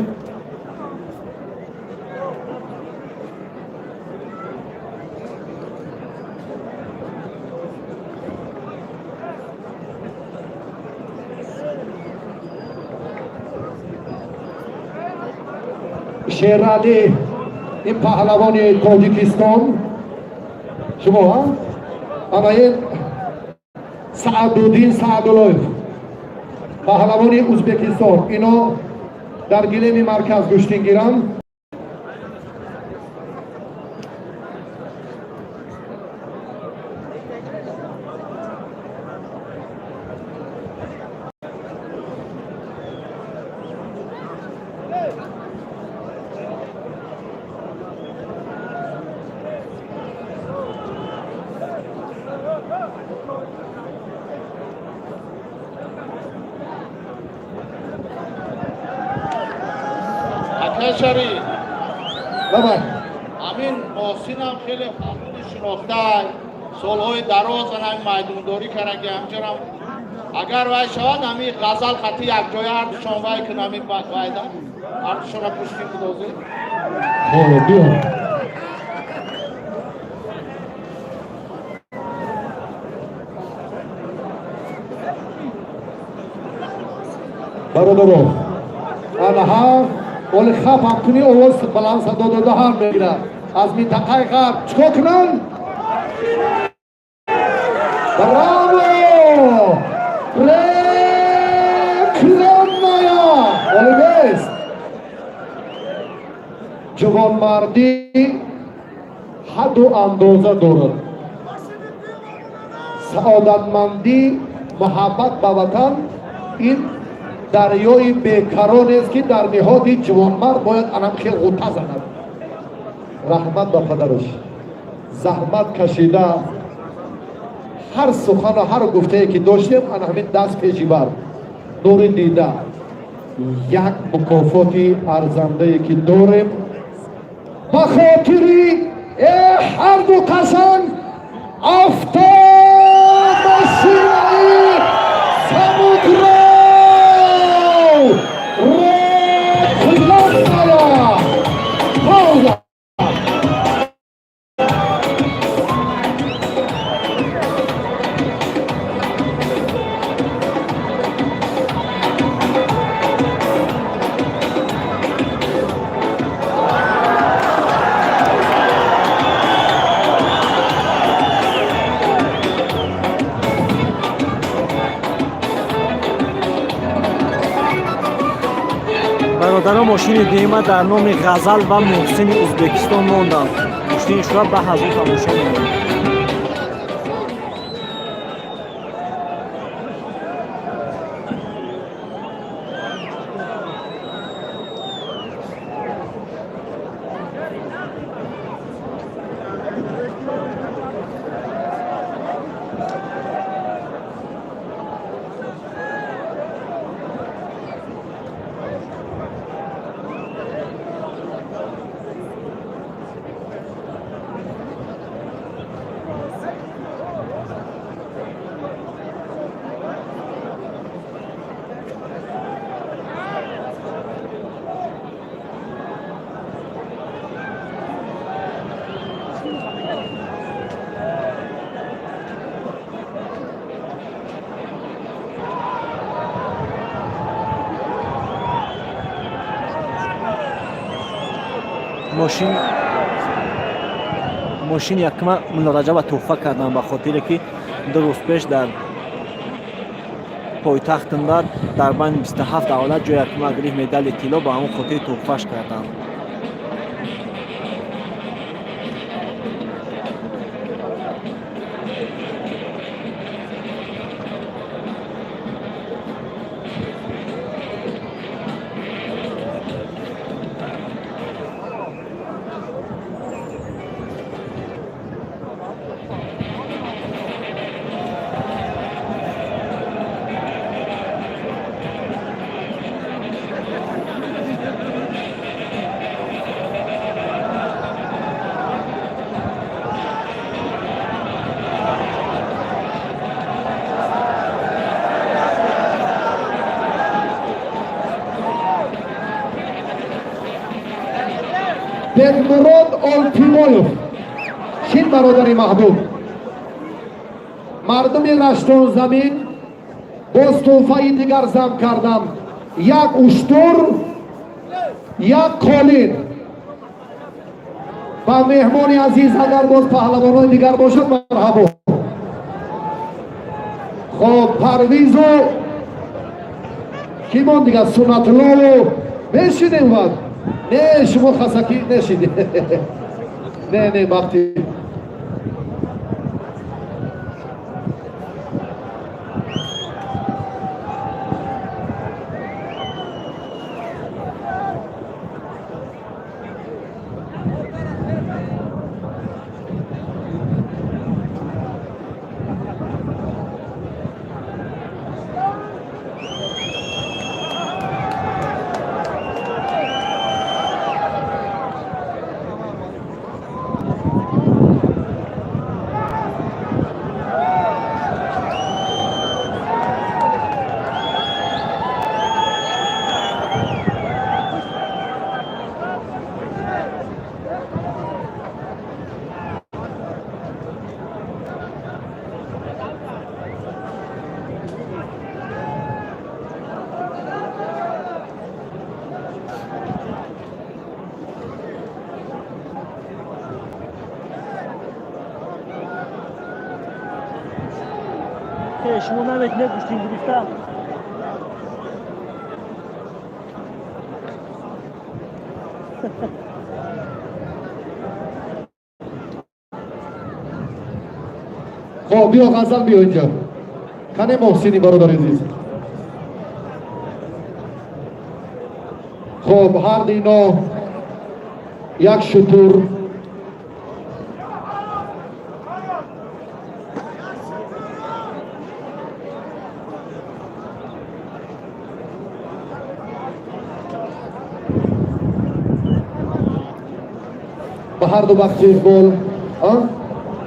A: Шералӣ, ин паҳлавони Тоҷикистон шумо, ана ин Саъдуддин Саъдуллоев, паҳлавони Ӯзбекистон. Ино дар гилеми марказ гӯштингиранд.
E: Акай Шариф.
A: Давай.
E: Ҳамин Муҳсинам хеле ҳамони шинохтай, солҳои дароз ана майдондорӣ кардаги. Ҳамчунам агар вай шавад, ҳамин Ғазал хати якҷоя ҳардушон вай кун, ҳамин вайда ҳардушонро пушти бидозед.
A: Хоб, биё. Бародаро, анаҳа оли хап ҳам кунӣ, овоз баланд садо дода ҳам мегирад. Аз минтақаи ғарб чикор кунанд? Браво! Рекламная! Оли нест. Ҷавонмардӣ ҳадду андоза дорад. Саодатмандӣ, муҳаббат ба ватан ин дарёи бекаронест, ки дар ниҳоди ҷавонмард бояд анам хел ғӯта занад. Раҳмат ба падараш, заҳмат кашида. Ҳар сухану ҳар гуфтае ки доштем, ана ҳамин даст пеши бар нури дида. Як мукофоти арзандае ки дорем ба хотири ҳарду қасанг, автомошинаи сабукро, рекламная пауза.
B: Бародарон, мошини дуюма дар номи Ғазал ва Муҳсини Ӯзбекистон монданд. Мошини шура ба ҳазур тамошо менамояд. Мошин якма Муллораҷаба туҳфа карданд, ба хотире ки 2 рӯз пеш дар пойтахтында дар байни 27 давлат ҷои якума гирифт, медали тилло, ба ҳамон хотири туҳфаш карданд.
A: Бекмурод Олтимоев. Чин, бародари маҳбуб, мардуми Раштонзамин, боз тӯҳфаи дигар зам кардам: як уштур, як қолин ба меҳмони азиз. Агар боз паҳлавонони дигар бошад, марҳабо. Хоб, Парвизу кимон дигар, Суннатуллову мешинем ва не, шумо хасакӣ нешидед. Не, не, бахти.
B: Шумо наметунед гӯштин гирифта.
A: Хоб, биё, Ғазал, биё инҷа. Кане Муҳсини, бародари азиз. Хоб, ҳар дино як шутур. Ба ҳарду бахши иқбол,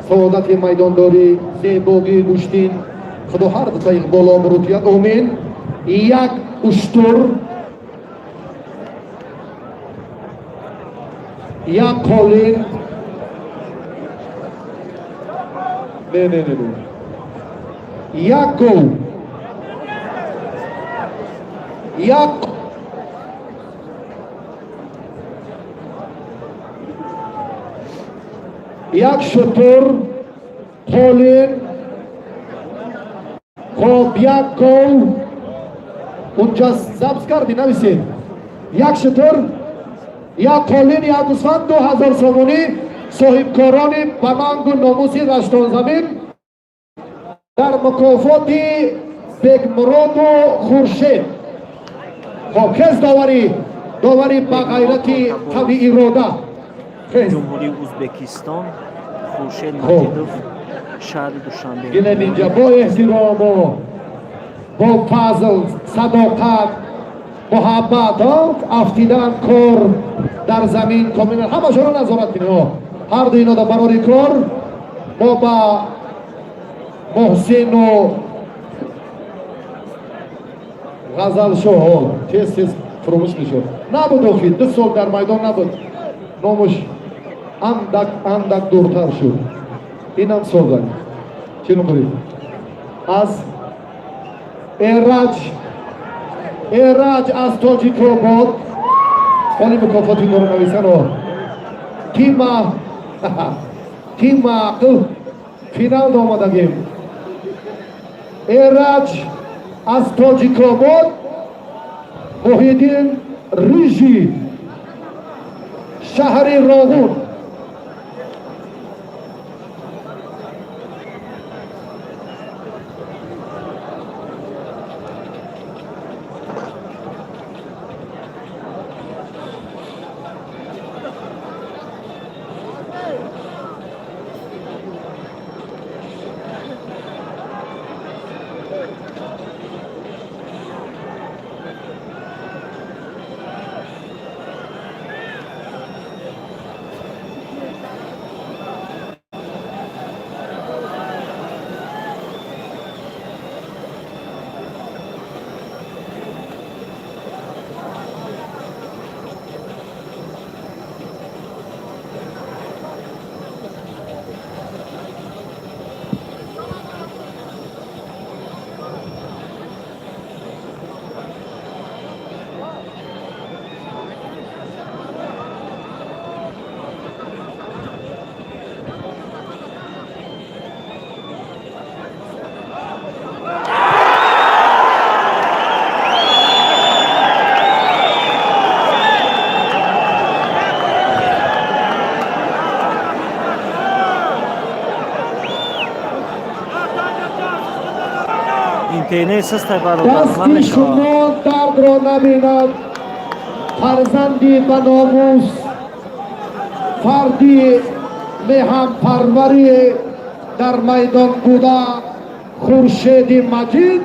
A: саодати майдондорӣ, зебогии гӯштин, Худо ҳар дута иқбол обрӯ диҳад, омин. Як уштур, як қолин. Не, не, не, не, як гов, як шутур, қолин, хоб, як гов. Унҷа забс кардӣ, нависед: як шутур, як қолин, як гусфанд, 2000 сомонӣ. Соҳибкорони ба нангу номуси Раштонзамин дар мукофоти Бекмуроду Хуршед. Хоб, хез, доварӣ, доварӣ ба ғайрати қави ирода, хез.
B: Ҷумҳурии Узбекистон, Хуршед Маҷидов, шаҳри Душанбе.
A: Гилем инҷа бо эҳтирому бо фазл, садоқат, муҳаббат, афтидан, кор дар замин комилан ҳамашонро назорат кунем. Ҳарду ино дар барори кор. Мо ба Муҳсину Ғазалшоҳ тез тез фуромӯш мешуд. Набуд, охи 2 сол дар майдон набуд, номуш андак андак дуртар шуд. Инам созад. Чӣ ном доред? Аз Эраҷ, Эраҷ аз Тоҷикобод. Ҳоли мукофоти инро нависан. Тима ақл финал омадагем. Эраҷ аз Тоҷикобод, Муҳиддин Рижи, шаҳри Роғун.
B: Интернет састай, бародар.
A: Дасти шумо дардро набинад. Фарзанди ба номус, фарди меҳанпарвари дар майдон буда, Хуршеди Маҷид,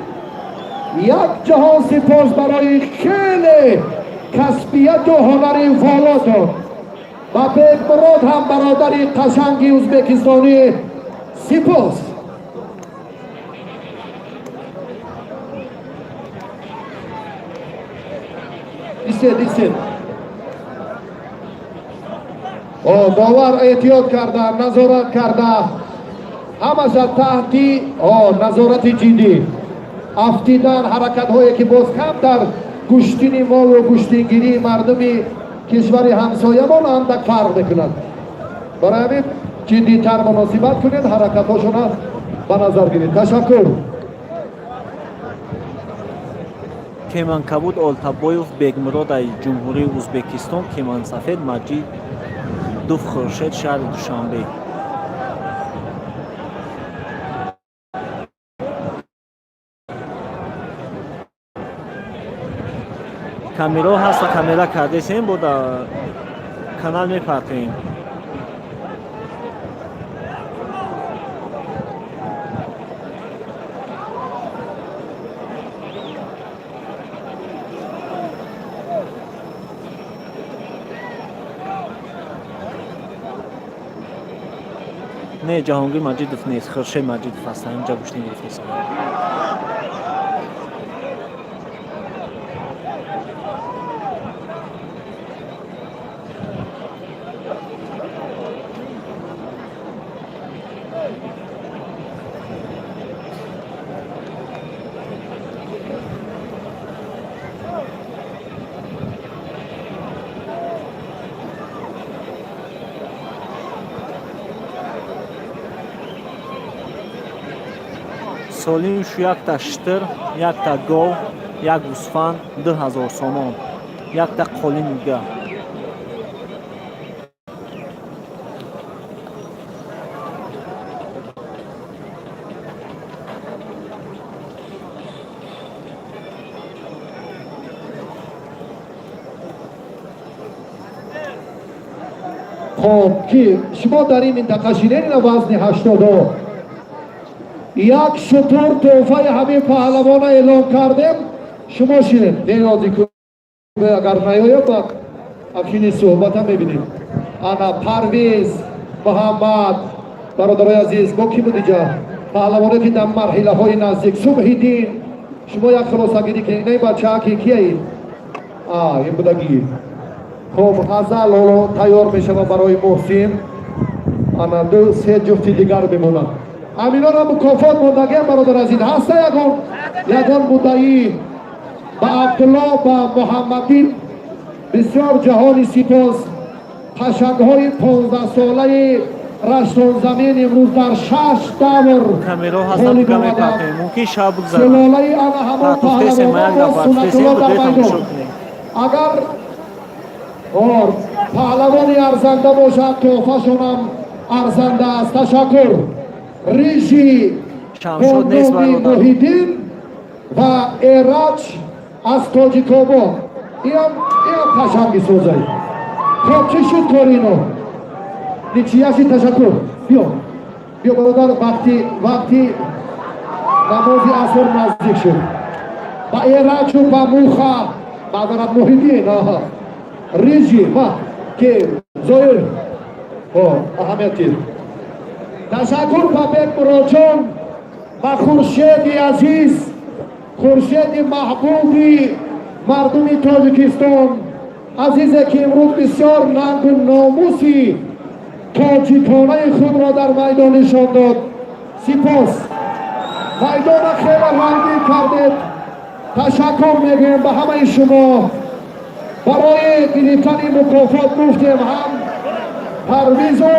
A: як ҷаҳон сипос барои хеле касбияту ҳунари волотон. Ба Бекмурод ҳам, бародари қашанги ӯзбекистонӣ, сипос. Истед, истед. О, довар эҳтиёт карда, назорат карда, ҳамаша таҳти назорати ҷиддӣ. Афтидан, ҳаракатҳое ки боз кам дар гӯштини мову гӯштингирии мардуми кишвари ҳамсоямон андак фарқ мекунад. Барои ҳамин ҷиддитар муносибат кунед, ҳаракатҳошона ба назар гиред. Ташаккур.
B: Кеманкабуд Олтабоев Бекмурод аз Ҷумҳурии Ӯзбекистон, кемансафед Маҷидов Хуршед, шаҳри Душанбе. Камераҳо ҳаста, камера кардесем, бо дар канал мепартоем. Не, Ҷаҳонгир Маҷидов нест, Хуршед Маҷидов ҳаста, инҷа гӯштин гирифтест. Солим шу: якта штир, якта гов, як гӯсфанд, 2000 сомон, якта қолин дига.
A: Хоб, ки шумо дар ин минтақа шинед, ина вазни 81 шутур тӯҳфаи ҳамин паҳлавона эълон кардем. Шумо шинед, неёзи, агар наёяд, ба афшини суҳбата мебинем. Ана Парвиз, Муҳаммад, бародарои азиз, бо ки буд иҷа паҳлавоне, ки дар марҳилаҳои наздик? Субҳиддин, шумо як хулосагирӣ кунед. Инаи бачаа ки кияи? Ин будагӣ. Хоб, ғазал ҳоло тайёр мешавад барои Муҳсин. Ана ду се ҷуфти дигар мемонад. Ҳаминора мукофот мондагиам, бародар азиз, ҳаста ягон муддаӣ? Ба Абдулло, ба Муҳаммаддин бисёр ҷаҳони сипос. Қашангҳои 15-солаи Раштонзамин имрӯз дар шаш давр
B: Камераҳо ҳастанд,
A: ғолиб
B: га
A: омаданд.
B: мепартоем, мумкин шаб бигзарад.
A: Сулолаи ана ҳамон
B: Партофтесем, ма як
A: паҳлавонон
B: дафъа
A: Сунатулло
B: партофтесем,
A: дар
B: буд, тамошо
A: майдон.
B: кунем.
A: Агар ор паҳлавони арзанда бошад, тӯҳфашонам арзанда аст. Ташаккур. Рижи
B: Шамшод нест,
A: бо номи
B: бародар.
A: Муҳиддин ва Эраҷ аз Тоҷикобод. Инам қашанги созай. Хоб, чӣ шуд кори ино? Ничияши. Ташаккур. Биё, биё, бародар. Вақти намози аср наздик шуд. Ба Эраҷу ба Муха маъзарат. Муҳиддин, аҳа, Рижи ма ки Зоир о аҳамияти. Ташаккур ба Бекмуроджон, ба Хуршеди азиз, Хуршеди маҳбуби мардуми Тоҷикистон, азизе, ки имрӯз бисёр нангу номуси тоҷиконаи худро дар майдон нишон дод. Сипос, майдона хеле рангин кардед. Ташаккур мегӯем ба ҳамаи шумо. Барои гирифтани мукофот гуфтем, ҳам Парвизу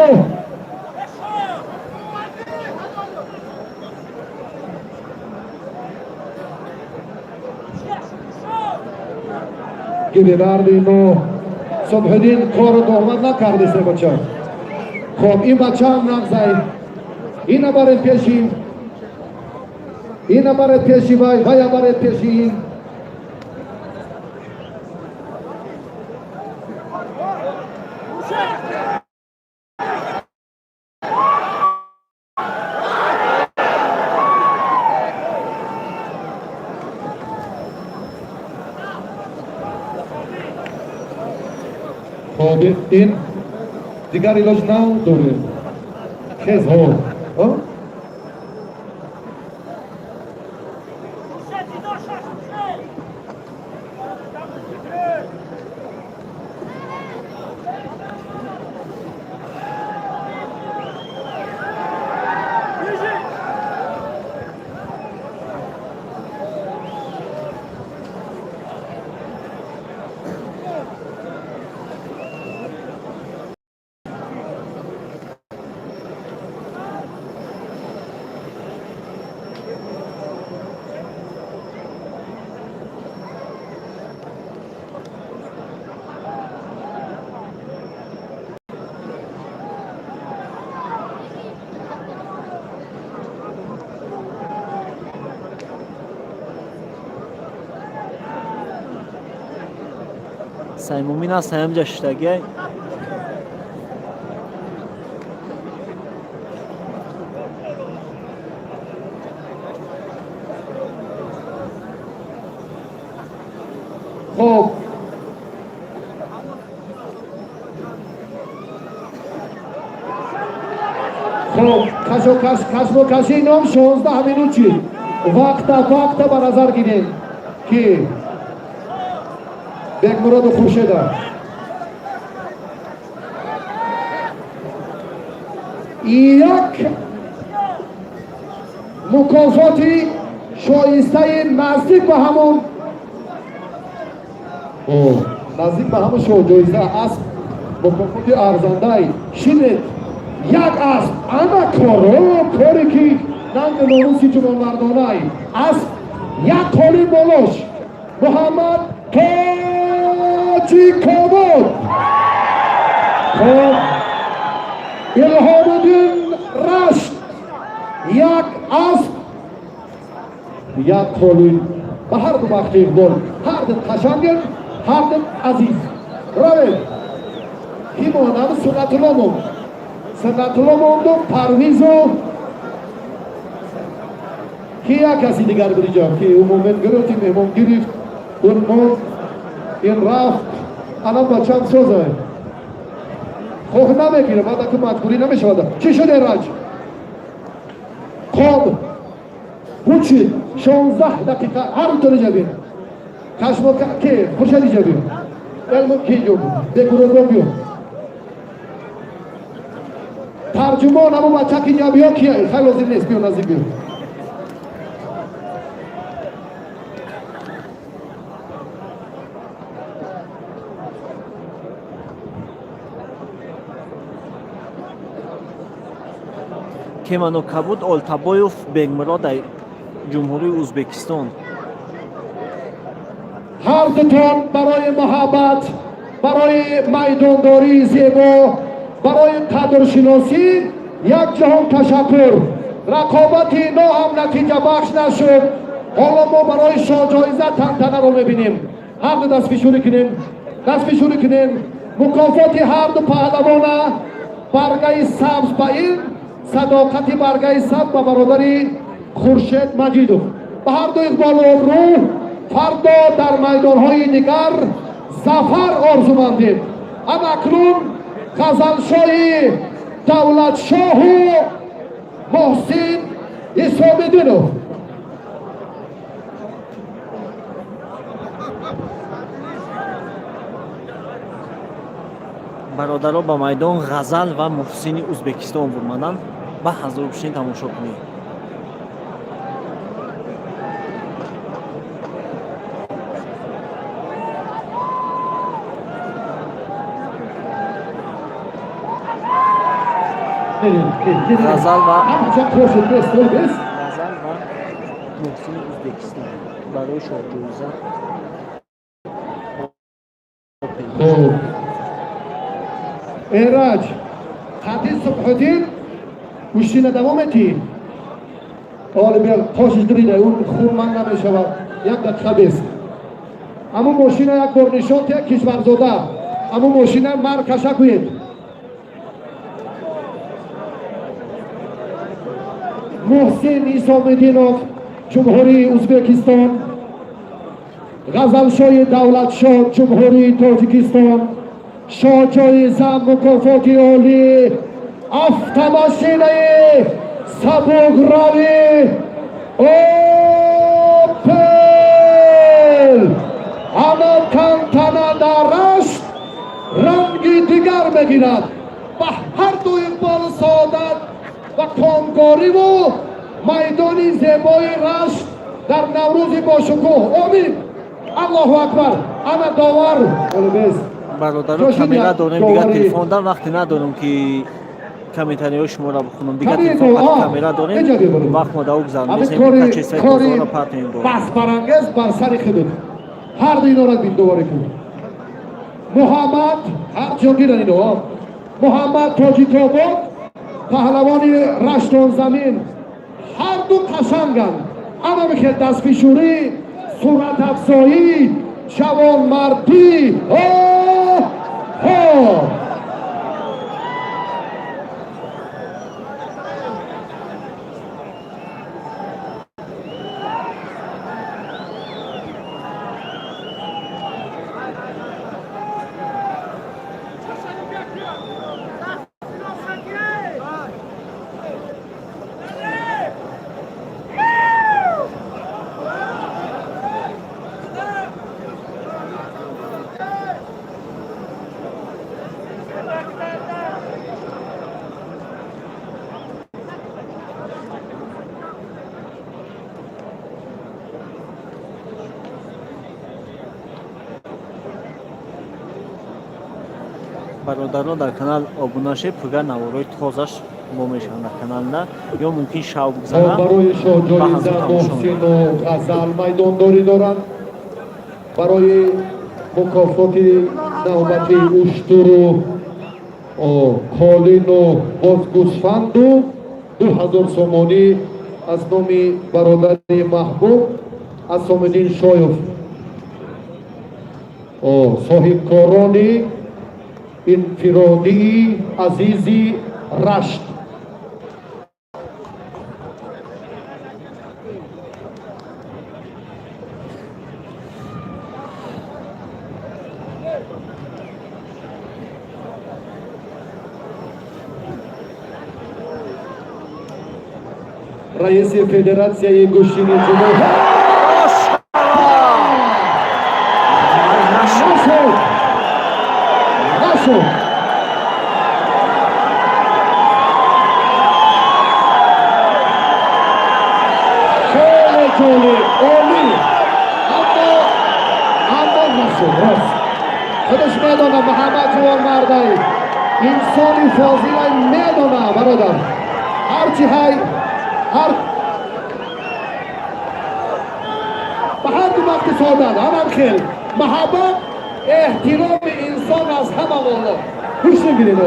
A: гиринарди мо Субҳиддин кору доҳмат накардест, бача. Хоб, ин бачаам нағзай, ина барем пеши. Ина баред пеши вай, вая баред пеши ин. Хоб, ин дигар илоҷ надорем. Хез ҳо.
B: Саймумин аст, ҳамҷа шиштагиай.
A: Хоб, хоб, кашокаш, кашмокаши ном 16 минут шид. Вақта ба назар гирем, ки Бекмуроду Хуршеда як мукофоти шоистаи наздик ба ҳамон, шоҳҷоиза асп, мукофоти арзандай шинед. Як асп ана коро, коре ки нанги номуси ҷувонмардонай. Асп як қолин болош Муҳаммад Тоҷикобод. Хоб, Илҳомуддин Рашт, як асп, як қолин. Ба ҳар ду бахти иқбол. Ҳар ду қашангем, ҳар ду азиз. Равед. Ки монам? Суннатулло монд, Суннатулло монду, Парвизу, ки як каси дигар буриҷа, ки умуман гирифти, меҳмон гирифт, он монд, ин рафт. Алан бачам соза хоҳ намегирам, баъд аку маҷбурӣ намешавад. Чӣ шуд, Эраҷ? Хоб, бучид 16 дақиқа. Ҳар дутори ҷабин кашмо ки Хуршеди ҷабин элмо ки ҷо бекуродон биё. Тарҷумон ҳамон бача ки ҷабиё ки хеле лозим нест, биё наздик, биё.
B: Кемано Кабуд Олтабоев Бегмурод, Ҷумҳурии Ӯзбекистон.
A: Ҳар дутон барои муҳаббат, барои майдондории зебо, барои қадршиносӣ як ҷаҳон ташаккур. Рақобати ноҳам натиҷабахш нашуд. Ҳоло мо барои шоҳҷоиза тантанаро мебинем. Ҳар ду дастфишурӣ кунем, дастфишурӣ кунем. Мукофоти ҳар ду паҳлавона: баргаи сабз ба ин Садоқати, баргаи сабз ба бародари Хуршед Маҷидов. Ба ҳар ду иқболу обрӯ, фардо дар майдонҳои дигар зафар орзумандем. Ама акнун Ғазалшоҳи Давлатшоҳу Муҳсин Исомиддинов.
B: Бародаро, ба майдон Ғазал ва Муҳсини Ӯзбекистон бурмаданд. Ба ҳазор бишин, тамошо кунед. Ғазал ва Муҳсини Ӯзбекистон барои шоҳҷоиза.
A: Хуб, Эраҷ, қати Субҳуддин гӯштина давом метиҳӣ. Оли бия, қошиш дирида, он хун ман намешавад. Як дақиқа бес. Аму мошина як бор нишон тия, Кишварзода. Аму мошина маркаша куед. Муҳсин Исомиддинов, Ҷумҳурии Узбекистон, Ғазалшоҳи Давлатшоҳ, Ҷумҳурии Тоҷикистон, шоҳҷоиза мукофоти олӣ автомошинаи сабукравӣ Опел. Ама тантана дар Рашт ранги дигар мегирад. Ба ҳарду иқболу саодат ва комкориву майдони зебои Рашт дар Наврӯзи бошукӯҳ. Омин, Аллоҳу акбар. Ана довар олибез.
B: Бародаро, камера дорем, дигар телефон дар вақте надорем, ки комментариҳои шуморо бихонам. Дигар телефон камера дорем, вақт мо да гузаронем.
A: Баҳсбарангез бар сари худут. Ҳар ду инора бин, доварӣ кун. Муҳаммад ҳар ҷо гиран ино. Муҳаммад Тоҷикобод, паҳлавони Раштонзамин. Ҳар ду қашанганд. Ана михел дастфишурӣ, суратафзоӣ, ҷавонмардӣ. Ҳо.
B: Бародарон, дар канал обуна шед, пурра наворҳои тозаш мо мешаванд дар канална ё мумкин шав бигзарам.
A: Барои шоҳҷоиза Муҳсину Ғазал майдондорӣ доранд. Барои мукофоти навбати уштуру қолину боз гӯсфанду 2000 сомонӣ аз номи бародари маҳбуб Асомиддин Шоев, соҳибкорони инфиродии азизи Рашт. Раиси Федератсияи гӯштини ҷумҳур. Нашуд, нашуд. Хеле ҷолиб, олӣ, аммо нашуд. Рост, худаш медонад, Муҳаммад ҷавонмардай, инсони фозилай, медона, бародар, ҳарчи ҳай ҳар ба ҳар ду вақти содат ҳамам хел маҳаббат, эҳтироми инсон аз ҳама боло. Гӯш мегиред.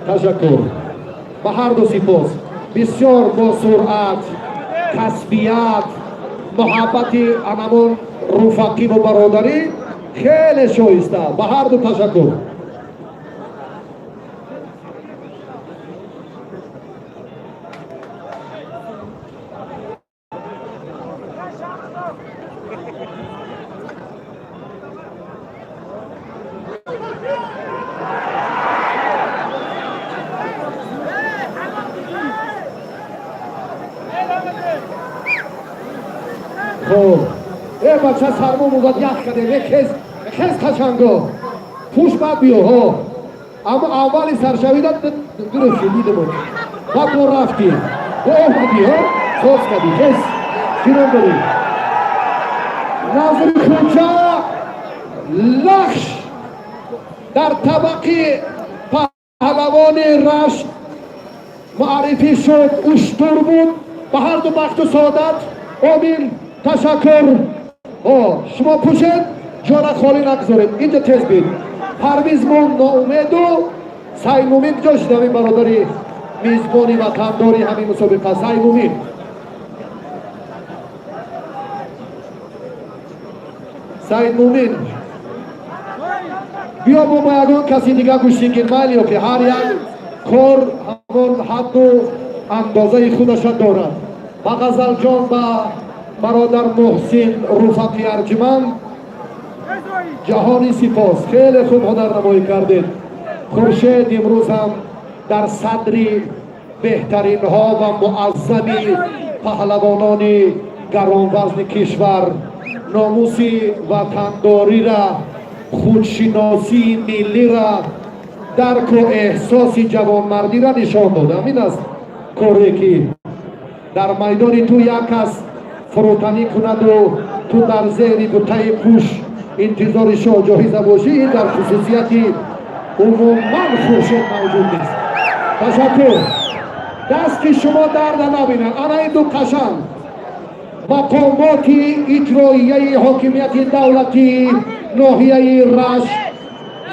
A: Ташаккур ба ҳарду, сипос. Бисёр бо суръат, касбият, муҳаббати анамон, руфақиву бародарӣ хеле шоиста. Ба ҳарду ташаккур. Хоб, э бача, сармо музад, ях каде. Хез, хез, қашанго. Пуш, баъд биё. Ҳо, аммо аввали саршавида гирифти, дидимон, баъд мо рафтӣ, омадӣ, ҳо, соз кардӣ. Хес, кином дорӣ? Назри Хунча Лахш дар табақи паҳлавони Рашт муаррифӣ шуд. Уштур буд. Ба ҳарду бахту саодат, омин. Ташаккур. Шумо пӯшед, ҷора холӣ нагузоред. Инҷа тез бид. Парвиз мон ноумеду Саймумин куҷо шуд? Ҳамин бародари мизбони ватандори ҳамин мусобиқа, Саймумин, Саидмумин, биё, бо ба ягон каси дига гӯштигир. Майли, ё ки ҳар як кор ҳамон ҳадду андозаи худаша дорад. Ба Ғазалҷон, ба бародар Муҳсин Руфақи арҷуманд ҷаҳони сипос. Хеле хуб ҳунарнамоӣ кардед. Хуршед имрӯз ҳам дар садри беҳтаринҳо ва муаззами паҳлавонони гаронвазни кишвар номуси ватандорира, худшиносии миллира, дарку эҳсоси ҷавонмардира нишон дод. Ҳамин аст коре, ки дар майдони ту як кас фурӯтанӣ кунаду ту дар зери бутаи қуш интизори шоҳҷоиза бошӣ. Ин дар хусусияти умуман Хуршед мавҷуд нест. Ташаккур, дасти шумо дарда набинад. Ана ин ду қашанг мақомоти иҷроияи ҳокимияти давлатии ноҳияи Рашт,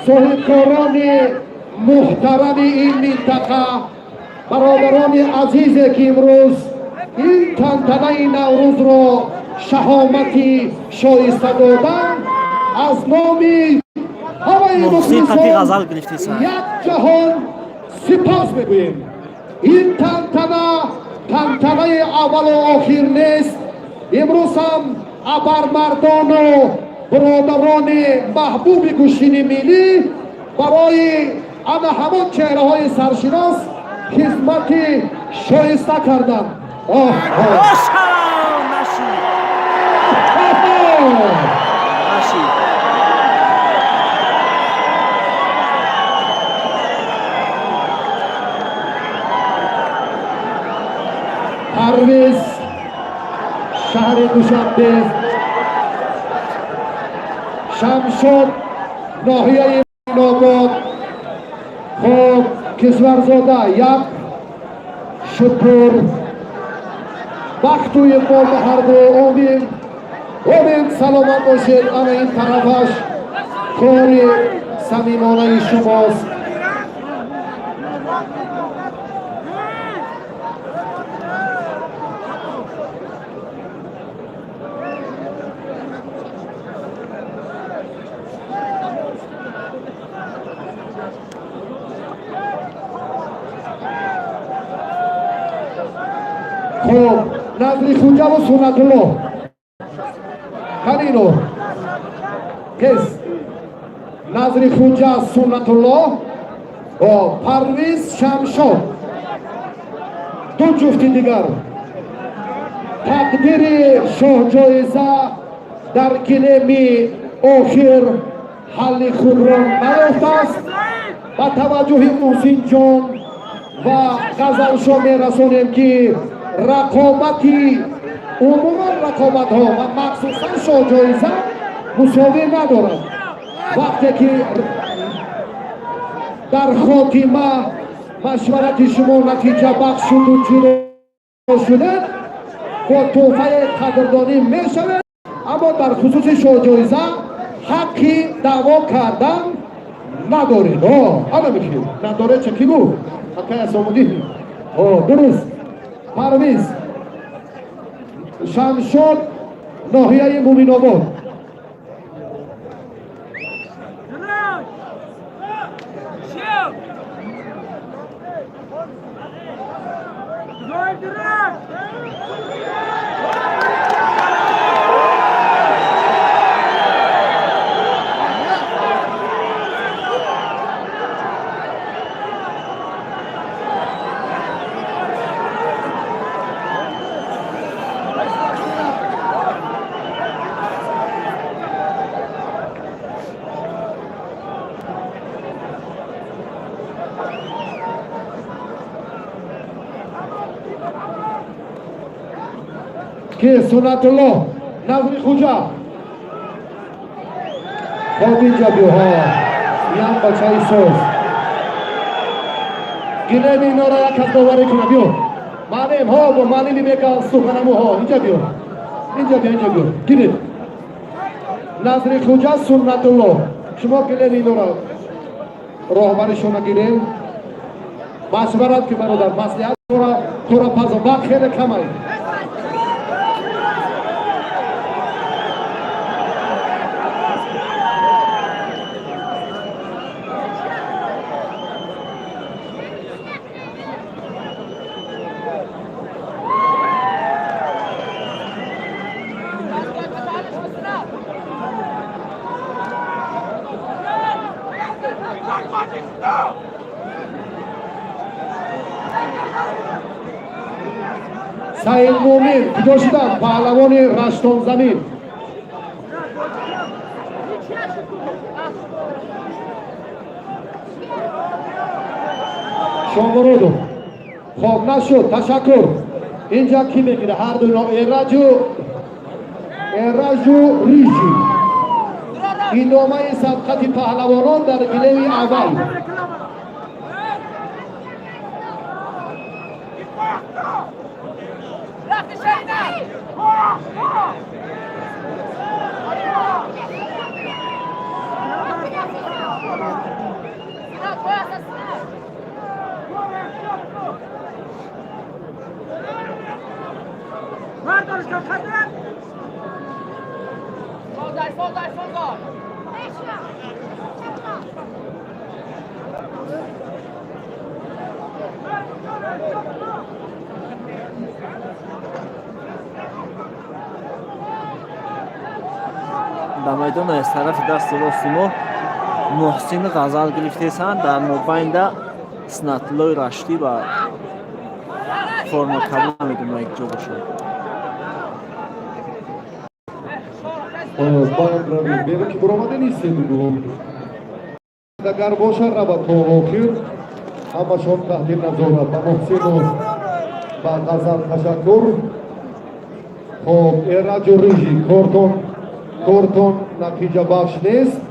A: соҳибкорони муҳтарами ин минтақа, бародарони азизе, ки имрӯз ин тантанаи Наврӯзро шаҳомати шоиста доданд, аз номи ҳамаи мухлисон як ҷаҳон сипос мегӯем. Ин тантана тантанаи аввалу охир нест. Имрӯз ҳам абармардону бародарони маҳбуби гӯштини миллӣ барои ана ҳамон чеҳраҳои саршинос хизмати шоиста карданд. Оҳ,
B: Нашид, нашид.
A: Парвиз, шаҳри Душанбе, Шамшод, ноҳияи Мӯминобод. Хоб, Кишварзода, як шукур, бахту иқбол ба ҳарду. Омин, омин, саломат бошед. Ана ин тарафаш кори самимонаи шумост. Хоб, Назри Хуҷаву Суннатулло канино кес? Назри Хуҷа, Суннатулло, Парвиз, Шамшод, ду ҷуфти дигар. Тақдири шоҳҷоиза дар гилеми охир ҳалли худро наёфтааст. Ба таваҷҷӯҳи Муҳсинҷон ва Ғазалшо мерасонем, ки рақобати умуман, рақобатҳо ва махсусан шоҳҷоиза мусовӣ надорад. Вақте ки дар хотима машварати шумо натиҷабахш шуду ҷудо шудед, бо тӯҳфаи қадрдонӣ мешавед, аммо дар хусуси шоҳҷоиза ҳаққи даъво кардан надоред. Ана бихел надоред. Ча ки гуфт? Акай Асомуддин. Дуруст. Парвиз, Шамшод, ноҳияи Муминобод. Ки Суннатулло, Назри Хуҷа. Хоб, инҷа биё. Ҳо, ям бачаи соз. Гилеми инора як кас боварӣ куна, биё. Маълим, ҳо, бо маълими бека суханаму. Ҳо, инҷа биё, инҷа биё, инҷа биё. Гиред Назри Хуҷа, Суннатулло, шумо гилеми инора роҳбаришона гирем. Машварат ки, бародар, маслиҳат тора пазо, вақт хеле камай. Саид Мумин куҷо шуданд, паҳлавони Раштонзамин? Шомуродов. Хоб, нашуд, ташаккур. Инҷа кӣ мегира ҳарду ино? Эраҷу Рижи. Идомаи сабқати паҳлавонон дар гилеми аввал.
B: Ба майдон аз тарафи дасти рости мо Муҳсин Ғазал гирифтесанд, дар мобайнда Снатуллои Раштӣ ба форма кабул, намедонам, якҷо бошад.
A: Баён равем, берун ки буромада нестем. Агар бошад, равад то охир, ҳамашон таҳти назорат. Ба Муҳсину ба Ғазал ташаккур. Хоб, Эраҷу Рижи, кортон натиҷабахш нест.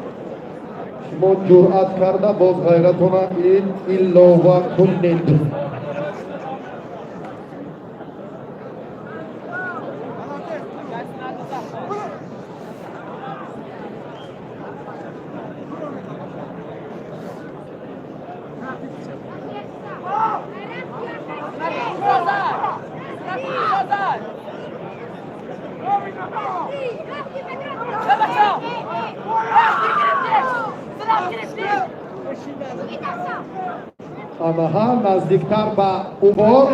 A: Шумо ҷуръат карда боз ғайратона ин илова кунед. Анаҳа, наздиктар ба убор.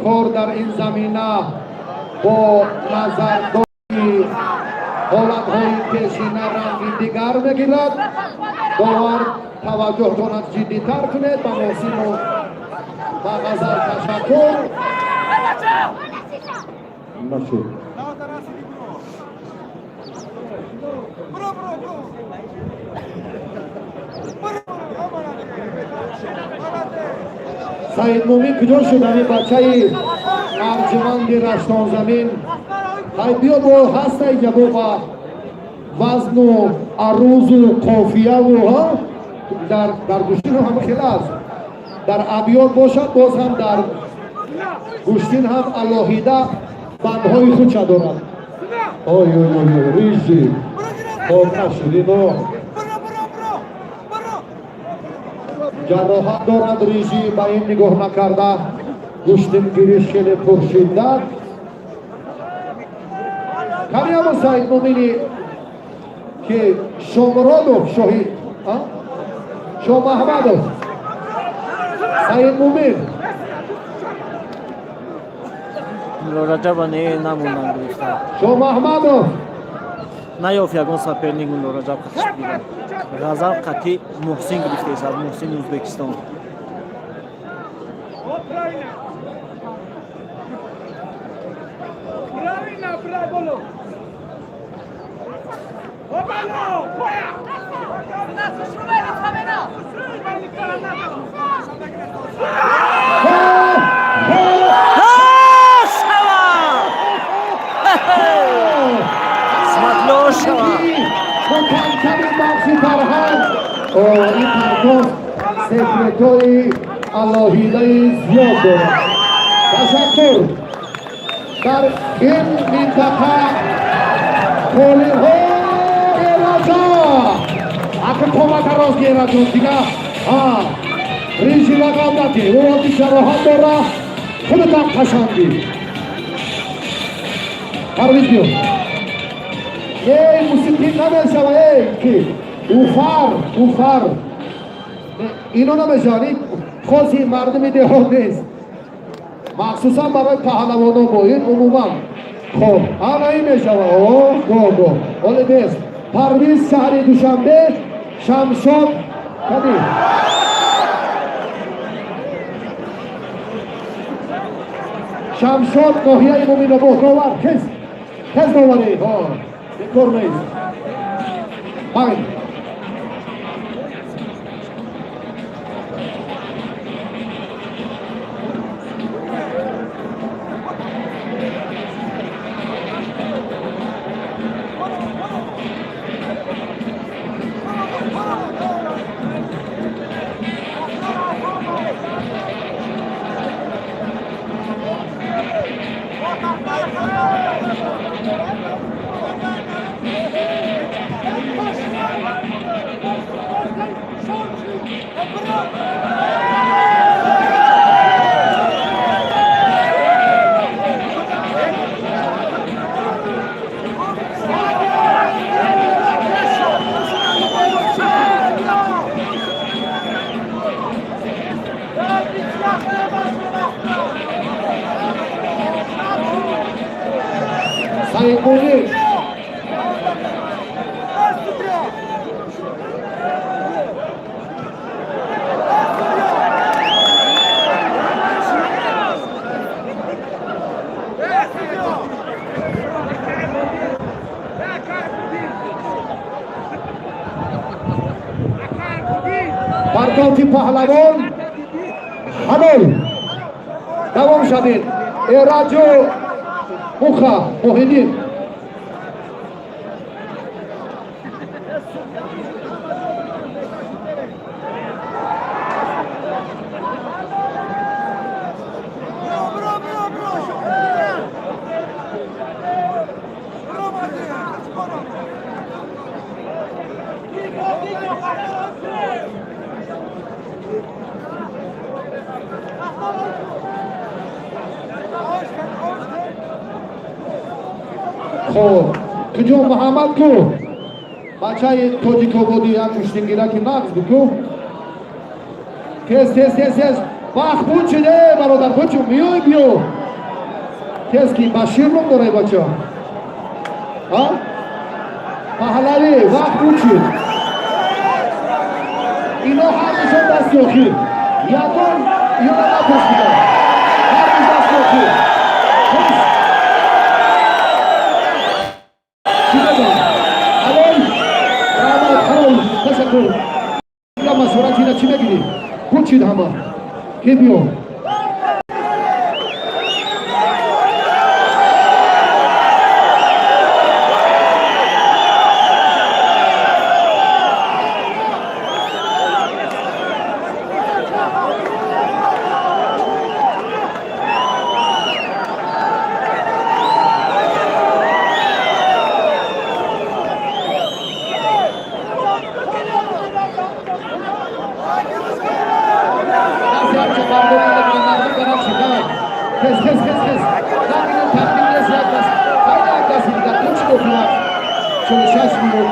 A: Кор дар ин замина бо назардошти ҳолатҳои пешина ранги дигар мегирад. Бовар, таваҷҷӯҳтонат ҷиддитар кунед. Ба Муҳсину ба Ғазал ташаккур. Нашуд. Саид Мумин куҷо шуд, ҳамин бачаи арҷуманди Раштонзамин? Ҳай, биё, бо ҳаста инҷа, бо ба вазну арузу қофияву ҳа дар гӯштин ҳам хел аст. Дар абёт бошад, боз ҳам дар гӯштин ҳам алоҳида бандҳои худша дорад. Ой, ой, ой, ой, Рижи. Хоб, нашуд. Ино ҷароҳат дорад Рижи, ба ин нигоҳ накарда, гӯштингириш хеле пуршиддат. Камиямо Саид Мумини ки Шомуродов, шоҳид Шомаҳмадов, Саид Мумин.
B: Муллораҷаба не намондан гирифта.
A: Шомаҳмадов.
B: Наёфт ягон соперник Муллораҷаб қатиш бигирад. Ғазал қатӣ Муҳсин гирифтааст, аз Муҳсини Ӯзбекистон.
F: Правильно. Правильно, правильно. Обало!
B: Шава!
A: Секретҳои алоҳидаи зиёд дорад. Ташаккур. Дар ин минтақа қолинҳо. Эраҷа, ака, қомата рост. Эраҷон, дига режи рақобати ӯ ҷароҳат дора, худатам қашангӣ. Парвиз, биё. Эй, мусиқӣ намешава. Эй, ки уфар уфар ино намешавад. Ин хоси мардуми деҳот нест, махсусан барои паҳлавоно. Бо ин умуман хоб ана ин мешава. О, го го оле нест. Парвиз, шаҳри Душанбе. Шамшод кани? Шамшод, ноҳияи Муминобод. Довар, тез, тез доварӣ бекор нест. Байн. Саидмунир. Баркоти паҳлавон ҳалол. Давом шавед. Эраҷу Муха Муҳиддин. Хоб, куҷо Муҳаммад ку? Бачаи Тоҷикободӣ, як гӯштингираки нағз бу ку. Тез, тез, тез, тез, вақт бучид. Э, бародар, бучу, миёй, биё, тез. Ки Башир ном дорай бача, а паҳлавӣ. Вақт бучид. Ино ҳардушон дасти охир, ягон ёна напурсида, ҳардуш дасти охир. Тез. Чӣ мегӯям? Алон, раҳмат, ҳалол, ташаккур. Машварат ина чӣ мегирӣ? Кучид ҳама ки биё. Дасти ҳамчо мардум мардум канак шид. Давай, тез, тез, тез, тез. Тақрибан тақдим нест. Як даст хайда, як дасти дигар. Кучид охир, вақт 46 минут.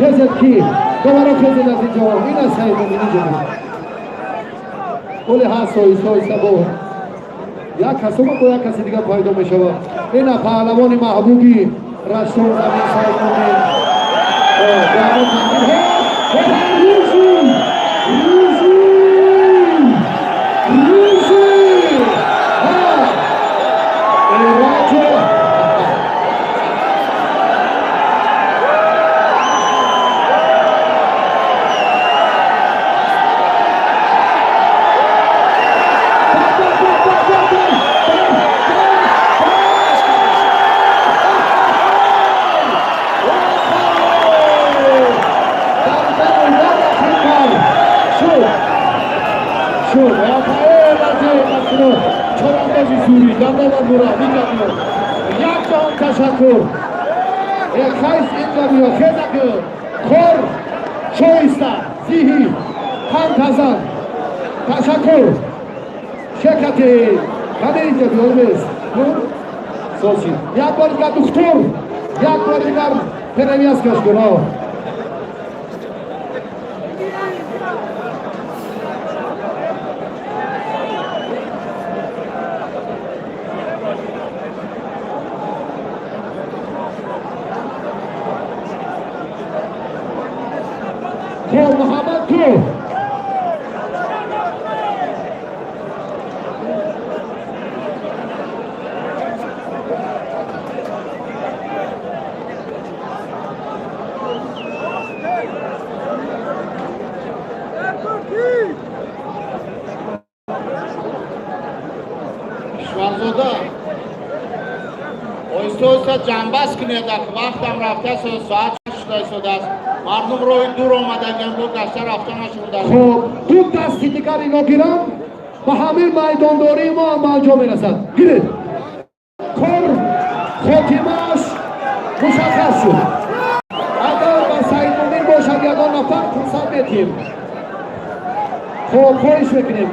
A: Хезед ки доваро, хезед аз инҷо. Ин аз Саидмумин инҷо. Оли ҳаст, оҳиста, оҳиста бо Як касома бо як каси дигар пайдо мешавад. Ина паҳлавони маҳбуби Раштон замин Саидмумин. Рӯзу рӯзу рӯзу Эраҷо. Шуд, чорандози сури дандавар мура. Як ҷаҳон ташаккур. Хайс, инҷа биё, хезак, кор шоиста зиҳи ҳамтазан. Ташаккур. Шекати кане, инҷа биё. Бес сочи. Як бор дигар, духтур, як бор дигар перевязка ш кун. Хоб, Муҳаммад, ту.
E: Кишварзода, оҳиста оҳиста ҷамъбаст кунед, вақтам рафтааст, соат шуда истодааст, мардум роҳи дур омадагиан, бо гашта рафтанашон дар.
A: Хоб, ду дасти дигар ино гирам, ба ҳамин майдондории мо ҳам ба анҷом мерасад. Гиред, кор хотимааш мушаххас шуд. Агар ба Саидмумин бошад ягон нафар, фурсат метиҳем. Хоб, хоҳиш мекунем,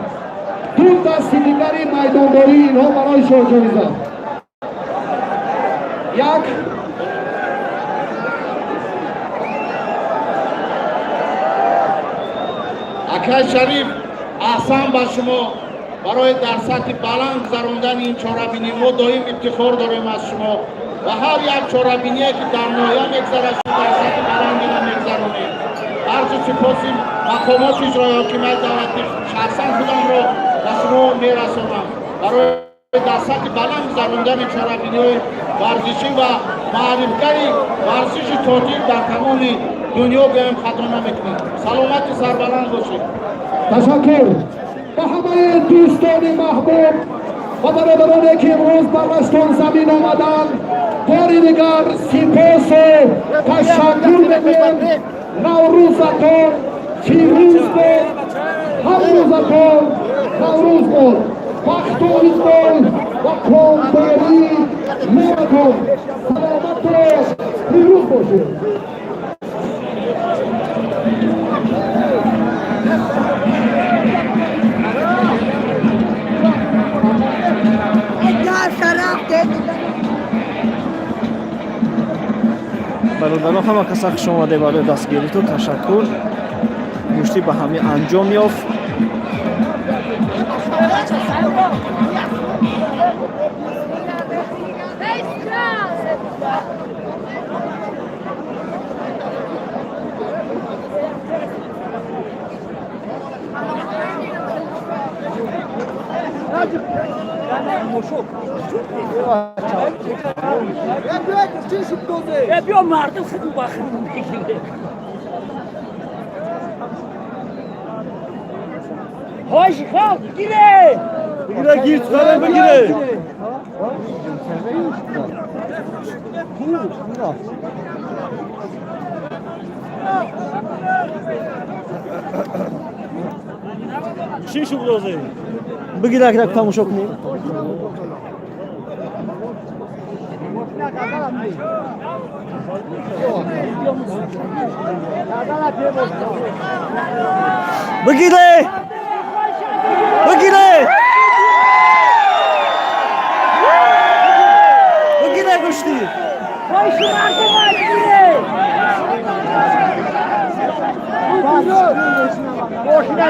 A: ду дасти дигари майдондории инҳо барои шоҳҷоиза. Як.
E: Акай Шариф, аҳсан ба шумо барои дар сатҳи баланд гузарондани ин чорабинӣ. Мо доим ифтихор дорем аз шумо ва ҳар як чорабиние, ки дар ноҳия мегузарад, шумо дар сатҳи баландина мегузаронед. Арзу сипоси мақомоти иҷрои ҳокимияти давлатӣ, шахсан худамро ба шумо мерасонам барои дар сатҳи баланд гузарондани чорабиниҳои варзишӣ ва маърифгари варзиши тоҷик дар тамоми дунё гӯем, хато намекунем. Саломату сарбаланд бошед.
A: Ташаккур ба ҳамаи дӯстони маҳбуб ва бародароне, ки имрӯз ба Раштон замин омаданд. Бори дигар сипосу ташаккур мегӯем. Наврӯзатон фирӯз бод, ҳар рӯзатон наврӯз бод, бахту иқбол ва комдорӣ ёратон. Саломату пирӯз бошед.
B: Бародарон, ҳама каса хуш омаде. Барои дастгиритон ташаккур. Гӯштӣ ба ҳамин анҷом ёфт.
F: Биё, мардум худу ба худу мегире. Ҳоҷи хоб гире.
G: Бигире, гир, чиқара, бигире. Чӣ шуғлозе?
B: Бигирак, як тамошо кунем. Бигире, бигире, бигире, гӯштӣ.
F: Ҳоҷи мардум гире. Мошина.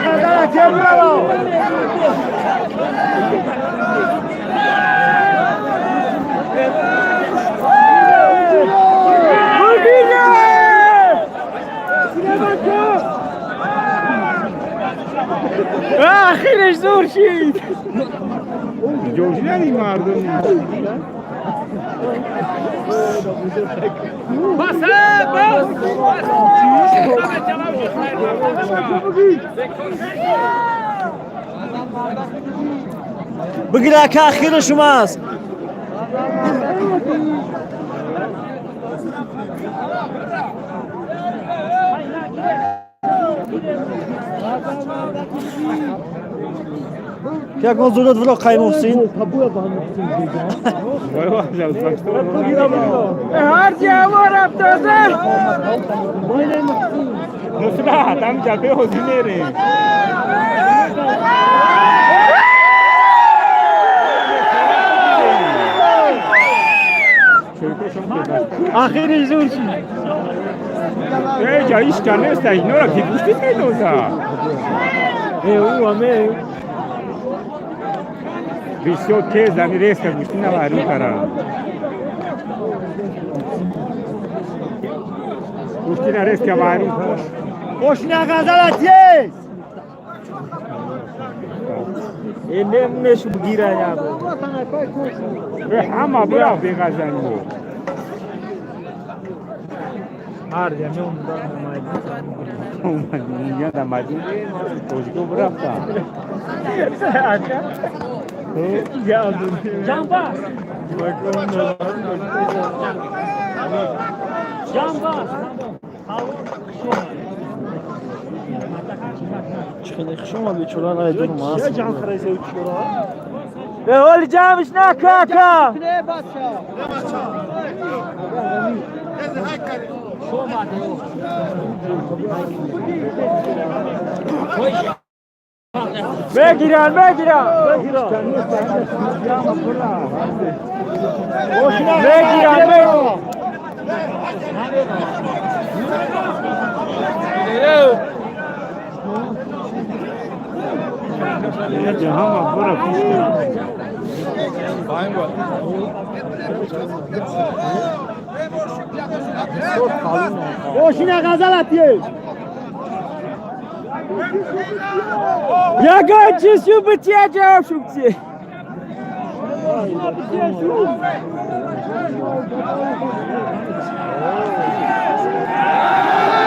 F: Ахираш зур шид.
B: Бигир ака, ахири шумоаст. Ягон зурат вро қай Муҳсин.
F: Ҳар ҷаво рафтоза.
G: Нусрат, ҳам ҷабҳаи ҳозир мерем.
F: Ахираш зур шид.
G: Э, ҷа ишка неста, инора ки гӯшти медоза.
F: Э, ӯ аме.
G: Бисёр тез ами резко гӯшти навайрон кара. Гӯштина резко вайрон кара.
F: Ошина ғазала тез. Э, немунешу бигира я.
G: Э, ҳама бира беғазани.
F: Ҳар ҷа меомуда.
G: Омадида маҷмӯъ тоҷико бирафта.
F: Ака. Ҷамбас. Ҷамбас.
B: Чӣ хеле хуш омад бечора най дур маст.
F: Э, ҳоли ҷамъш нака, ака. Бегиран, бегиран. Бегиран, бегиран.
G: Ҳама бира пишка.
F: Ошина ғазала тез. Ягон чиз шу бития ҷавоб шу бития.